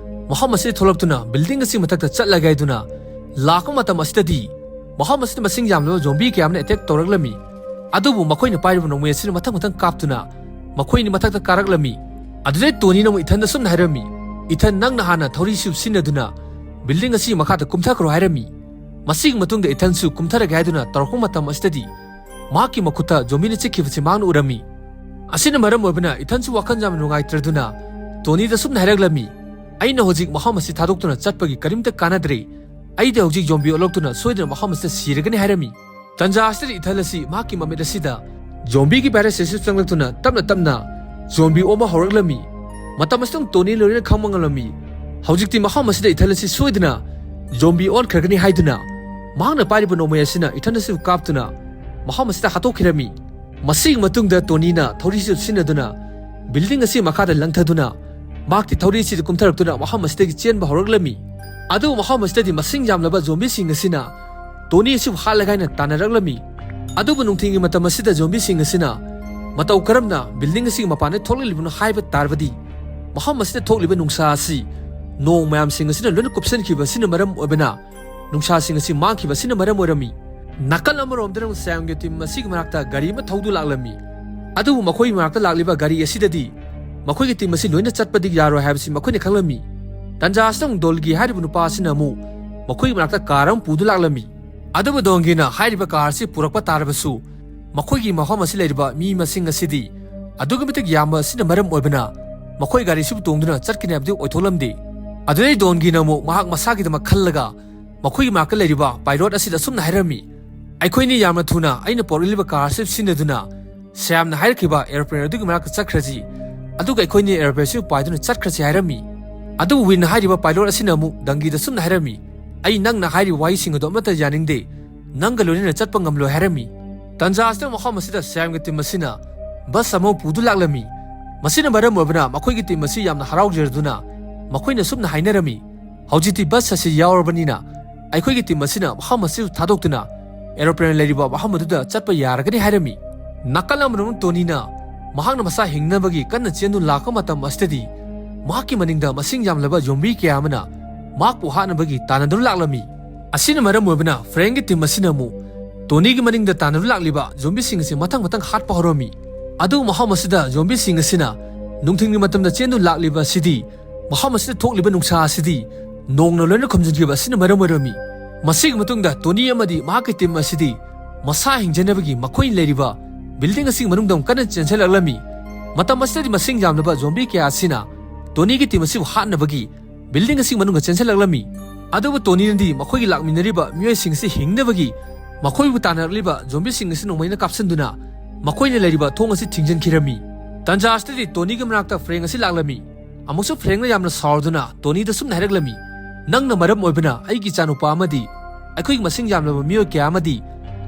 ꯃꯐꯝ ꯑꯁꯤꯗ ꯊꯣꯛꯂꯛꯇꯨꯅ ꯕꯤꯜꯗꯤꯡ ꯑꯁꯤ ꯃꯊꯛꯇ ꯆꯠꯂꯒꯦ ꯍꯥꯏꯗꯨꯅ ꯂꯥꯛꯄ ꯃꯇꯝ ꯑꯁꯤꯗꯗꯤ ꯃꯐꯝ ꯑꯁꯤꯗ ꯃꯁꯤꯡ ꯌꯥꯝꯂꯕ ꯖꯣꯝꯕꯤ ꯀꯌꯥ ꯑꯃꯅ ꯑꯦꯇꯦꯛ ꯇꯧꯔꯛꯂꯝꯃꯤ꯫ ꯑꯗꯨꯕꯨ ꯃꯈꯣꯏꯅ ꯄꯥꯏꯔꯤꯕ ꯅꯣꯡꯃꯩ ꯑꯁꯤꯅ ꯃꯊꯪ ꯃꯊꯪ ꯀꯥꯞꯇꯨꯅ ꯃꯈꯣꯏꯅꯤ ꯃꯊꯛꯇ ꯀꯥꯔꯛꯂꯝꯃꯤ꯫ ꯑꯗꯨꯗꯩ ꯇꯣꯅꯤꯅ ꯑꯃꯨꯛ ꯏꯊꯟꯗ ꯁꯨꯝꯅ ꯍꯥꯏꯔꯝꯃꯤ, "ꯏꯊꯟ, ꯅꯪꯅ ꯍꯥꯟꯅ ꯊꯧꯔꯤ ꯑꯁꯤ ꯁꯤꯖꯤꯟꯅꯗꯨꯅ ꯕꯤꯜꯗꯤꯡ ꯑꯁꯤ ꯃꯈꯥꯗ ꯀꯨꯝꯊꯈ꯭ꯔꯣ" ꯍꯥꯏꯔꯝꯃꯤ꯫ ꯃꯁꯤꯒꯤ ꯃꯇꯨꯡꯗ ꯏꯊꯟꯁꯨ ꯀꯨꯝꯊꯔꯒꯦ ꯍꯥꯏꯗꯨꯅ ꯇꯧꯔꯛꯄ ꯃꯇꯝ ꯑꯁꯤꯗꯗꯤ ꯃꯍꯥꯛꯀꯤ ꯃꯈꯨꯠꯇ ꯖꯣꯝꯕꯤꯅ ꯆꯤꯛꯈꯤꯕꯁꯤ ꯃꯍꯥꯛꯅ ꯎꯔꯝꯃꯤ꯫ ꯑꯁꯤꯅ ꯃꯔꯝ ꯑꯣꯏꯕꯅ ꯏꯊꯟꯁꯨ ꯋꯥꯈꯜ ꯌꯥꯝꯅ ꯅꯨꯡꯉꯥꯏꯇ꯭ꯔꯗꯨꯅ ꯇꯣꯅꯤꯗ ꯁꯨꯝꯅ ꯍꯥꯏꯔꯛꯂꯝꯃꯤ, "ꯑꯩꯅ ꯍꯧꯖꯤꯛ ꯃꯐꯝ ꯑꯁꯤ ꯊꯥꯗꯣꯛꯇꯨꯅ ꯆꯠꯄꯒꯤ ꯀꯔꯤꯝꯇ ꯀꯥꯟꯅꯗ꯭ꯔꯦ꯫ ꯑꯩꯗꯤ ꯍꯧꯖꯤꯛ ꯖꯣꯝꯕꯤ ꯑꯣꯜꯂꯛꯇꯨꯅ ꯁꯣꯏꯗꯅ ꯃꯐꯝ ꯑꯁꯤꯗ ꯁꯤꯔꯒꯅꯤ" ꯍꯥꯏꯔꯝꯃꯤ꯫ ꯇꯟꯖꯥ ꯑꯁꯤꯗ ꯏꯊꯟ ꯑꯁꯤ ꯃꯍꯥꯛꯀꯤ ꯃꯃꯤꯠ ꯑꯁꯤꯗ ꯖꯣꯝꯕꯤꯒꯤ ꯚꯥꯏꯔꯁ ꯑꯁꯤ ꯆꯪꯂꯛꯇꯨꯅ ꯇꯞꯅ ꯇꯞꯅ ꯖꯣꯝꯕꯤ ꯑꯣꯟꯕ ꯍꯧꯔꯛꯂꯝꯃꯤ꯫ ꯃꯇꯝ ꯑꯁꯤꯗ ꯇꯣꯅꯤ ꯂꯣꯏꯅ ꯈꯪꯕ ꯉꯝꯂꯝꯃꯤ꯫ ꯍꯧꯖꯤꯛꯇꯤ ꯃꯐꯝ ꯑꯁꯤꯗ ꯏꯊꯟ ꯑꯁꯤ ꯁꯣꯏꯗꯅ ꯖꯣꯝꯕꯤ ꯑꯣꯟꯈ꯭ꯔꯒꯅꯤ ꯍꯥꯏꯗꯨꯅ ꯃꯍꯥꯛꯅ ꯄꯥꯏꯔꯤꯕ ꯅꯣꯡꯃꯩ ꯑꯁꯤꯅ ꯏꯊꯟ ꯑꯁꯤꯕꯨ ꯀꯥꯞꯇꯨꯅ ꯃꯐꯝ ꯑꯁꯤꯗ ꯍꯥꯠꯇꯣꯛꯈꯤꯔꯝꯃꯤ꯫ ꯃꯁꯤꯒꯤ ꯃꯇꯨꯡꯗ ꯇꯣꯅꯤꯅ ꯊꯧꯔꯤꯁꯨ ꯁꯤꯖꯤꯟꯅꯗꯨꯅ ꯕꯤꯜꯗꯤꯡ ꯑꯁꯤ ꯃꯈꯥꯗ ꯂꯪꯊꯗꯨꯅ ꯃꯍꯥꯛꯇꯤ ꯊꯧꯔꯤ ꯑꯁꯤꯗ ꯀꯨꯝꯊꯔꯛꯇꯨꯅ ꯃꯐꯝ ꯑꯁꯤꯗꯒꯤ ꯆꯦꯟꯕ ꯍꯧꯔꯛꯂꯝꯃꯤ꯫ ꯑꯗꯨꯕꯨ ꯃꯐꯝ ꯑꯁꯤꯗꯗꯤ ꯃꯁꯤꯡ ꯌꯥꯝꯂꯕ ꯖꯣꯝꯕꯤꯁꯤꯡ ꯑꯁꯤꯅ ꯇꯣꯅꯤ ꯑꯁꯤꯕꯨ ꯍꯥꯠꯂꯒꯦ ꯍꯥꯏꯅ ꯇꯥꯟꯅꯔꯛꯂꯝꯃꯤ꯫ ꯑꯗꯨꯕꯨ ꯅꯨꯡꯊꯤꯜꯒꯤ ꯃꯇꯝ ꯑꯁꯤꯗ ꯖꯣꯝꯕꯤꯁꯤꯡ ꯑꯁꯤꯅ ꯃꯇꯧ ꯀꯔꯝꯅ ꯕꯤꯜꯗꯤꯡ ꯑꯁꯤꯒꯤ ꯃꯄꯥꯟꯗ ꯊꯣꯛꯂꯛꯂꯤꯕꯅꯣ ꯍꯥꯏꯕ ꯇꯥꯔꯕꯗꯤ ꯃꯐꯝ ꯑꯁꯤꯗ ꯊꯣꯛꯂꯤꯕ ꯅꯨꯡꯁꯥ ꯑꯁꯤ ꯅꯣꯡ ꯃꯌꯥꯝꯁꯤꯡ ꯑꯁꯤꯅ ꯂꯣꯏꯅ ꯀꯨꯞꯁꯤꯟꯈꯤꯕ ꯑꯁꯤꯅ ꯃꯔꯝ ꯑꯣꯏꯕꯅ ꯅꯨꯡꯁꯥꯁꯤꯡ ꯑꯁꯤ ꯃꯥꯡꯈꯤꯕ ꯑꯁꯤꯅ ꯃꯔꯝ ꯑꯣꯏꯔꯝꯃꯤ꯫ ꯅꯥꯀꯜ ꯑꯃꯔꯣꯝꯗꯅ ꯁꯥꯌꯣꯝꯒꯤ ꯇꯤꯝ ꯑꯁꯤꯒꯤ ꯃꯅꯥꯛꯇ ꯒꯥꯔꯤ ꯑꯃ ꯊꯧꯗꯨ ꯂꯥꯛꯂꯝꯃꯤ꯫ ꯑꯗꯨꯕꯨ ꯃꯈꯣꯏꯒꯤ ꯃꯅꯥꯛꯇ ꯂꯥꯛꯂꯤꯕ ꯒꯥꯔꯤ ꯑꯁꯤꯗꯗꯤ ꯃꯈꯣꯏꯒꯤ ꯇꯤꯝ ꯑꯁꯤ ꯂꯣꯏꯅ ꯆꯠꯄꯗꯤ ꯌꯥꯔꯣꯏ ꯍꯥꯏꯕꯁꯤ ꯃꯈꯣꯏꯅ ꯈꯪꯂꯝꯃꯤ꯫ ꯇꯟꯖꯥ ꯑꯁꯤꯗ ꯑꯃꯨꯛ ꯗꯣꯜꯒꯤ ꯍꯥꯏꯔꯤꯕ ꯅꯨꯄꯥ ꯑꯁꯤꯅ ꯑꯃꯨꯛ ꯃꯈꯣꯏꯒꯤ ꯃꯅꯥꯛꯇ ꯀꯥꯔ ꯑꯃ ꯄꯨꯗꯨ ꯂꯥꯛꯂꯝꯃꯤ꯫ ꯑꯗꯨꯕꯨ ꯗꯣꯟꯒꯤꯅ ꯍꯥꯏꯔꯤꯕ ꯀꯥꯔ ꯑꯁꯤ ꯄꯨꯔꯛꯄ ꯇꯥꯔꯕꯁꯨ ꯃꯈꯣꯏꯒꯤ ꯃꯐꯝ ꯑꯁꯤ ꯂꯩꯔꯤꯕ ꯃꯤ ꯃꯁꯤꯡ ꯑꯁꯤꯗꯤ ꯑꯗꯨꯛꯀꯤ ꯃꯇꯤꯛ ꯌꯥꯝꯕ ꯑꯁꯤꯅ ꯃꯔꯝ ꯑꯣꯏꯕꯅ ꯃꯈꯣꯏ ꯒꯥꯔꯤ ꯑꯁꯤꯕꯨ ꯇꯣꯡꯗꯨꯅ ꯆꯠꯀꯅꯤ ꯍꯥꯏꯕꯗꯨ ꯑꯣꯏꯊꯣꯛꯂꯝꯗꯦ꯫ ꯑꯗꯨꯗꯩ ꯗꯣꯟꯒꯤꯅ ꯑꯃꯨꯛ ꯃꯍꯥꯛ ꯃꯁꯥꯒꯤꯗꯃꯛ ꯈꯜꯂꯒ ꯃꯈꯣꯏꯒꯤ ꯃꯅꯥꯛꯇ ꯂꯩꯔꯤꯕ ꯄꯥꯏꯂꯣꯠ ꯑꯁꯤꯗ ꯑꯁꯨꯝꯅ ꯍꯥꯏꯔꯝꯃꯤ, "ꯑꯩꯈꯣꯏꯅꯤ ꯌꯥꯝꯅ ꯊꯨꯅ ꯑꯩꯅ ꯄꯣꯔꯛꯂꯤꯕ ꯀꯥꯔ ꯑꯁꯤ ꯁꯤꯖꯤꯟꯅꯗꯨꯅ ꯁ꯭ꯌꯥꯝꯅ ꯍꯥꯏꯔꯛꯈꯤꯕ ꯑꯦꯔꯣꯄ꯭ꯂꯦꯟ ꯑꯗꯨꯒꯤ ꯃꯅꯥꯛꯇ ꯆꯠꯈ꯭ꯔꯁꯤ, ꯑꯗꯨꯒ ꯑꯩꯈꯣꯏꯅꯤ ꯑꯦꯔꯣꯄ꯭ꯂꯦꯟ ꯑꯁꯤꯕꯨ ꯄꯥꯏꯗꯨꯅ ꯆꯠꯈ꯭ꯔꯁꯤ" ꯍꯥꯏꯔꯝꯃꯤ꯫ ꯑꯗꯨꯕꯨ ꯋꯤꯟ ꯍꯥꯏꯔꯤꯕ ꯄꯥꯏꯂꯣꯠ ꯑꯁꯤꯅ ꯑꯃꯨꯛ ꯗꯪꯒꯤꯗ ꯁꯨꯝꯅ ꯍꯥꯏꯔꯝꯃꯤ, "ꯑꯩ ꯅꯪꯅ ꯍꯥꯏꯔꯤꯕ ꯋꯥꯍꯩꯁꯤꯡ ꯑꯗꯨ ꯑꯃꯠꯇ ꯌꯥꯅꯤꯡꯗꯦ, ꯅꯪꯒ ꯂꯣꯏꯅꯅ ꯆꯠꯄ ꯉꯝꯂꯣꯏ" ꯍꯥꯏꯔꯝꯃꯤ꯫ ꯇꯟꯖꯥ ꯑꯁꯤꯗ ꯃꯐꯝ ꯑꯁꯤꯗ ꯁ꯭ꯌꯥꯝꯒꯤ ꯇꯤꯝ ꯑꯁꯤꯅ ꯕꯁ ꯑꯃ ꯄꯨꯗꯨꯅ ꯂꯥꯛꯂꯝꯃꯤ꯫ ꯃꯁꯤꯅ ꯃꯔꯝ ꯑꯣꯏꯕꯅ ꯃꯈꯣꯏꯒꯤ ꯇꯤꯝ ꯑꯁꯤ ꯌꯥꯝꯅ ꯍꯔꯥꯎꯖꯔꯗꯨꯅ ꯃꯈꯣꯏꯅ ꯁꯨꯝꯅ ꯍꯥꯏꯅꯔꯝꯃꯤ, "ꯍꯧꯖꯤꯛꯇꯤ ꯕꯁ ꯑꯁꯤ ꯌꯥꯎꯔꯕꯅꯤꯅ ꯑꯩꯈꯣꯏꯒꯤ ꯇꯤꯝ ꯑꯁꯤꯅ ꯃꯐꯝ ꯑꯁꯤꯕꯨ ꯊꯥꯗꯣꯛꯇꯨꯅ ꯑꯦꯔꯣꯄ꯭ꯂꯦꯟ ꯂꯩꯔꯤꯕ ꯃꯐꯝ ꯑꯗꯨꯗ ꯆꯠꯄ ꯌꯥꯔꯒꯅꯤ" ꯍꯥꯏꯔꯝꯃꯤ꯫ ꯅꯥꯀꯜ ꯑꯃꯔꯣꯝ ꯇꯣꯅꯤꯅ ꯃꯍꯥꯛꯅ ꯃꯁꯥ ꯍꯤꯡꯅꯕꯒꯤ ꯀꯟꯅ ꯆꯦꯟꯗꯨꯅ ꯂꯥꯛꯄ ꯃꯇꯝ ꯑꯁꯤꯗꯗꯤ ꯃꯍꯥꯛꯀꯤ ꯃꯅꯤꯡꯗ ꯃꯁꯤꯡ ꯌꯥꯝꯂꯕ ꯖꯣꯝꯕꯤ ꯀꯌꯥ ꯑꯃꯅ ꯃꯍꯥꯛꯄꯨ ꯍꯥꯠꯅꯕꯒꯤ ꯇꯥꯟꯅꯗꯨꯅ ꯂꯥꯛꯂꯝꯃꯤ꯫ ꯑꯁꯤꯅ ꯃꯔꯝ ꯑꯣꯏꯕꯅ ꯐ꯭ꯔꯦꯡꯒꯤ ꯇꯤꯝ ꯑꯁꯤꯅ ꯑꯃꯨꯛ ꯇꯣꯅꯤꯒꯤ ꯃꯅꯤꯡꯗ ꯇꯥꯟꯅꯗꯨꯅ ꯂꯥꯛꯂꯤꯕ ꯖꯣꯝꯕꯤꯁꯤꯡ ꯑꯁꯤ ꯃꯊꯪ ꯃꯊꯪ ꯍꯥꯠꯄ ꯍꯧꯔꯝꯃꯤ꯫ ꯑꯗꯨꯕꯨ ꯃꯐꯝ ꯑꯁꯤꯗ ꯖꯣꯝꯕꯤꯁꯤꯡ ꯑꯁꯤꯅ ꯅꯨꯡꯊꯤꯜꯒꯤ ꯃꯇꯝꯗ ꯆꯦꯟꯗꯨꯅ ꯂꯥꯛꯂꯤꯕ ꯑꯁꯤꯗꯤ ꯃꯐꯝ ꯑꯁꯤꯗ ꯊꯣꯛꯂꯤꯕ ꯅꯨꯡꯁꯥ ꯑꯁꯤꯗꯤ ꯅꯣꯡꯅ ꯂꯣꯏꯅ ꯈꯨꯝꯖꯤꯟꯈꯤꯕ ꯑꯁꯤꯅ ꯃꯔꯝ ꯑꯣꯏꯔꯝꯃꯤ꯫ ꯃꯁꯤꯒꯤ ꯃꯇꯨꯡꯗ ꯇꯣꯅꯤ ꯑꯃꯗꯤ ꯃꯍꯥꯛꯀꯤ ꯇꯤꯝ ꯑꯁꯤꯗꯤ ꯃꯁꯥ ꯍꯤꯡꯖꯅꯕꯒꯤ ꯃꯈꯣꯏꯅ ꯂꯩꯔꯤꯕ ꯕꯤꯜꯗꯤꯡ ꯑꯁꯤꯒꯤ ꯃꯅꯨꯡꯗ ꯑꯃꯨꯛ ꯀꯟꯅ ꯆꯦꯟꯁꯤꯜꯂꯛꯂꯝꯃꯤ꯫ ꯃꯇꯝ ꯑꯁꯤꯗꯗꯤ ꯃꯁꯤꯡ ꯌꯥꯝꯂꯕ ꯖꯣꯝꯕꯤ ꯀꯌꯥ ꯑꯁꯤꯅ ꯇꯣꯅꯤꯒꯤ ꯇꯤꯝ ꯑꯁꯤꯕꯨ ꯍꯥꯠꯅꯕꯒꯤ ꯕꯤꯜꯗꯤꯡ ꯑꯁꯤꯒꯤ ꯃꯅꯨꯡꯗ ꯆꯦꯟꯁꯤꯜꯂꯛꯂꯝꯃꯤ꯫ ꯑꯗꯨꯕꯨ ꯇꯣꯅꯤꯅꯗꯤ ꯃꯈꯣꯏꯒꯤ ꯂꯥꯛꯃꯤꯟꯅꯔꯤꯕ ꯃꯤꯑꯣꯏꯁꯤꯡ ꯑꯁꯤ ꯍꯤꯡꯅꯕꯒꯤ ꯃꯈꯣꯏꯕꯨ ꯇꯥꯟꯅꯔꯛꯂꯤꯕ ꯖꯣꯝꯕꯤꯁꯤꯡ ꯑꯁꯤ ꯅꯣꯡꯃꯩꯅ ꯀꯥꯞꯁꯤꯟꯗꯨꯅ ꯃꯈꯣꯏꯅ ꯂꯩꯔꯤꯕ ꯊꯣꯡ ꯑꯁꯤ ꯊꯤꯡꯖꯤꯟꯈꯤꯔꯝꯃꯤ꯫ ꯇꯟꯖꯥ ꯑꯁꯤꯗꯗꯤ ꯇꯣꯅꯤꯒꯤ ꯃꯅꯥꯛꯇ ꯐ꯭ꯔꯦꯡ ꯑꯁꯤ ꯂꯥꯛꯂꯝꯃꯤ꯫ ꯑꯃꯨꯛꯁꯨ ꯐ꯭ꯔꯦꯡꯅ ꯌꯥꯝꯅ ꯁꯥꯎꯔꯗꯨꯅ ꯇꯣꯅꯤꯗ ꯁꯨꯝꯅ ꯍꯥꯏꯔꯛꯂꯝꯃꯤ, "ꯅꯪꯅ ꯃꯔꯝ ꯑꯣꯏꯕꯅ ꯑꯩꯒꯤ ꯏꯆꯥꯅꯨꯄꯥ ꯑꯃꯗꯤ ꯑꯩꯈꯣꯏꯒꯤ ꯃꯁꯤꯡ ꯌꯥꯝꯂꯕ ꯃꯤꯑꯣꯏ ꯀꯌꯥ ꯑꯃꯗꯤ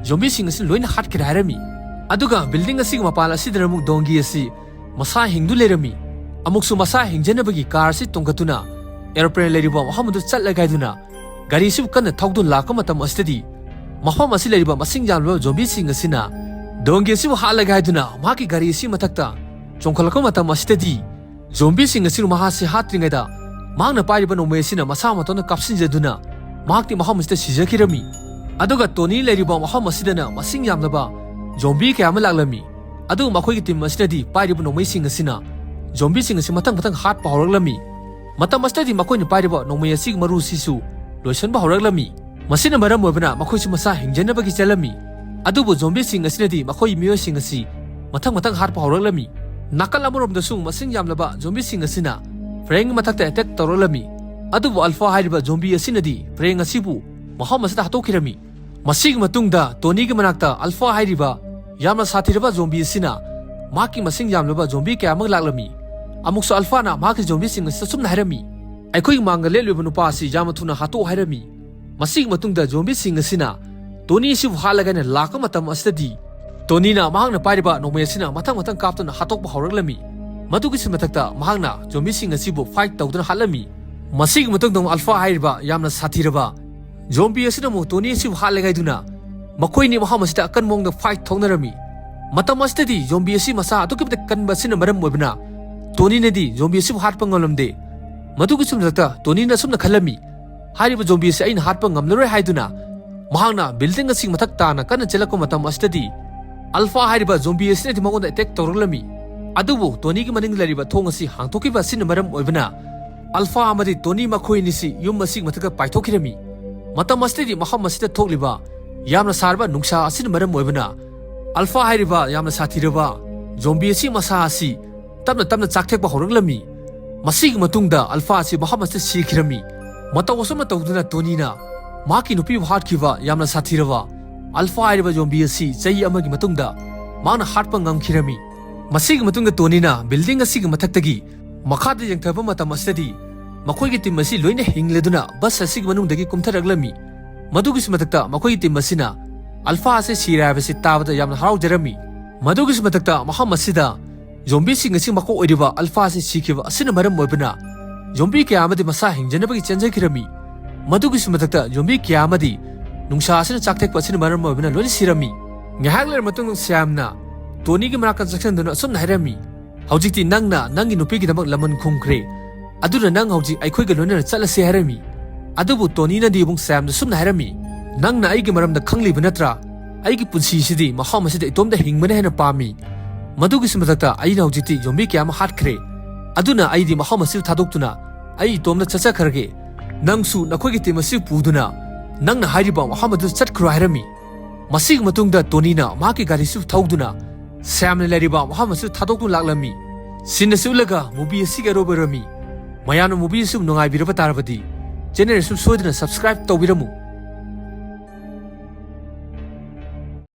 ꯖꯣꯝꯕꯤꯁꯤꯡ ꯑꯁꯤ ꯂꯣꯏꯅ ꯍꯥꯠꯈ꯭ꯔꯦ" ꯍꯥꯏꯔꯝꯃꯤ꯫ ꯑꯗꯨꯒ ꯕꯤꯜꯗꯤꯡ ꯑꯁꯤꯒꯤ ꯃꯄꯥꯟ ꯑꯁꯤꯗꯅ ꯑꯃꯨꯛ ꯗꯣꯡꯒꯤ ꯑꯁꯤ ꯃꯁꯥ ꯍꯤꯡꯗꯨ ꯂꯩꯔꯝꯃꯤ꯫ ꯑꯃꯨꯛꯁꯨ ꯃꯁꯥ ꯍꯤꯡꯖꯅꯕꯒꯤ ꯀꯥꯔ ꯑꯁꯤ ꯇꯣꯡꯈꯠꯇꯨꯅ ꯑꯦꯔꯣꯄ꯭ꯂꯦꯟ ꯂꯩꯔꯤꯕ ꯃꯐꯝ ꯑꯗꯨ ꯆꯠꯂꯒꯦ ꯍꯥꯏꯗꯨꯅ ꯒꯥꯔꯤ ꯑꯁꯤꯕꯨ ꯀꯟꯅ ꯊꯧꯗꯨꯅ ꯂꯥꯛꯄ ꯃꯇꯝ ꯑꯁꯤꯗꯗꯤ ꯃꯐꯝ ꯑꯁꯤ ꯂꯩꯔꯤꯕ ꯃꯁꯤꯡ ꯌꯥꯝꯂꯕ ꯖꯣꯝꯕꯤꯁꯤꯡ ꯑꯁꯤꯅ ꯗꯣꯡꯒꯤ ꯑꯁꯤꯕꯨ ꯍꯥꯠꯂꯒꯦ ꯍꯥꯏꯗꯨꯅ ꯃꯍꯥꯛꯀꯤ ꯒꯥꯔꯤ ꯑꯁꯤ ꯃꯊꯛꯇ ꯆꯣꯡꯈꯠꯂꯛꯄ ꯃꯇꯝ ꯑꯁꯤꯗꯗꯤ ꯖꯣꯝꯕꯤꯁꯤꯡ ꯑꯁꯤꯕꯨ ꯃꯍꯥꯛꯁꯤ ꯍꯥꯠꯇ꯭ꯔꯤꯉꯩꯗ ꯃꯍꯥꯛꯅ ꯄꯥꯏꯔꯤꯕ ꯅꯣꯡꯃꯩ ꯑꯁꯤꯅ ꯃꯁꯥ ꯃꯇꯣꯟꯗ ꯀꯥꯞꯁꯤꯟꯖꯗꯨꯅ ꯃꯍꯥꯛꯇꯤ ꯃꯐꯝ ꯑꯁꯤꯗ ꯁꯤꯖꯈꯤꯔꯝꯃꯤ꯫ ꯑꯗꯨꯒ ꯇꯣꯅꯤ ꯂꯩꯔꯤꯕ ꯃꯐꯝ ꯑꯁꯤꯗꯅ ꯃꯁꯤꯡ ꯌꯥꯝꯂꯕ ꯖꯣꯝꯕꯤ ꯀꯌꯥ ꯑꯃ ꯂꯥꯛꯂꯝꯃꯤ꯫ ꯑꯗꯨꯕꯨ ꯃꯈꯣꯏꯒꯤ ꯇꯤꯝ ꯑꯁꯤꯅꯗꯤ ꯄꯥꯏꯔꯤꯕ ꯅꯣꯡꯃꯩꯁꯤꯡ ꯑꯁꯤꯅ ꯖꯣꯝꯕꯤꯁꯤꯡ ꯑꯁꯤ ꯃꯊꯪ ꯃꯊꯪ ꯍꯥꯠꯄ ꯍꯧꯔꯛꯂꯝꯃꯤ꯫ ꯃꯇꯝ ꯑꯁꯤꯗꯗꯤ ꯃꯈꯣꯏꯅ ꯄꯥꯏꯔꯤꯕ ꯅꯣꯡꯃꯩ ꯑꯁꯤꯒꯤ ꯃꯔꯨꯁꯤꯁꯨ ꯂꯣꯏꯁꯤꯟꯕ ꯍꯧꯔꯛꯂꯝꯃꯤ꯫ ꯃꯁꯤꯅ ꯃꯔꯝ ꯑꯣꯏꯕꯅ ꯃꯈꯣꯏꯁꯨ ꯃꯁꯥ ꯍꯤꯡꯖꯅꯕꯒꯤ ꯆꯦꯜꯂꯝꯃꯤ꯫ ꯑꯗꯨꯕꯨ ꯖꯣꯝꯕꯤꯁꯤꯡ ꯑꯁꯤꯅꯗꯤ ꯃꯈꯣꯏꯒꯤ ꯃꯤꯑꯣꯏꯁꯤꯡ ꯑꯁꯤ ꯃꯊꯪ ꯃꯊꯪ ꯍꯥꯠꯄ ꯍꯧꯔꯛꯂꯝꯃꯤ꯫ ꯅꯥꯀꯜ ꯑꯃꯔꯣꯝꯗꯁꯨ ꯃꯁꯤꯡ ꯌꯥꯝꯂꯕ ꯖꯣꯝꯕꯤꯁꯤꯡ ꯑꯁꯤꯅ ꯐ꯭ꯔꯦꯡꯒꯤ ꯃꯊꯛꯇ ꯑꯦꯇꯦꯛ ꯇꯧꯔꯛꯂꯝꯃꯤ꯫ ꯑꯗꯨꯕꯨ ꯑꯜꯐꯥ ꯍꯥꯏꯔꯤꯕ ꯖꯣꯝꯕꯤ ꯑꯁꯤꯅꯗꯤ ꯐ꯭ꯔꯦꯡ ꯑꯁꯤꯕꯨ ꯃꯐꯝ ꯑꯁꯤꯗ ꯍꯥꯠꯇꯣꯛꯈꯤꯔꯝꯃꯤ꯫ ꯃꯁꯤꯒꯤ ꯃꯇꯨꯡꯗ ꯇꯣꯅꯤꯒꯤ ꯃꯅꯥꯛꯇ ꯑꯜꯐꯥ ꯍꯥꯏꯔꯤꯕ ꯌꯥꯝꯅ ꯁꯥꯊꯤꯔꯕ ꯖꯣꯝꯕꯤ ꯑꯁꯤꯅ ꯃꯍꯥꯛꯀꯤ ꯃꯁꯤꯡ ꯌꯥꯝꯂꯕ ꯖꯣꯝꯕꯤ ꯀꯌꯥ ꯑꯃꯒ ꯂꯥꯛꯂꯝꯃꯤ꯫ ꯑꯃꯨꯛꯁꯨ ꯑꯜꯐꯥꯅ ꯃꯍꯥꯛꯀꯤ ꯖꯣꯝꯕꯤꯁꯤꯡ ꯑꯁꯤꯗ ꯑꯁꯨꯝꯅ ꯍꯥꯏꯔꯝꯃꯤ, "ꯑꯩꯈꯣꯏꯒꯤ ꯃꯥꯡꯗ ꯂꯦꯞꯂꯤꯕ ꯅꯨꯄꯥ ꯑꯁꯤ ꯌꯥꯝꯅ ꯊꯨꯅ ꯍꯥꯠꯇꯣꯛꯎ" ꯍꯥꯏꯔꯝꯃꯤ꯫ ꯃꯁꯤꯒꯤ ꯃꯇꯨꯡꯗ ꯖꯣꯝꯕꯤꯁꯤꯡ ꯑꯁꯤꯅ ꯇꯣꯅꯤ ꯑꯁꯤꯕꯨ ꯍꯥꯠꯂꯒꯦ ꯍꯥꯏꯅ ꯂꯥꯛꯄ ꯃꯇꯝ ꯑꯁꯤꯗꯗꯤ, ꯇꯣꯅꯤꯅ ꯃꯍꯥꯛꯅ ꯄꯥꯏꯔꯤꯕ ꯅꯣꯡꯃꯩ ꯑꯁꯤꯅ ꯃꯊꯪ ꯃꯊꯪ ꯀꯥꯞꯇꯨꯅ ꯍꯥꯠꯇꯣꯛꯄ ꯍꯧꯔꯛꯂꯝꯃꯤ꯫ ꯃꯗꯨꯒꯤꯁꯨ ꯃꯊꯛꯇ ꯃꯍꯥꯛꯅ ꯖꯣꯝꯕꯤꯁꯤꯡ ꯑꯁꯤꯕꯨ ꯐꯥꯏꯠ ꯇꯧꯗꯨꯅ ꯍꯥꯠꯂꯝꯃꯤ꯫ ꯃꯁꯤꯒꯤ ꯃꯇꯨꯡꯗ ꯑꯃꯨꯛ ꯑꯜꯐꯥ ꯍꯥꯏꯔꯤꯕ ꯌꯥꯝꯅ ꯁꯥꯊꯤꯔꯕ ꯖꯣꯝꯕꯤ ꯑꯁꯤꯅ ꯑꯃꯨꯛ ꯇꯣꯅꯤ ꯑꯁꯤꯕꯨ ꯍꯥꯠꯂꯒꯦ ꯍꯥꯏꯗꯨꯅ ꯃꯈꯣꯏꯅꯤ ꯃꯐꯝ ꯑꯁꯤꯗ ꯑꯀꯟꯕ ꯃꯑꯣꯡꯗ ꯐꯥꯏꯠ ꯊꯣꯛꯅꯔꯝꯃꯤ꯫ ꯃꯇꯝ ꯑꯁꯤꯗꯗꯤ ꯖꯣꯝꯕꯤ ꯑꯁꯤ ꯃꯁꯥ ꯑꯗꯨꯛꯀꯤ ꯃꯇꯤꯛ ꯀꯟꯕ ꯑꯁꯤꯅ ꯃꯔꯝ ꯑꯣꯏꯕꯅ ꯇꯣꯅꯤꯅꯗꯤ ꯖꯣꯝꯕꯤ ꯑꯁꯤꯕꯨ ꯍꯥꯠꯄ ꯉꯝꯂꯝꯗꯦ꯫ ꯃꯗꯨꯒꯤꯁꯨ ꯃꯊꯛꯇ ꯇꯣꯅꯤꯅ ꯑꯁꯨꯝꯅ ꯈꯜꯂꯝꯃꯤ, "ꯍꯥꯏꯔꯤꯕ ꯖꯣꯝꯕꯤ ꯑꯁꯤ ꯑꯩꯅ ꯍꯥꯠꯄ ꯉꯝꯂꯔꯣꯏ" ꯍꯥꯏꯗꯨꯅ ꯃꯍꯥꯛꯅ ꯕꯤꯜꯗꯤꯡ ꯑꯁꯤꯒꯤ ꯃꯊꯛ ꯇꯥꯅ ꯀꯟꯅ ꯆꯦꯜꯂꯛꯄ ꯃꯇꯝ ꯑꯁꯤꯗꯗꯤ ꯑꯜꯐꯥ ꯍꯥꯏꯔꯤꯕ ꯖꯣꯝꯕꯤ ꯑꯁꯤꯅꯗꯤ ꯃꯉꯣꯟꯗ ꯑꯦꯇꯦꯛ ꯇꯧꯔꯛꯂꯝꯃꯤ꯫ ꯑꯗꯨꯕꯨ ꯇꯣꯅꯤꯒꯤ ꯃꯅꯤꯡ ꯂꯩꯔꯤꯕ ꯊꯣꯡ ꯑꯁꯤ ꯍꯥꯡꯗꯣꯛꯈꯤꯕ ꯑꯁꯤꯅ ꯃꯔꯝ ꯑꯣꯏꯕꯅ ꯑꯜꯐꯥ ꯑꯃꯗꯤ ꯇꯣꯅꯤ ꯃꯈꯣꯏ ꯑꯅꯤꯁꯤ ꯌꯨꯝ ꯑꯁꯤꯒꯤ ꯃꯊꯛꯇ ꯄꯥꯏꯊꯣꯛꯈꯤꯔꯝꯃꯤ꯫ ꯃꯇꯝ ꯑꯁꯤꯗꯗꯤ ꯃꯐꯝ ꯑꯁꯤꯗ ꯊꯣꯛꯂꯤꯕ ꯌꯥꯝꯅ ꯁꯥꯔꯕ ꯅꯨꯡꯁꯥ ꯑꯁꯤꯅ ꯃꯔꯝ ꯑꯣꯏꯕꯅ ꯑꯜꯐꯥ ꯍꯥꯏꯔꯤꯕ ꯌꯥꯝꯅ ꯁꯥꯊꯤꯔꯕ ꯖꯣꯝꯕꯤ ꯑꯁꯤ ꯃꯁꯥ ꯑꯁꯤ ꯇꯞꯅ ꯇꯞꯅ ꯆꯥꯛꯊꯦꯛꯄ ꯍꯧꯔꯛꯂꯝꯃꯤ꯫ ꯃꯁꯤꯒꯤ ꯃꯇꯨꯡꯗ ꯑꯜꯐꯥ ꯑꯁꯤ ꯃꯐꯝ ꯑꯁꯤꯗ ꯁꯤꯈꯤꯔꯝꯃꯤ꯫ ꯃꯇꯧ ꯑꯁꯨꯝꯅ ꯇꯧꯗꯨꯅ ꯇꯣꯅꯤꯅ ꯃꯍꯥꯛꯀꯤ ꯅꯨꯄꯤꯕꯨ ꯍꯥꯠꯈꯤꯕ ꯌꯥꯝꯅ ꯁꯥꯊꯤꯔꯕ ꯑꯜꯐꯥ ꯍꯥꯏꯔꯤꯕ ꯖꯣꯝꯕꯤ ꯑꯁꯤ ꯆꯍꯤ ꯑꯃꯒꯤ ꯃꯇꯨꯡꯗ ꯃꯍꯥꯛꯅ ꯍꯥꯠꯄ ꯉꯝꯈꯤꯔꯝꯃꯤ꯫ ꯃꯁꯤꯒꯤ ꯃꯇꯨꯡꯗ ꯇꯣꯅꯤꯅ ꯕꯤꯜꯗꯤꯡ ꯑꯁꯤꯒꯤ ꯃꯊꯛꯇꯒꯤ ꯃꯈꯥꯗ ꯌꯦꯡꯊꯕ ꯃꯇꯝ ꯑꯁꯤꯗꯗꯤ ꯃꯈꯣꯏꯒꯤ ꯇꯤꯝ ꯑꯁꯤ ꯂꯣꯏꯅ ꯍꯤꯡꯂꯗꯨꯅ ꯕꯁ ꯑꯁꯤꯒꯤ ꯃꯅꯨꯡꯗꯒꯤ ꯀꯨꯝꯊꯔꯛꯂꯝꯃꯤ꯫ ꯃꯗꯨꯒꯤꯁꯨ ꯃꯊꯛꯇ ꯃꯈꯣꯏꯒꯤ ꯇꯤꯝ ꯑꯁꯤꯅ ꯑꯜꯐꯥ ꯑꯁꯤ ꯁꯤꯔꯦ ꯍꯥꯏꯕꯁꯤ ꯇꯥꯕꯗ ꯌꯥꯝꯅ ꯍꯔꯥꯎꯖꯔꯝꯃꯤ꯫ ꯃꯗꯨꯒꯤꯁꯨ ꯃꯊꯛꯇ ꯃꯐꯝ ꯑꯁꯤꯗ ꯖꯣꯝꯕꯤꯁꯤꯡ ꯑꯁꯤ ꯃꯀꯣꯛ ꯑꯣꯏꯔꯤꯕ ꯑꯜꯐꯥ ꯑꯁꯤ ꯁꯤꯈꯤꯕ ꯑꯁꯤꯅ ꯃꯔꯝ ꯑꯣꯏꯕꯅ ꯖꯣꯝꯕꯤ ꯀꯌꯥ ꯑꯃꯗꯤ ꯃꯁꯥ ꯍꯤꯡꯖꯅꯕꯒꯤ ꯆꯦꯟꯖꯈꯤꯔꯝꯃꯤ꯫ ꯃꯗꯨꯒꯤꯁꯨ ꯃꯊꯛꯇ ꯖꯣꯝꯕꯤ ꯀꯌꯥ ꯑꯃꯗꯤ ꯅꯨꯡꯁꯥ ꯑꯁꯤꯅ ꯆꯥꯛꯊꯦꯛꯄ ꯑꯁꯤꯅ ꯃꯔꯝ ꯑꯣꯏꯕꯅ ꯂꯣꯏꯅ ꯁꯤꯔꯝꯃꯤ꯫ ꯉꯥꯏꯍꯥꯛ ꯂꯩꯔꯕ ꯃꯇꯨꯡꯗ ꯁ꯭ꯌꯥꯝꯅ ꯇꯣꯅꯤꯒꯤ ꯃꯅꯥꯛꯇ ꯆꯪꯁꯤꯟꯗꯨꯅ ꯑꯁꯨꯝꯅ ꯍꯥꯏꯔꯝꯃꯤ, "ꯍꯧꯖꯤꯛꯇꯤ ꯅꯪꯅ ꯅꯪꯒꯤ ꯅꯨꯄꯤꯒꯤꯗꯃꯛ ꯂꯃꯟ ꯈꯨꯝꯈ꯭ꯔꯦ, ꯑꯗꯨꯅ ꯅꯪ ꯍꯧꯖꯤꯛ ꯑꯩꯈꯣꯏꯒ ꯂꯣꯏꯅꯅ ꯆꯠꯂꯁꯦ" ꯍꯥꯏꯔꯝꯃꯤ꯫ ꯑꯗꯨꯕꯨ ꯇꯣꯅꯤꯅꯗꯤ ꯑꯃꯨꯛ ꯁ꯭ꯌꯥꯝꯗ ꯁꯨꯝꯅ ꯍꯥꯏꯔꯝꯃꯤ, "ꯅꯪꯅ ꯑꯩꯒꯤ ꯃꯔꯝꯗ ꯈꯪꯂꯤꯕ ꯅꯠꯇ꯭ꯔꯥ? ꯑꯩꯒꯤ ꯄꯨꯟꯁꯤꯁꯤꯗꯤ ꯃꯐꯝ ꯑꯁꯤꯗ ꯏꯇꯣꯝꯇ ꯍꯤꯡꯕꯅ ꯍꯦꯟꯅ ꯄꯥꯝꯃꯤ꯫ ꯃꯗꯨꯒꯤꯁꯨ ꯃꯊꯛꯇ ꯑꯩꯅ ꯍꯧꯖꯤꯛꯇꯤ ꯖꯣꯝꯕꯤ ꯀꯌꯥ ꯑꯃ ꯍꯥꯠꯈ꯭ꯔꯦ꯫ ꯑꯗꯨꯅ ꯑꯩꯗꯤ ꯃꯐꯝ ꯑꯁꯤꯕꯨ ꯊꯥꯗꯣꯛꯇꯨꯅ ꯑꯩ ꯏꯇꯣꯝꯇ ꯆꯠꯆꯈ꯭ꯔꯒꯦ꯫ ꯅꯪꯁꯨ ꯅꯈꯣꯏꯒꯤ ꯇꯤꯝ ꯑꯁꯤ ꯄꯨꯗꯨꯅ ꯅꯪꯅ ꯍꯥꯏꯔꯤꯕ ꯃꯐꯝ ꯑꯗꯨꯗ ꯆꯠꯈ꯭ꯔꯣ" ꯍꯥꯏꯔꯝꯃꯤ꯫ ꯃꯁꯤꯒꯤ ꯃꯇꯨꯡꯗ ꯇꯣꯅꯤꯅ ꯃꯍꯥꯛꯀꯤ ꯒꯥꯔꯤꯁꯨ ꯊꯧꯗꯨꯅ ꯁ꯭ꯌꯥꯝꯅ ꯂꯩꯔꯤꯕ ꯃꯐꯝ ꯑꯁꯤꯗ ꯊꯥꯗꯣꯛꯇꯨꯅ ꯂꯥꯛꯂꯝꯃꯤ꯫ ꯁꯤꯟ ꯑꯁꯤ ꯎꯠꯂꯒ ꯃꯨꯚꯤ ꯑꯁꯤꯒꯤ ꯑꯔꯣꯏꯕ ꯑꯣꯏꯔꯝꯃꯤ꯫ ꯃꯌꯥꯝꯅ ꯃꯨꯚꯤ ꯑꯁꯤ ꯅꯨꯡꯉꯥꯏꯕꯤꯔꯕ ꯇꯥꯔꯕꯗꯤ ꯆꯦꯅꯦꯜ ꯑꯁꯤ ꯁꯣꯏꯗꯅ ꯁꯕꯁꯀ꯭ꯔꯥꯏꯕ ꯇꯧꯕꯤꯔꯝꯃꯨ꯫